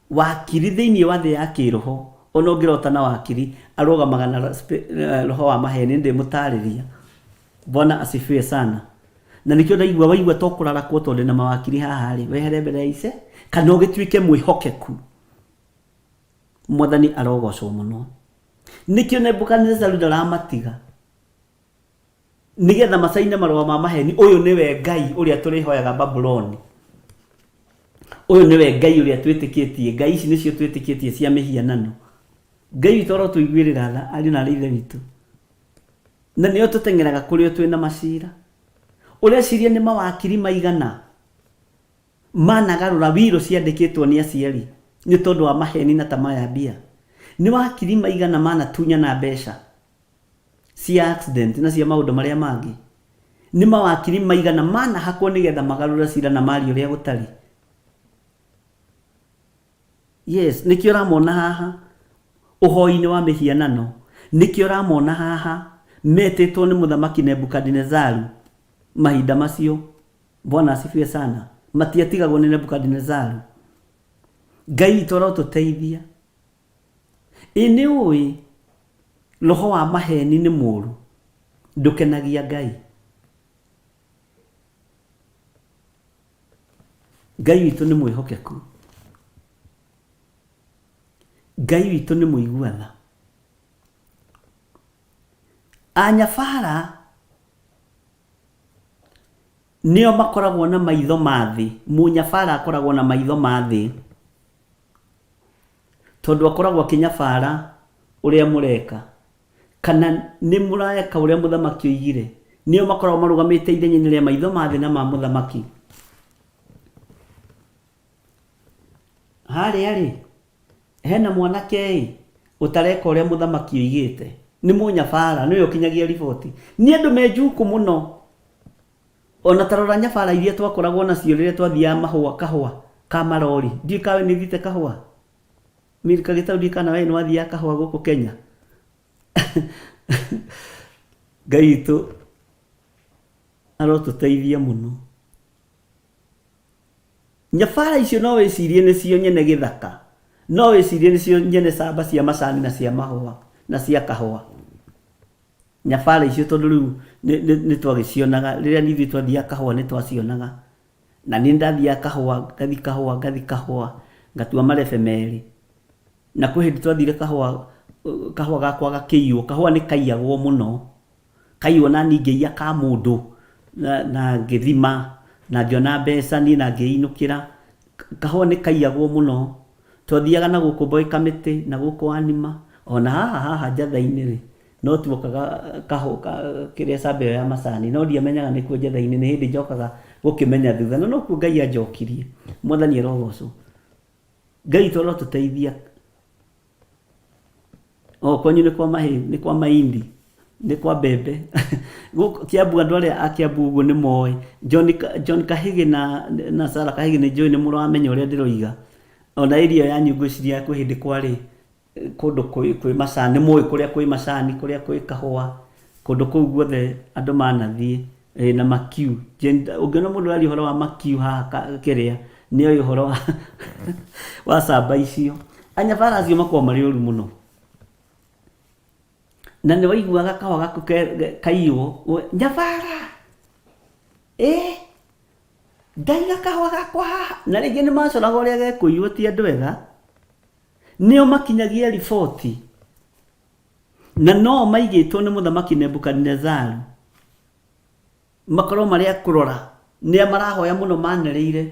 Wakiri thĩinĩ wa thĩ ya kĩroho, ona ũngĩrota na wakiri, arũgamaga na roho wa maheni, nĩ ndĩmũtarĩria. Bwana asifiwe sana. Na nĩkĩo ndaigua waigua to kũrarakwo tondũ ndĩna mawakiri haha rĩ, wehere mbere ya ice kana ũgĩtuĩke mwĩhokeku. Mwathani arogocwo mũno. Nĩkĩo Nebukadinezaru ndaramatiga nĩgetha macaine marũa ma maheni, ũyũ nĩwe Ngai ũrĩa tũrĩhoyaga Babuloni, ũyũ nĩwe Ngai ũrĩa twĩtĩkĩtie, ngai ici nĩcio twĩtĩkĩtie cia mĩhianano. Ngai witũ arotũiguĩrĩra tha, ariũ na aarĩ a Ithe witũ. Na nĩo tũteng'eraga kũrĩ o twĩ na macira. Ũreciria nĩ mawakiri maigana managarũra wiro ciandĩkĩtwo nĩ aciari nĩ tondũ wa maheni na tamaa ya mbia? Nĩ wakiri maigana manatunyana mbeca cia accident na cia maũndũ marĩa mangĩ? Nĩ mawakiri maigana manahakwo nĩgetha magarũre cira na marie ũrĩa gũtarĩ? Yes, nĩkĩo ũramona haha ũhoi-inĩ wa mĩhianano, nĩkĩo ũramona haha metĩtwo nĩ mũthamaki Nebukadinezaru mahinda macio. Bwana asifiwe sana. Matiatigagwo nĩ Nebukadinezaru. Ngai witũ arotũteithia. Ĩ nĩ ũĩ roho wa maheni nĩ mũru, ndũkenagia Ngai. Ngai witũ nĩ mwĩhokeku. Ngai witũ nĩ mũigua tha. Anyabara Nĩo makoragwo na maitho ma thĩ. Mũnyabara akoragwo na maitho ma thĩ. Tondũ akoragwo akĩnyabara ũrĩa mũreka. Kana nĩ mũreka ũrĩa mũthamaki oigire. Nĩo makoragwo marũgamĩte ithenya-inĩ rĩa maitho ma thĩ na ma mũthamaki. Harĩa rĩ, hena mwanake-ĩ, ũtareka ũrĩa mũthamaki oigĩte. Nĩ mũnyabara, nĩwe ũkinyagia riboti. Nĩ andũ me njukũ mũno. Ona ta rora nyabara iria twakoragwo nacio rĩrĩa twathiaga mahũa kahũa ka marori. Ndiũĩ ka we nĩ ũthiĩte kahũa? Milka Gĩtaũ ndiũĩ kana we nĩ wathiaga kahũa gũkũ Kenya? Ngai witũ arotũteithia mũno. Nyabara icio no wĩcirie nĩcio nyene gĩthaka, no wĩcirie nĩcio nyene camba cia macani na cia mahũa na cia kahũa. Nyabara icio tondũ rĩu nĩ twagĩcionaga, rĩrĩa ithuĩ twathiaga kahũa nĩ twacionaga. Na niĩ nĩ ndathiaga kahũa, ngathi kahũa, ngathi kahũa, ngatua marebe merĩ. Na kwĩ hĩndĩ twathire kahũa, kahũa gakwa gakĩiywo, kahũa nĩ kaiyagwo mũno. Kaiywo na niĩ ngĩiya ka mũndũ na ngĩthima na ngĩona mbeca niĩ na ngĩinũkĩra. Kahũa nĩ kaiyagwo mũno. Twathiaga na gũkũ Mboĩ Kamĩtĩ na gũkũ Anima ona haha haha Njatha-inĩ rĩ, no tuokaga kahũa kĩrĩa camba ĩyo ya macani no ndiamenyaga nĩkuo Njatha-inĩ nĩ hĩndĩ njokaga gũkĩmenya thutha na nokuo Ngai anjokirie. Mwathani arogocwo. Ngai witũ arotũteithia. O kwanyu nĩ kwa mahĩ nĩ kwa mahindi nĩ kwa mbembe gũkũ Kiambu andũ arĩa a Kiambu ũguo nĩ moĩ John, John Kahĩgĩ na, na Sarah Kahĩgĩ nĩ njũĩ nĩ mũramenya ũrĩa ndĩroiga ona area yanyu ngwĩciria kwĩ hĩndĩ kwarĩ kũndũ kwĩ, kwĩ macani nĩ mũĩ kũrĩa kwĩ macani kũrĩa kwĩ kahũa kũndũ kũu guothe andũ manathiĩ ĩ, na makiu ũngĩona mũndũ ũraria ũhoro wa makiu haha kĩrĩa nĩ oĩ ũhoro wa, wa camba icio anyabara acio makoragwo marĩ ũru mũno na nĩ waiguaga kahũa gaku kaiywo nyabara ĩ ndaiga kahũa gakwa haha na rĩngĩ nĩ macoraga ũrĩa gekũiywo ti andũ ega nĩo makinyagia riboti Na no maigĩtwo nĩ Mũthamaki Nebukadinezaru makorwo marĩ a kũrora nĩa marahoya mũno manĩrĩire.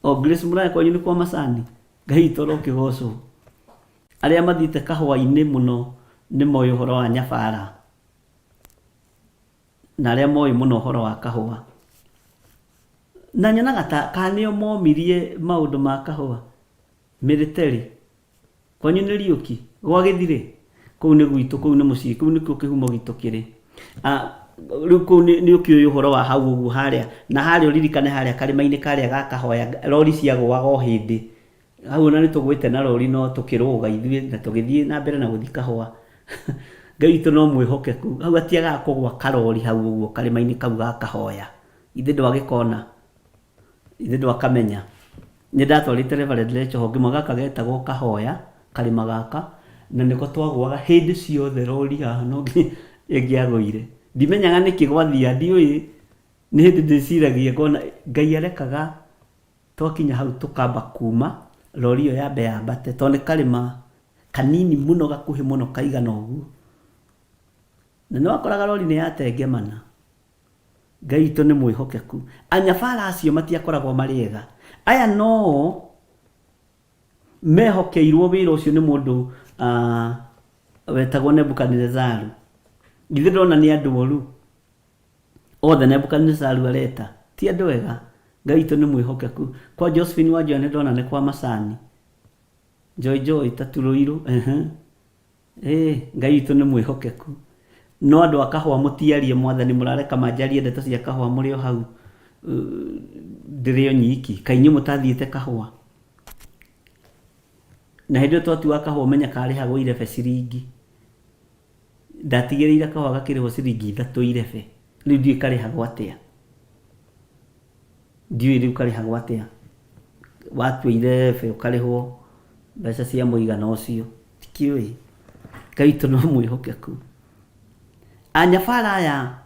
O Grace Mũraya kwanyu nĩ kwa macani? Ngai witũ arokĩgocwo. Arĩa mathiĩte kahũa-inĩ mũno nĩ moĩ ũhoro wa nyabara na arĩa moĩ mũno ũhoro wa kahũa. Na nyonaga ta kana nĩo momirie maũndũ ma kahũa. Mĩrĩterĩ. Kwanyu nĩ Riũki? Gwa Gĩthirĩ? Kũu nĩ gwitũ, kũu nĩ mũciĩ, kũu nĩkuo kĩhumo gitũ kĩrĩ. Ah, rĩu kũu nĩ nĩ ũkĩũĩ ũhoro wa hau ũguo harĩa, na harĩa ũririkane harĩa karĩma-inĩ karĩa ga Kahoya, rori ciagũaga o hĩndĩ. Hau ona nĩ tũgwĩte na rori no tũkĩrũga ithuĩ na tũgĩthiĩ na mbere na gũthiĩ Kahũa. Ngai witũ no mwĩhokeku, hau hatiagaga kũgwa karori hau ũguo karĩma-inĩ kau ga Kahoya. Ithe ndwagĩkona? Ithe ndwakamenya? Nĩ ndatwarĩte Reverend Lechoho ngĩmwe gaka getagwo Kahoya, karĩma gaka, na nĩko twagũaga hĩndĩ ciothe rori haha no nginya ĩngĩagũire. Ndimenyaga nĩkĩ gwathiaga, ndiũĩ, nĩ hĩndĩ ndĩciragia ngona Ngai arekaga twakinya hau tũkamba kuma, rori ĩyo yambe yambate, tondũ nĩ karĩma kanini mũno gakuhĩ mũno kaigana ũguo. Na nĩ wakoraga rori nĩ yatengemana. Ngai witũ nĩ mwĩhokeku. Anyabara acio matiakoragwo marĩ ega. Aya no mehokeirwo wĩra ũcio nĩ mũndũ uh, wetagwo Nebukadinezaru. Githĩ ndona nĩ andũ oru othe Nebukadinezaru areta? Ti andũ ega. Ngai witũ nĩ mwĩhokeku. Kwa Josephine Wanjoya nĩ ndona nĩ kwa macani. Joy Joy Taturuiru, ehe. Ĩĩ, Ngai witũ nĩ mwĩhokeku. No andũ a kahũa mũtiarie mwathani mũrareka manjarie ndeto cia kahũa mũrĩ o hau ndĩrĩ o nyiki. Kaĩ inyuĩ mũtathiĩte kahũa? Na hĩndĩ ĩyo twatuaga kahũa ũmenye karĩhagwo irebe ciringi. Ndatigĩrĩire kahũa gakĩrĩhwo ciringi ithatũ irebe. Rĩu ndiũĩ karĩhagwo atĩa. Ndiũĩ rĩu karĩhagwo atĩa. Watua irebe ũkarĩhwo mbeca cia mũigana ũcio. Ndikĩũĩ. Ngai witũ no mwĩhokeku. Anyabara aya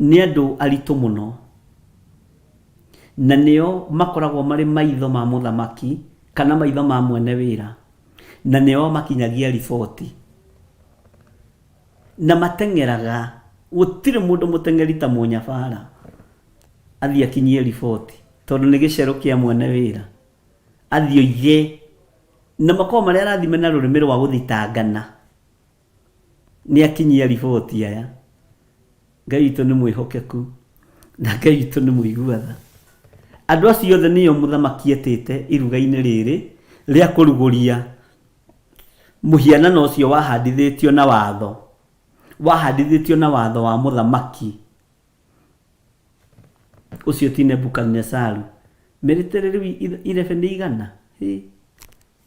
nĩ andũ aritũ mũno. Na nĩo makoragwo marĩ maitho ma mũthamaki kana maitho ma mwene wĩra. Na nĩo makinyagia riboti. Na mateng'eraga. Gũtirĩ mũndũ mũteng'eri ta mũnyabara. Athiĩ akinyie riboti tondũ nĩ gĩcero kĩa mwene wĩra. Athiĩ oige na makoragwo marĩ arathime na rũrĩmĩ rwa gũthitangana. Nĩ akinyia riboti aya. Ngai witũ nĩ mwĩhokeku na Ngai witũ nĩ mũigua tha. Andũ acio othe nĩo mũthamaki etĩte iruga-inĩ rĩrĩ rĩa kũrugũria mũhianano ũcio wahandithĩtio na watho, wahandithĩtio na watho wa mũthamaki ũcio ti Nebukadinesaru. Mĩrĩtĩrĩ rĩu irebe nĩ igana? Hĩ,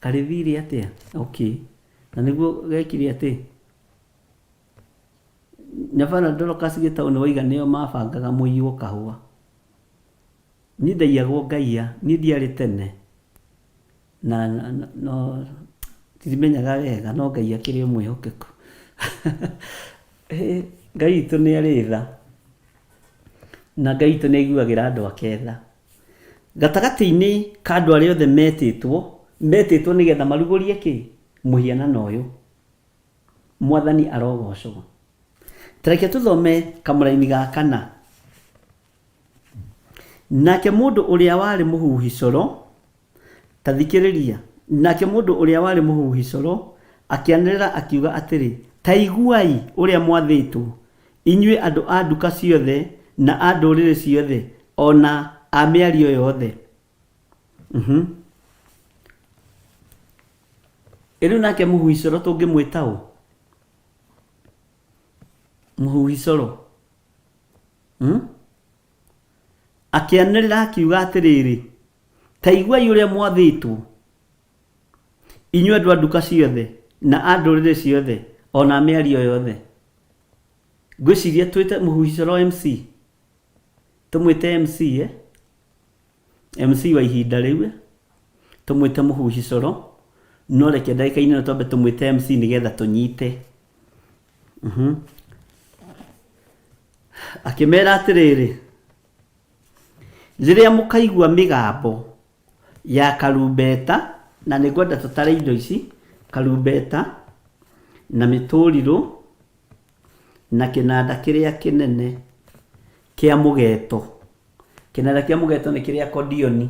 karĩthire atĩa? Okay. Na nĩguo gekire atĩ? Nyabara Dorcas Gĩtaũ nĩ waiga nĩo mabangaga mũiywo kahũa. Niĩ ndaiyagwo ngaiya, niĩ ndiarĩ tene na no ndimenyaga wega no Ngai akĩrĩ o mwĩhokeku. Ngai witũ nĩ arĩ tha na Ngai witũ nĩ aiguagĩra andũ ake tha. Gatagatĩ-inĩ ka andũ arĩa othe metĩtwo, metĩtwo nĩgetha marugũrie kĩ? Mũhianano ũyũ. Mwathani arogocwo. Ta reke tũthome kamũraini ga kana. Nake mũndũ ũrĩa warĩ mũhuhi coro, ta thikĩrĩria, nake mũndũ ũrĩa warĩ mũhuhi coro akĩanĩrĩra akiuga atĩrĩ, Ta iguai ũrĩa mwathĩtwo, inyuĩ andũ a nduka ciothe na a ndũrĩrĩ ciothe, o na a mĩario yothe. Mhm. Ĩ rĩu nake mũhuhi coro tũngĩmwĩta ũ? Mũhuhi coro. Hmm? Akĩanĩrĩra akiuga atĩrĩrĩ, ta iguai ũrĩa mwathĩtwo, inyuĩ andũ a nduka ciothe na a ndũrĩrĩ ciothe o na a mĩario yothe. Ngwĩciria twĩte mũhuhi coro MC. Tũmwĩte MC eh? MC wa ihinda rĩu eh? Tũmwĩte mũhuhi coro, no reke ndagĩka-inĩ ĩno twambe tũmwĩte MC nĩgetha tũnyite. Mhm. Akĩmera atĩrĩrĩ, rĩrĩa mũkaigua mĩgambo ya karumbeta, na nĩ ngwenda tũtare indo ici, karumbeta, na mĩtũrirũ, na kĩnanda kĩrĩa kĩnene kĩa mũgeto. Kĩnanda kĩa mũgeto nĩ kĩrĩa kodioni.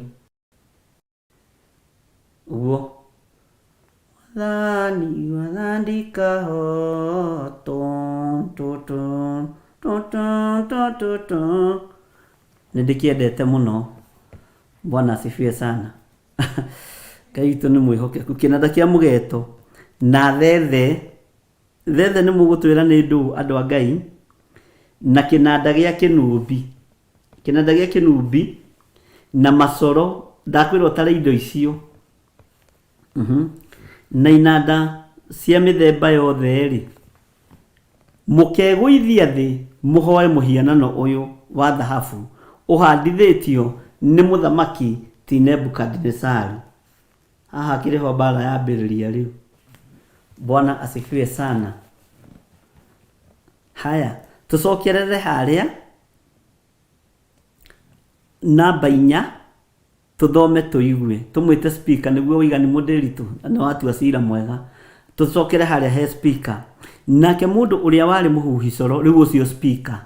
Ũguo. Mwathani wathandika ho tũ tũ tũ tũ tũ tũ tũ tũ. Nĩ ndĩkĩendete mũno. Bwana asifiwe sana. Ngai witũ nĩ mwĩhokeku. Kĩnanda kĩa mũgeto na thethe Thethe nĩ mũgũtwĩra nĩ ndũ andũ a Ngai, na kĩnanda gĩa kĩnumbi, kĩnanda gĩa kĩnumbi na macoro, ndakwĩra ũtare indo icio, na inanda cia mĩthemba yothe-rĩ, mũkegũithia thĩ mũhoe mũhianano ũyũ wa thahabu ũhandithĩtio nĩ mũthamaki ti Nebukadinesaru. Haha hakĩrĩ ho mbara yambĩrĩria rĩu. Bwana asifiwe sana. Haya, tũcokerere harĩa namba inya tũthome tũigue tũmwĩte speaker nĩguo wĩigani mũndĩritũ na nĩ watua cira mwega tũcokere harĩa he speaker nake mũndũ ũrĩa warĩ mũhuhi coro rĩu ũcio speaker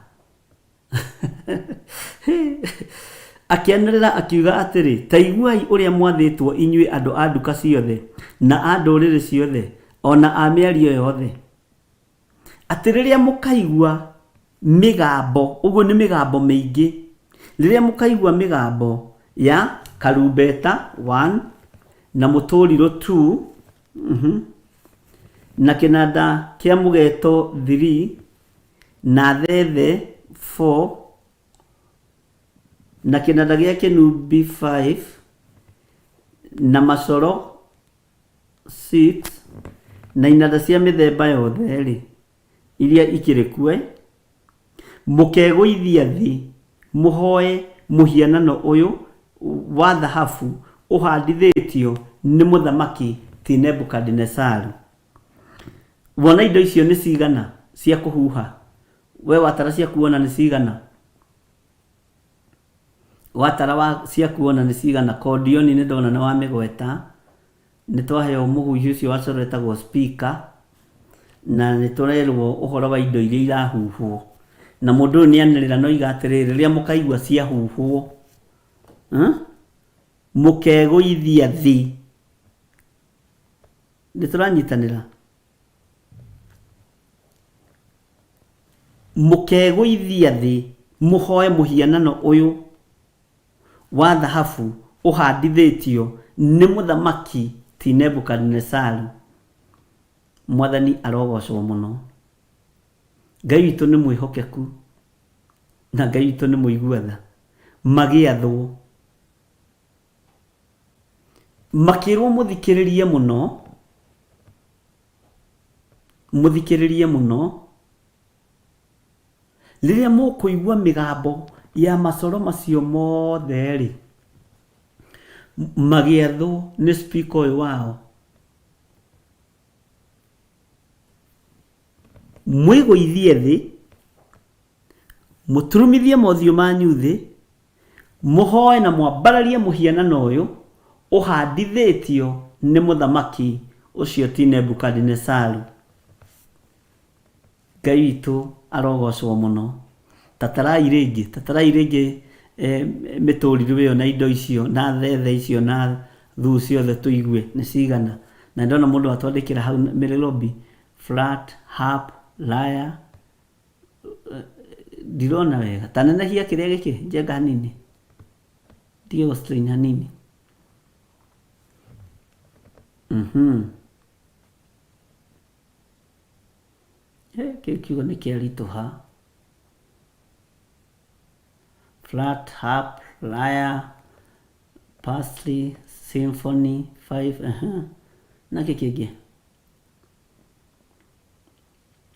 Akĩanĩrĩra akiuga atĩrĩ, Ta iguai ũrĩa mwathĩtwo inyuĩ andũ a nduka ciothe, na a ndũrĩrĩ ciothe, o na a mĩario yothe, atĩ rĩrĩa mũkaigua mĩgambo, ũguo nĩ mĩgambo mĩingĩ, rĩrĩa mũkaigua mĩgambo ya karumbeta one, na mũtũrirũ two, na kĩnanda kĩa mũgeto three, na thethe 4, na kĩnanda gĩa kĩnumbi 5, na macoro 6, na inanda cia mĩthemba yothe-rĩ, iria ikĩrĩ kuo, mũkegũithia thĩ mũhoe mũhianano ũyũ wa thahabu ũhandithĩtio nĩ mũthamaki ti Nebukadinesaru. Wona indo icio nĩ cigana cia kũhuha? We watara ciaku wona nĩ cigana? Watara wa ciaku wona nĩ cigana? Kondioni nĩ ndona nĩ wamĩgweta. Nĩ twaheo mũhuhi ũcio wa coro wĩtagwo speaker, na nĩ tũrerwo ũhoro wa indo iria irahuhwo. Na mũndũ ũyũ nĩanĩrĩra na oiga atĩrĩrĩ, rĩrĩa mũkaigua ciahuhwo, mũkegũithia thĩ. Nĩ tũranyitanĩra? Mũkegũithia thĩ mũhoe mũhianano ũyũ wa thahabu ũhandithĩtio nĩ mũthamaki ti Nebukadinesaru. Mwathani arogocwo mũno. Ngai witũ nĩ mwĩhokeku na Ngai witũ nĩ mũigua tha. Magĩathwo makĩrwo mũthikĩrĩrie mũno, mũthikĩrĩrie mũno rĩrĩa mũkũigua mĩgambo ya macoro macio mothe-rĩ, magĩathwo nĩ speaker ũyũ wao, mwĩgũithie thĩ, mũturumithie mothiũ manyu thĩ, mũhoe na mwambararie mũhianano ũyũ ũhandithĩtio nĩ mũthamaki ũcio ti Nebukadinesaru. Ngai witũ arogocwo mũno. Tatarai rĩngĩ, tatarai rĩngĩ mĩtũrirũ ĩyo na indo icio na thethe icio na thuu ciothe tũigue nĩ cigana. Na ndona mũndũ atwandĩkĩra hau mĩrĩlobi, flat, harp, lyre, ndirona wega. Ta nenehia kĩrĩa gĩkĩ njenga hanini. Ndige gũ strain hanini. Kĩu kiugo nĩ kĩaritũha. Flat, harp, lyre, parsley, symphony, five, na kĩ kĩngĩ?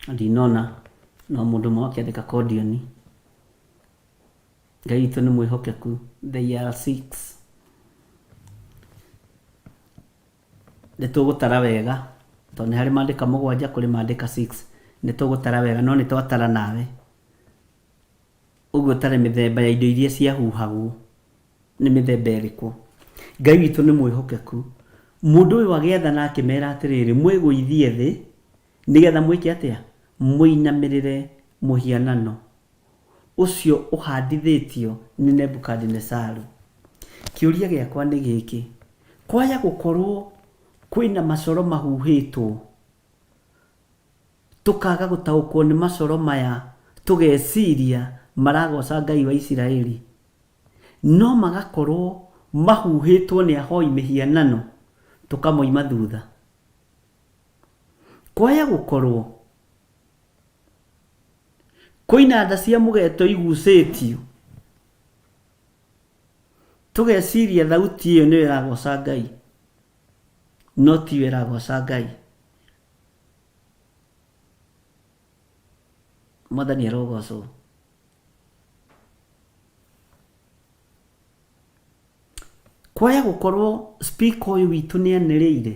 Ndinona, no mũndũ ũmwe akĩandĩka accordion. Ngai witũ nĩ mwĩhokeku. They are six. Nĩ tũgũtara wega tondũ nĩ harĩ mandĩka mũgwanja kũrĩ mandĩka six. Nĩ tũgũtara wega no nĩ twatara nawe. Ũguo ũtare mĩthemba ya indo iria ciahuhagwo nĩ mĩthemba ĩrĩkũ. Ngai witũ nĩ mwĩhokeku. Mũndũ ũyũ agĩathana akĩmera atĩrĩrĩ, mwĩgũithie thĩ nĩgetha mwĩke atĩa? Mũinamĩrĩre mũhianano ũcio ũhandithĩtio nĩ Nebukadinesaru. Kĩũria gĩakwa nĩ gĩkĩ, kwaya gũkorwo kwĩna macoro mahuhĩtwo, tũkaga gũtaũkwo nĩ macoro maya, tũgeciria maragoca Ngai wa Isiraeli, no magakorwo mahuhĩtwo nĩ ahoi mĩhianano, tũkamoima thutha? Kwaya gũkorwo kwĩ inanda cia mũgeto igucĩtio, tũgeciria thauti ĩyo nĩyo ĩragoca Ngai, no tiyo ĩragoca Ngai. Mwathani arogocwo. Kwaya gũkorwo speaker ũyũ witũ nĩ anĩrĩire,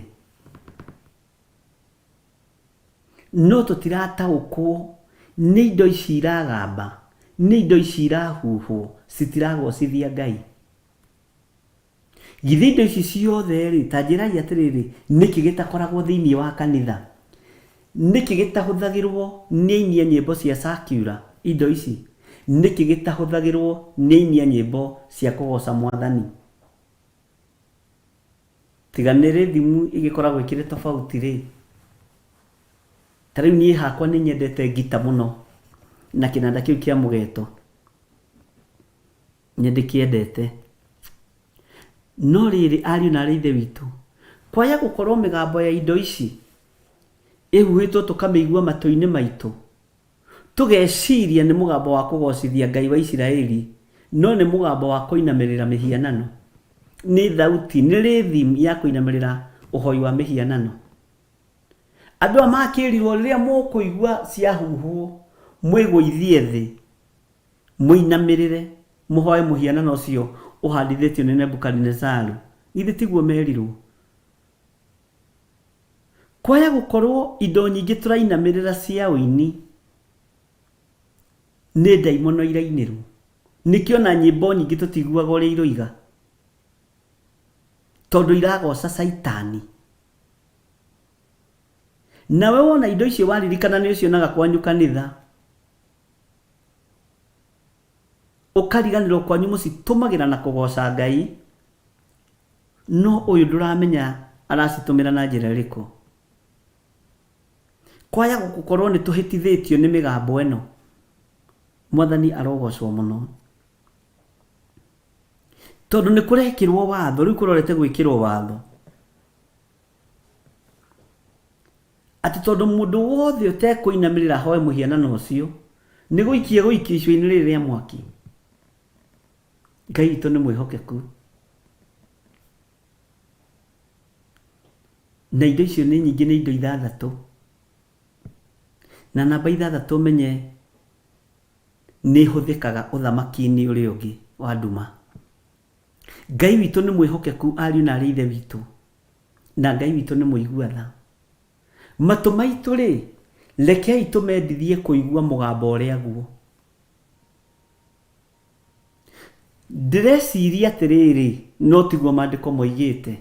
no tũtirataũkwo nĩ indo ici iragamba, nĩ indo ici irahuhwo, citiragocithia Ngai. Githĩ indo ici ciothe rĩ, ta njĩrai atĩrĩrĩ, nĩkĩ gĩtakoragwo thĩinĩ wa kanitha? Nĩkĩ gĩtahũthagĩrwo nĩ aini a nyĩmbo cia secular indo ici? Nĩkĩ gĩtahũthagĩrwo nĩ aini a nyĩmbo cia kũgoca Mwathani? Tiga nĩ rhythm ĩgĩkoragwo ĩkĩrĩ tofauti rĩ, ta rĩu niĩ hakwa nĩ nyendete ngita mũno na kĩnanda kĩu kĩa mũgeto. Nĩ ndĩkĩendete. No rĩrĩ, ariũ na aarĩ a Ithe witũ, kwaya gũkorũo mĩgambo ya indo ici ĩhuhĩtwo tũkamĩigua matũ-inĩ maitũ, tũgeciria nĩ mũgambo wa kũgoocithia Ngai wa Isiraeli, no nĩ mũgambo wa kũinamĩrĩra mĩhianano. Nĩ thauti, nĩ rhythm ya kũinamĩrĩra ũhoi wa mĩhianano. Andũ aya makĩrirwo rĩrĩa mũkũigua ciahuhwo, mwĩgũithie thĩ. Mũinamĩrĩre, mũhoe mũhianano ũcio ũhandithĩtio nĩ Nebukadinezaru. Githĩ tiguo merirwo? Kwaya gũkorwo indo nyingĩ tũrainamĩrĩra cia ũini nĩ ndaimono irainĩrwo. Nĩkĩo ona nyĩmbo nyingĩ tũtiguaga ũrĩa iroiga. Tondũ iragoca caitani. Nawe wona indo icio waririkana nĩ ũcionaga kwanyu kanitha. Ũkariganĩrwo kwanyu mũcitũmagĩra na kũgoca Ngai, no ũyũ ndũramenya aracitũmĩra na njĩra ĩrĩkũ. Kwaya gũkorwo nĩ tũhĩtithĩtio nĩ mĩgambo ĩno. Mwathani arogocwo mũno. Tondũ nĩ kũrekĩrwo watho, rĩu kũrorete gwĩkĩrwo watho. Atĩ tondũ mũndũ wothe ũtekũinamĩrĩra ahoe mũhianano ũcio, nĩ gũikia egũikio icua-inĩ rĩrĩ rĩa mwaki. Ngai witũ nĩ mwĩhokeku. Na indo icio nĩ nyingĩ, nĩ indo ithathatũ. Na namba ithathatũ ũmenye nĩ ĩhũthĩkaga ũthamaki-inĩ ũrĩa ũngĩ wa nduma. Ngai witũ nĩ mwĩhokeku ariũ na arĩ ithe witũ. Na Ngai witũ nĩ mũigua tha. Matũ maitũ-rĩ, rekei tũmendithie kũigua mũgambo ũrĩa guo. Ndĩreciria atĩrĩrĩ, no tiguo maandĩko moigĩte.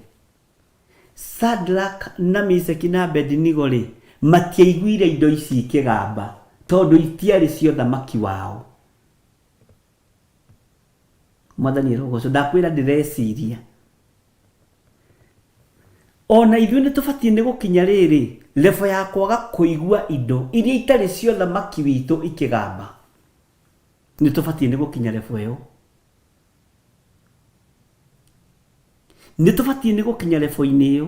Shadraka na Mishaki na Abedinigo-rĩ, matiaiguire indo ici ikĩgamba, tondũ itiarĩ cia ũthamaki wao. Mwathani arogocwo. Ndakwĩra ndĩreciria. Ona ithuĩ nĩ tũbatiĩ nĩ gũkinya rĩrĩ, level ya kwaga kũigua indo iria itarĩ cia ũthamaki witũ ikĩgamba. Nĩ tũbatiĩ nĩ gũkinya level ĩyo. Nĩ tũbatiĩ nĩ gũkinya level-inĩ ĩyo.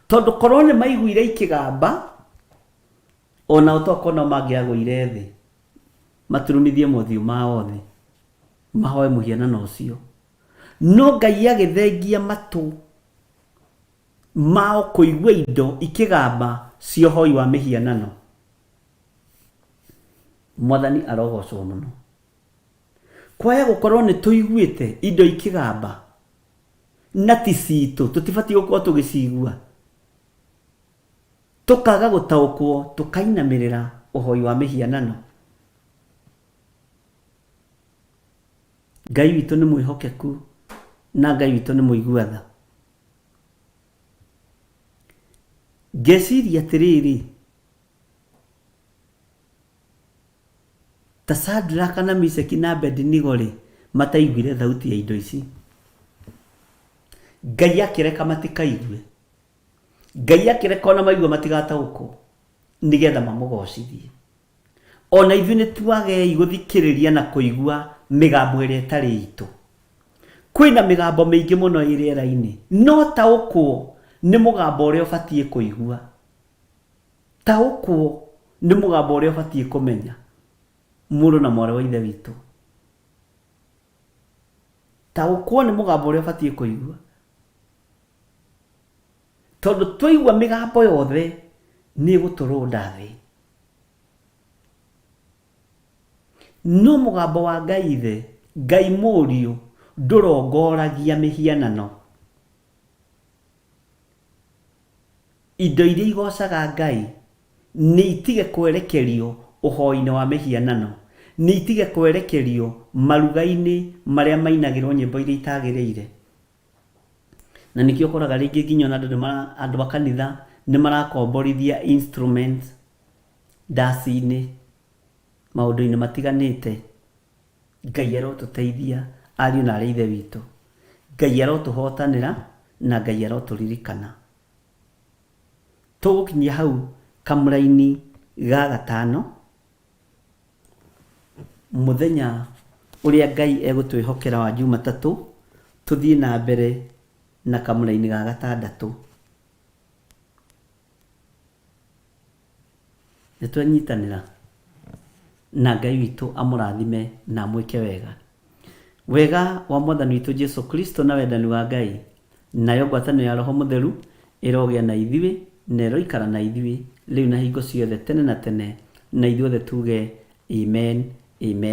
Tondũ korwo nĩ maiguire ikĩgamba, onao tokorwo no mangĩagũire thĩ, maturumithie mothiũ mao thĩ, mahoe mũhianano ũcio. No Ngai agĩthengia matũ mao kũigua indo ikĩgamba cia ũhoi wa mĩhianano. Mwathani arogocwo mũno. Kwaya gũkorwo nĩ tũiguĩte indo ikĩgamba na ti citũ, tũtibatiĩ gũkorwo tũgĩcigua, tũkaga gũtaũkwo, tũkainamĩrĩra ũhoi wa mĩhianano. Ngai witũ nĩ mwĩhokeku na Ngai witũ nĩ mũigua tha. Ngeciria atĩrĩrĩ, ta Shadraka na Mishaki na Abedinigo-rĩ, mataiguire thauti ya indo ici. Ngai akĩreka matikaigue. Ngai akĩreka ona maigua matigataũkwo, nĩgetha mamũgocithie. Ona ithuĩ nĩ twagei gũthikĩrĩria na kũigua mĩgambo ĩrĩa ĩtarĩ itũ. Kwĩna mĩgambo mĩingĩ mũno ĩ rĩera-inĩ, no taũkwo nĩ mũgambo ũrĩa ũbatiĩ kũigua. Taũkwo nĩ mũgambo ũrĩa ũbatiĩ kũmenya, mũrũ na mwarĩ wa Ithe witũ. Taũkwo nĩ mũgambo ũrĩa ũbatiĩ kũigua. Tondũ twaigua mĩgambo yothe nĩ ĩgũtũrũnda thĩ. No mũgambo wa Ngai Ithe, Ngai Mũriũ, ndũrongoragia mĩhianano. Indo iria igoocaga Ngai nĩ itige kwerekerio ũhoi-inĩ wa mĩhianano, nĩ itige kwerekerio maruga-inĩ marĩa mainagĩrwo nyĩmbo iria itagĩrĩire. Na nĩkĩo ũkoraga rĩngĩ nginya ona andũ nĩ mara, andũ a kanitha nĩ marakomborithia instruments ndaci-inĩ, maũndũ-inĩ matiganĩte. Ngai arotũteithia ariũ na arĩ a Ithe witũ. Ngai arotũhotanĩra na Ngai arotũririkana. Tũgũkinyia hau kamũraini ga gatano, mũthenya ũrĩa Ngai egũtwĩhokera wa Jumatatũ, tũthiĩ na mbere na kamũraini ga gatandatũ. Nĩ twanyitanĩra na Ngai witũ amũrathime na amwĩke wega. Wega wa Mwathani witũ Jesu Kristo na wendani wa Ngai nayo ngwatanĩro ya Roho Mũtheru ĩrogĩa na ithuĩ na ĩroikara na ithuĩ rĩu na hingo ciothe tene na tene, na ithuothe tuge amen, amen.